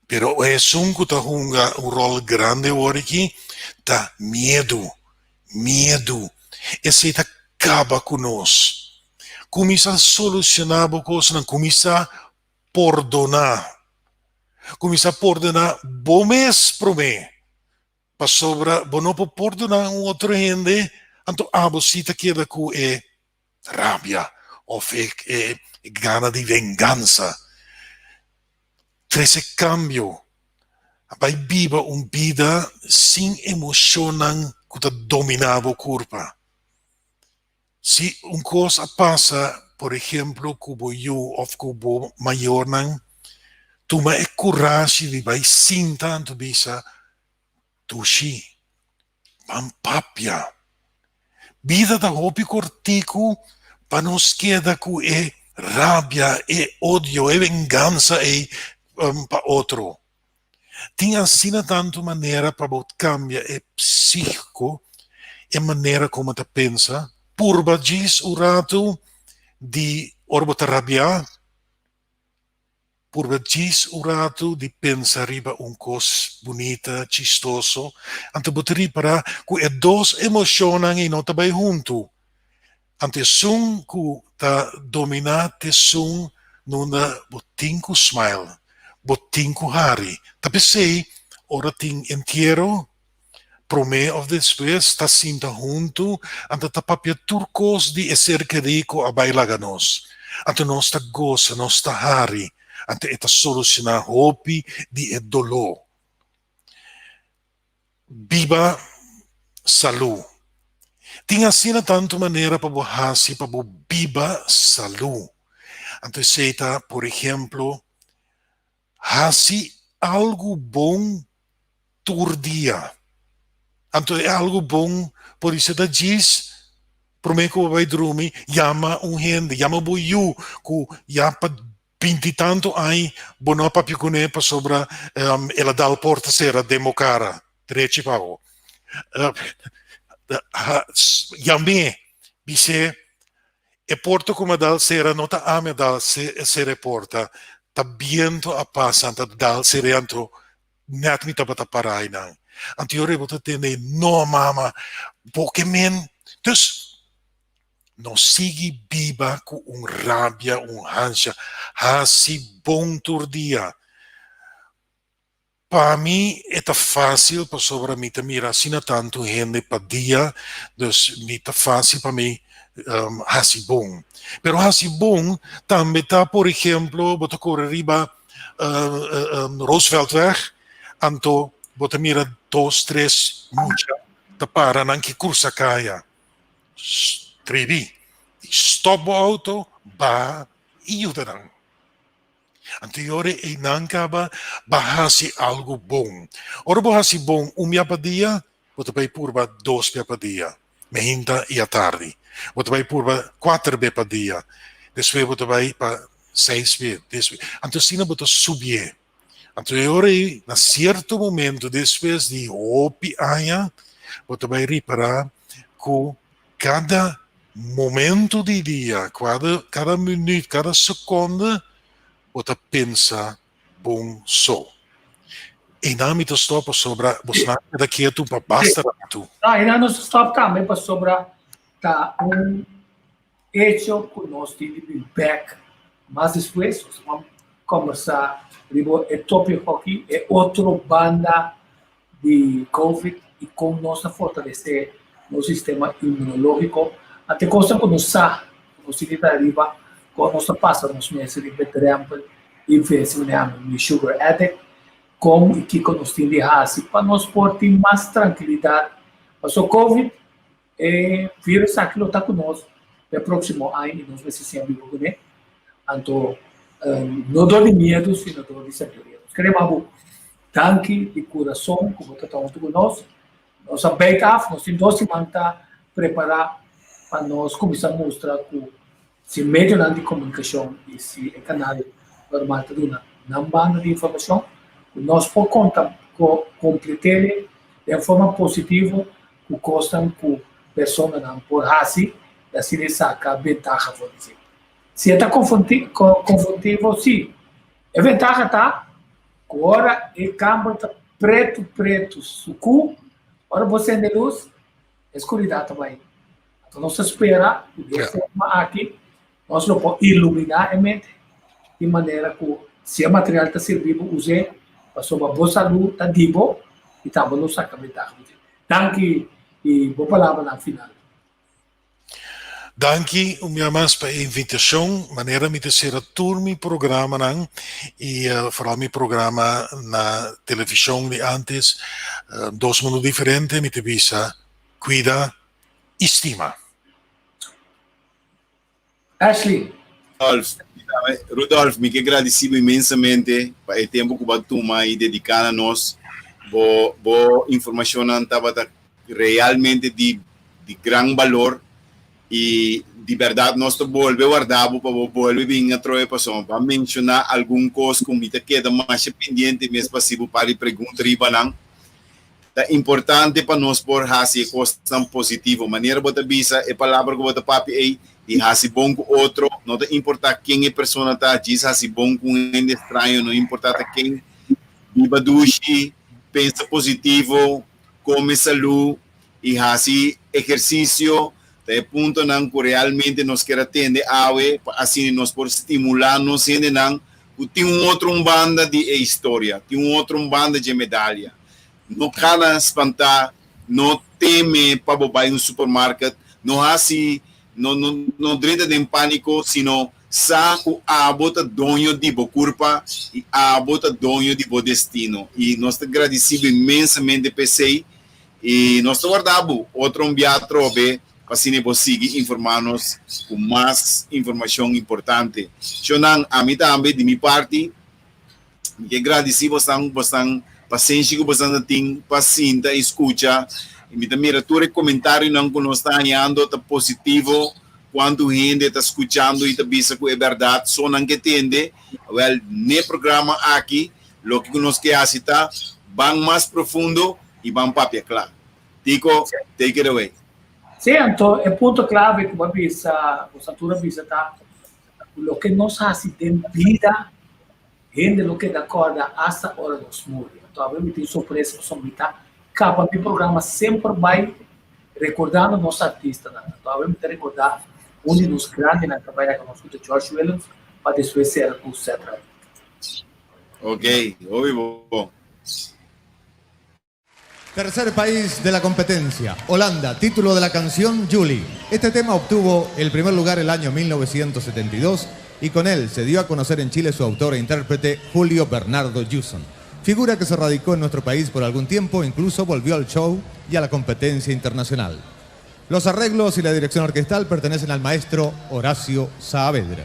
Pero esun ku ta hunga un ròl grandi awor aki ta miedu, miedu. Esei ta kaba ku nos. Kuminsá solushoná bo kosnan, kuminsá pordoná. Kuminsá pordoná bo mes promé. Pasobra bo no por pordoná un otro hende, anto abo sí ta keda ku e rabia òf e e gana di vengansa. Trese kambio. Bai biba un bida sin emoshonnan ku ta dominá bo kurpa. Si un kos a pasa, por ehemplo, ku bo yu òf ku bo mayornan, tuma e kurashi di bai sinta anto bisa, Dushi, ban papia. Bida ta hopi kortiku pa nos keda ku e rabia, e odio, e vengansa ei pa otro. Tin asina tantu manera pa bo kambia e psíkiko, e manera komo ta pensa. Purba djis un ratu di ora bo ta rabiá, purba djis un ratu di pensa riba un kos bunita, chistoso. Anto bo ta ripará ku e dos emoshonnan ei no ta bai huntu. Anto esun ku ta dominá t'esun nunda bo tin ku smile, bo tin ku hari. Ta p'esei ora tin entiero, promé òf despues ta sinta huntu, anto ta papia tur kos di e ser kerí ku a bai laga nos. Anto nos ta gosa, nos ta hari, anto e ta solushoná hopi di e doló. Biba salú. Tin asina tantu manera pa bo hasi pa bo biba salú. Anto esei ta, por ehemplo, hasi algu bon tur dia. Anto e algu bon por ser ta djis promé ku bo bai drumi yama un hende, yama bo yu ku ya pa Binti tantu añ bo no a papia kuné pasobra el a dal porta sera den bo kara drechi pa bo. Yam'é, bis'é, E porta ku mi a dal sera no ta ami a dal sera e porta, ta bientu a pasa anto a dal sera anto nèt mi tabata pará einan. Anto yora bo ta tende, No mama, bo ke men. Dus. No sigui biba ku un rabia, un hansha. Hasi bon tur dia. Pa mi e ta fásil pasobra mi ta mira asina tantu hende pa dia, dus mi ta fásil pa mi hasi bon. Pero hasi bon tambe ta, por ehemplo, bo ta kore riba Rooseveltweg, anto bo ta mira dos, tres mucha ta para nan ke krusa kaya. Tribi, stop bo auto, baha i yuda nan. Anto e ora ei nan kaba ba hasi algu bon. Ora bo hasi bon un bia pa dia, bo ta bai purba dos bia pa dia. Mehinta i atardi. Bo ta bai purba kuater be pa dia. Despues bo ta bai pa seis be. Despues, anto asina bo ta subié. Anto e ora ei, na sierto momento despues di hopi aña, bo ta bai ripará ku kada momento di dia, kada, kada minüt, kada sekonde, bo ta pensa bon so. Einan mi ta stop pasobra bosnan a keda ketu pa basta ratu. No, einan nos ta stop tambe pasobra ta un echo ku nos tin di bin bek mas despues. Nos ta kombersá riba e topiko aki, e otro banda di Covid i kon nos ta fortalesé nos sistema inmunológiko. Ante kosnan ku nos sa ku nos tin di ta riba, kon nos ta pasa nos mes riba e drèmpel i vense manera mi sugar addict, kon i kiko nos tin di hasi pa nos por tin mas trankilidat. Pasobra Covid, e virus aki lo ta ku nos pa e próksimo aña i nos mester siña biba kuné. Anto no dor di miedu sino dor di sabiduria. Nos kere bo danki di kurason ku bo ta ta huntu ku nos. Nos a beit af, nos tin dos siman ta prepará pa nos kuminsá mustra ku si medionan di komunikashon i si e kanal normal ta duna nan banda di informashon, ku nos por konta komplet'é den forma positivo ku kosnan ku personanan por hasi i asina e saka bentaha for di dje. Si e ta konfrontivo, si. E ventaha ta ku ora e kamber ta pretu pretu sukú, ora bo sende lus, e skuridat ta bai. Anto nos ta spera ku di e forma aki nos lo por iluminá e mente di manera ku si e material ta sirbi bo us'é pasobra bo salú ta di bo i tambe lo saka ventaha di dje. Danki i bo palabranan final. Danki un bia mas pa e invitashon. Manera mi ta sera tur mi programanan i foral mi programa na televishon di antes, Dos Mundo Diferente, mi ta bisa kuida i stima. Ashley. Rudolf, Rudolf, mi ke gradisí bo inmensamente pa e tempu ku bo a tuma i dediká na nos. Bo bo informashonnan tabata realmente di di gran balor i di bèrdat nos ta bolbe warda bo pa bo bolbe bin atrobe pasobra bo a menshoná algun kos ku mi ta keda masha pendiente mes pa hasi bo par di pregunta riba nan. Ta importante pa nos por hasi e kosnan positivo. Manera bo ta bisa, e palabra ku bo ta papia ei, di hasi bon ku otro, no ta importá ken e persona ta, djis hasi bon ku un hende straño, no importá ta ken. Biba dushi, pensa positivo, kome salú i hasi ehersisio ta e puntonan ku realmente nos kier a tende awe pa asina nos por stimulá nos hendenan ku tin un otro un banda di e historia, tin un otro un banda dje medalia. No kana spantá, no teme pa bo bai un supermarket, no hasi, no no no drenta den pániko, sino sa ku abo ta doño di bo kurpa i abo ta doño di bo destino. I nos ta gradisí bo inmensamente p'esei i nos ta warda bo otro un bia atrobe pa asina bo sigui informá nos ku mas informashon importante. Shonnan, ami tambe di mi parti mi ke gradisí bosnan ku bosnan pasenshi ku bosnan ta tin pa sinta i skucha. I mi ta mira tur e komentarionan ku nos ta hañando ta positivo, kuantu hende ta skuchando i ta bisa ku e bèrdat so nan ke tende. Awèl, n'e programa aki loke ku nos ke hasi ta ban mas profundo i ban papia kla. Tico, take it away. Sí, anto e punto clave cu bo a bisa, bo Santura a bisa ta cu loke nos haci den bida, hende lo keda corda hasta ora nos muri. Anto awe mi tin sorpresa pasobra mi ta caba mi programa semper bay recordando nos artistanan. Anto awe mi ta recorda un di nos grandenan cu a bay laga nos cu ta George Willems pa despues cera cu Seth Rodriguez. Ok, hopi bon. Tercer país de la competencia, Holanda, título de la canción Julie. Este tema obtuvo el primer lugar el año 1972 y con él se dio a conocer en Chile su autor e intérprete Julio Bernardo Hewson. Figura que se radicó en nuestro país por algún tiempo, incluso volvió al show y a la competencia internacional. Los arreglos y la dirección orquestal pertenecen al maestro Horacio Saavedra.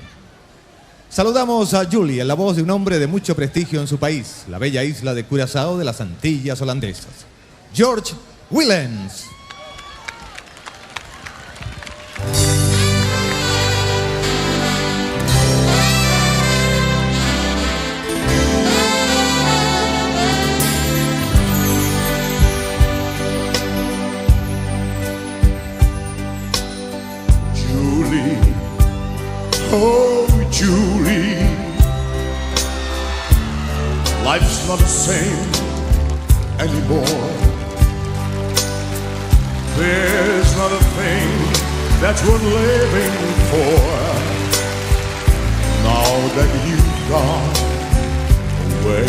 Saludamos a Julie en la voz de un hombre de mucho prestigio en su país, la bella isla de Curazao de las Antillas Holandesas. George Willems. Oh, Julie, life's not the same anymore. There's not a thing that's worth living for. Now that you've gone away,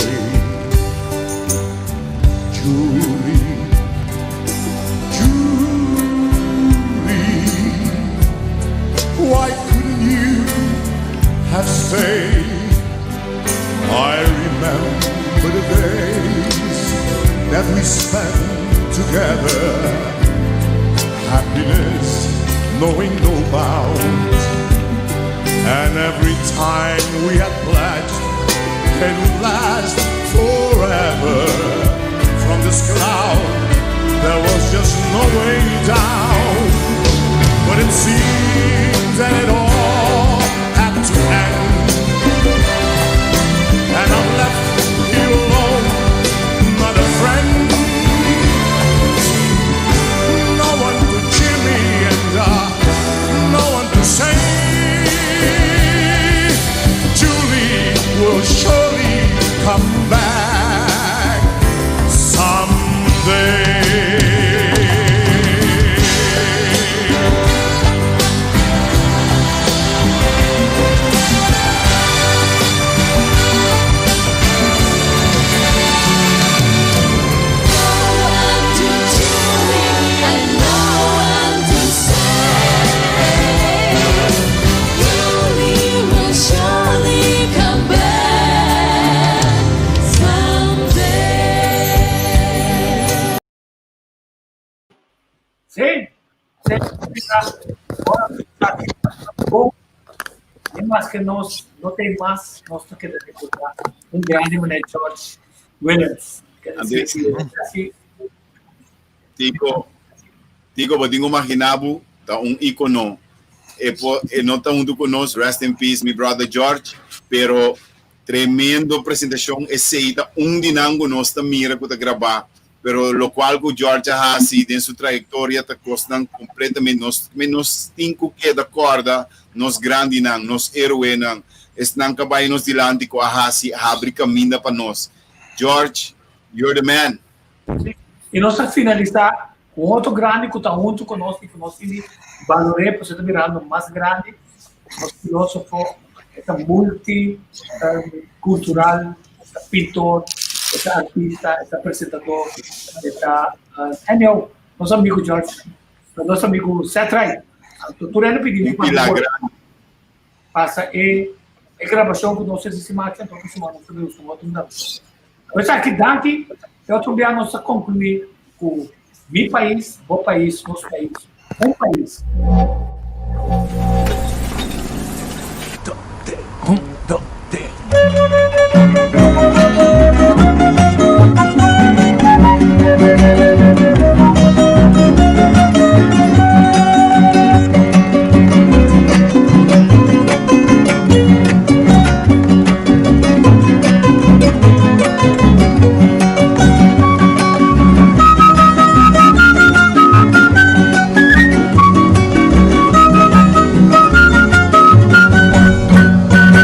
Julie, Julie, why couldn't you have stayed? I remember the days that we spent together. Happiness knowing no bounds. And every time we had pledged it would last forever. From this cloud, there was just no way down. But it seems that it all had to end. And I'm left here alone, not a friend. No one to cheer me and no one to say Julie will surely come back someday. Surely come back someday. Si, si. E mas ku nos no tin mas, nos ta keda rekordá un grandi meneer George Williams. Andrés. Tico, Tico, bo tin ku imaginá bo, ta un íkono. E, po, e no ta huntu ku nos, rest in peace, mi brother George, pero tremendo presentashon, esei ta un di nan ku nos ta mira ku ta grabá, pero lokual ku George a hasi den su trayektoria ta kosnan kompletamente, nos, nos tin ku keda kòrda nos grandinan, nos héroenan, esnan ku a bai nos dilanti ku a hasi habri kaminda pa nos. George, you're the man. I nos a finalisá ku otro grandi ku ta huntu ku nos i ku nos tin di balor'é, pasobra ta birando mas grandi, nos filósofo, e ta multikultural, e ta pintor, e ta artista, e ta presentadó, e ta anyhow, nos amigu George, nos amigu Ced Ride. Anto tur hende pidi mi pa pasa e e grabashon ku nos hasi siman aki, anto otro siman nos ta bin usa un otro grabashon. Pues aki danki, e otro bia nos ta konkluí ku Mi pais, bo pais, nos pais, un pais. Un, dos, tres.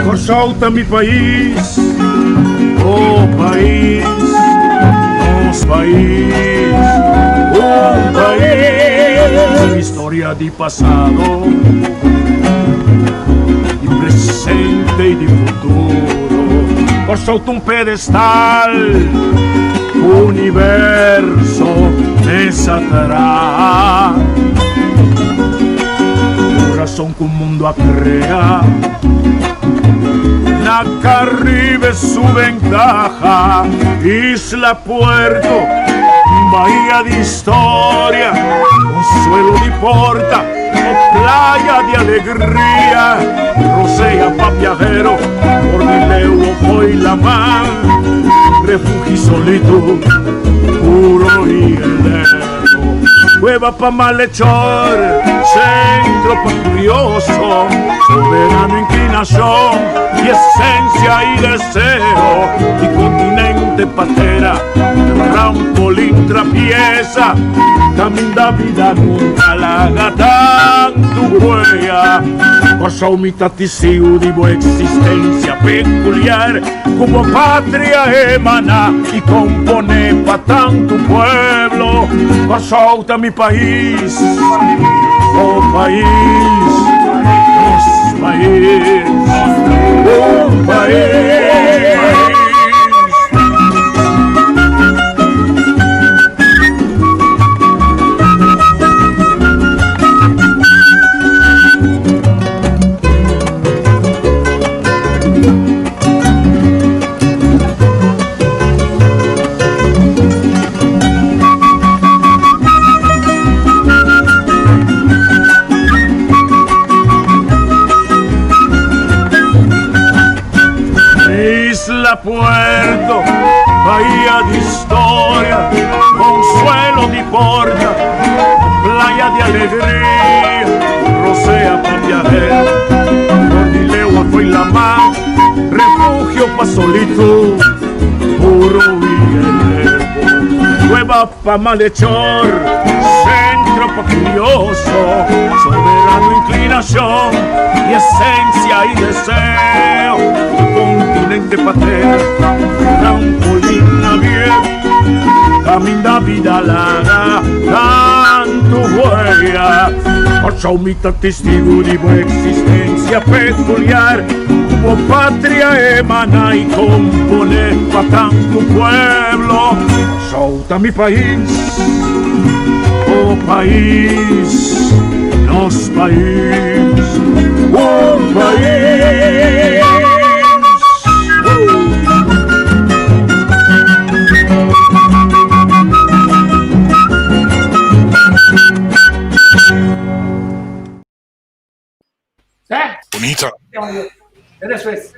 Kòrsou ta mi pais, oh pais, nos pais, un pais. Historia di pasado, di presente i di futuro. Kòrsou ta un pedestal, universo mesa traha. Kurason ku mundu a krea, na Karibe su bentaha. Isla Puerto, bahia di historia, konsuelo di porta o playa di alegria. Rosea pa biahero, for di leu o fo'i laman, refugio solitud, puro i eterno. Cueva pa malhechor, centro pa curioso, soberano inclinacion y esencia y deseo, y continente patera, trampolín trapieza, caminda vida nunca laga tantu. huella. Kòrsou mi ta testigu di bo eksistensia pekuliar ku bo patria emaná i komponé pa tantu pueblo. Kòrsou ta mi pais, bo pais, nos pais, un pais. Isla Puerto, bahía de historia, consuelo di porta, playa de alegría, rosea pa viajer, Cordileua foi la mar, refugio pa solitud, puro y el cueva pa malhechor, centro pa curioso, soberano inclinación y esencia y deseo, continente patero, trampolín abierto, caminda vida larga, tanto huella, Kòrsou mi ta testigu di bo existencia peculiar, bo patria emana y compone pa tanto pueblo. Kòrsou ta mi pais, bo pais, nos pais, un pais. Eh? Bunita. Te despues.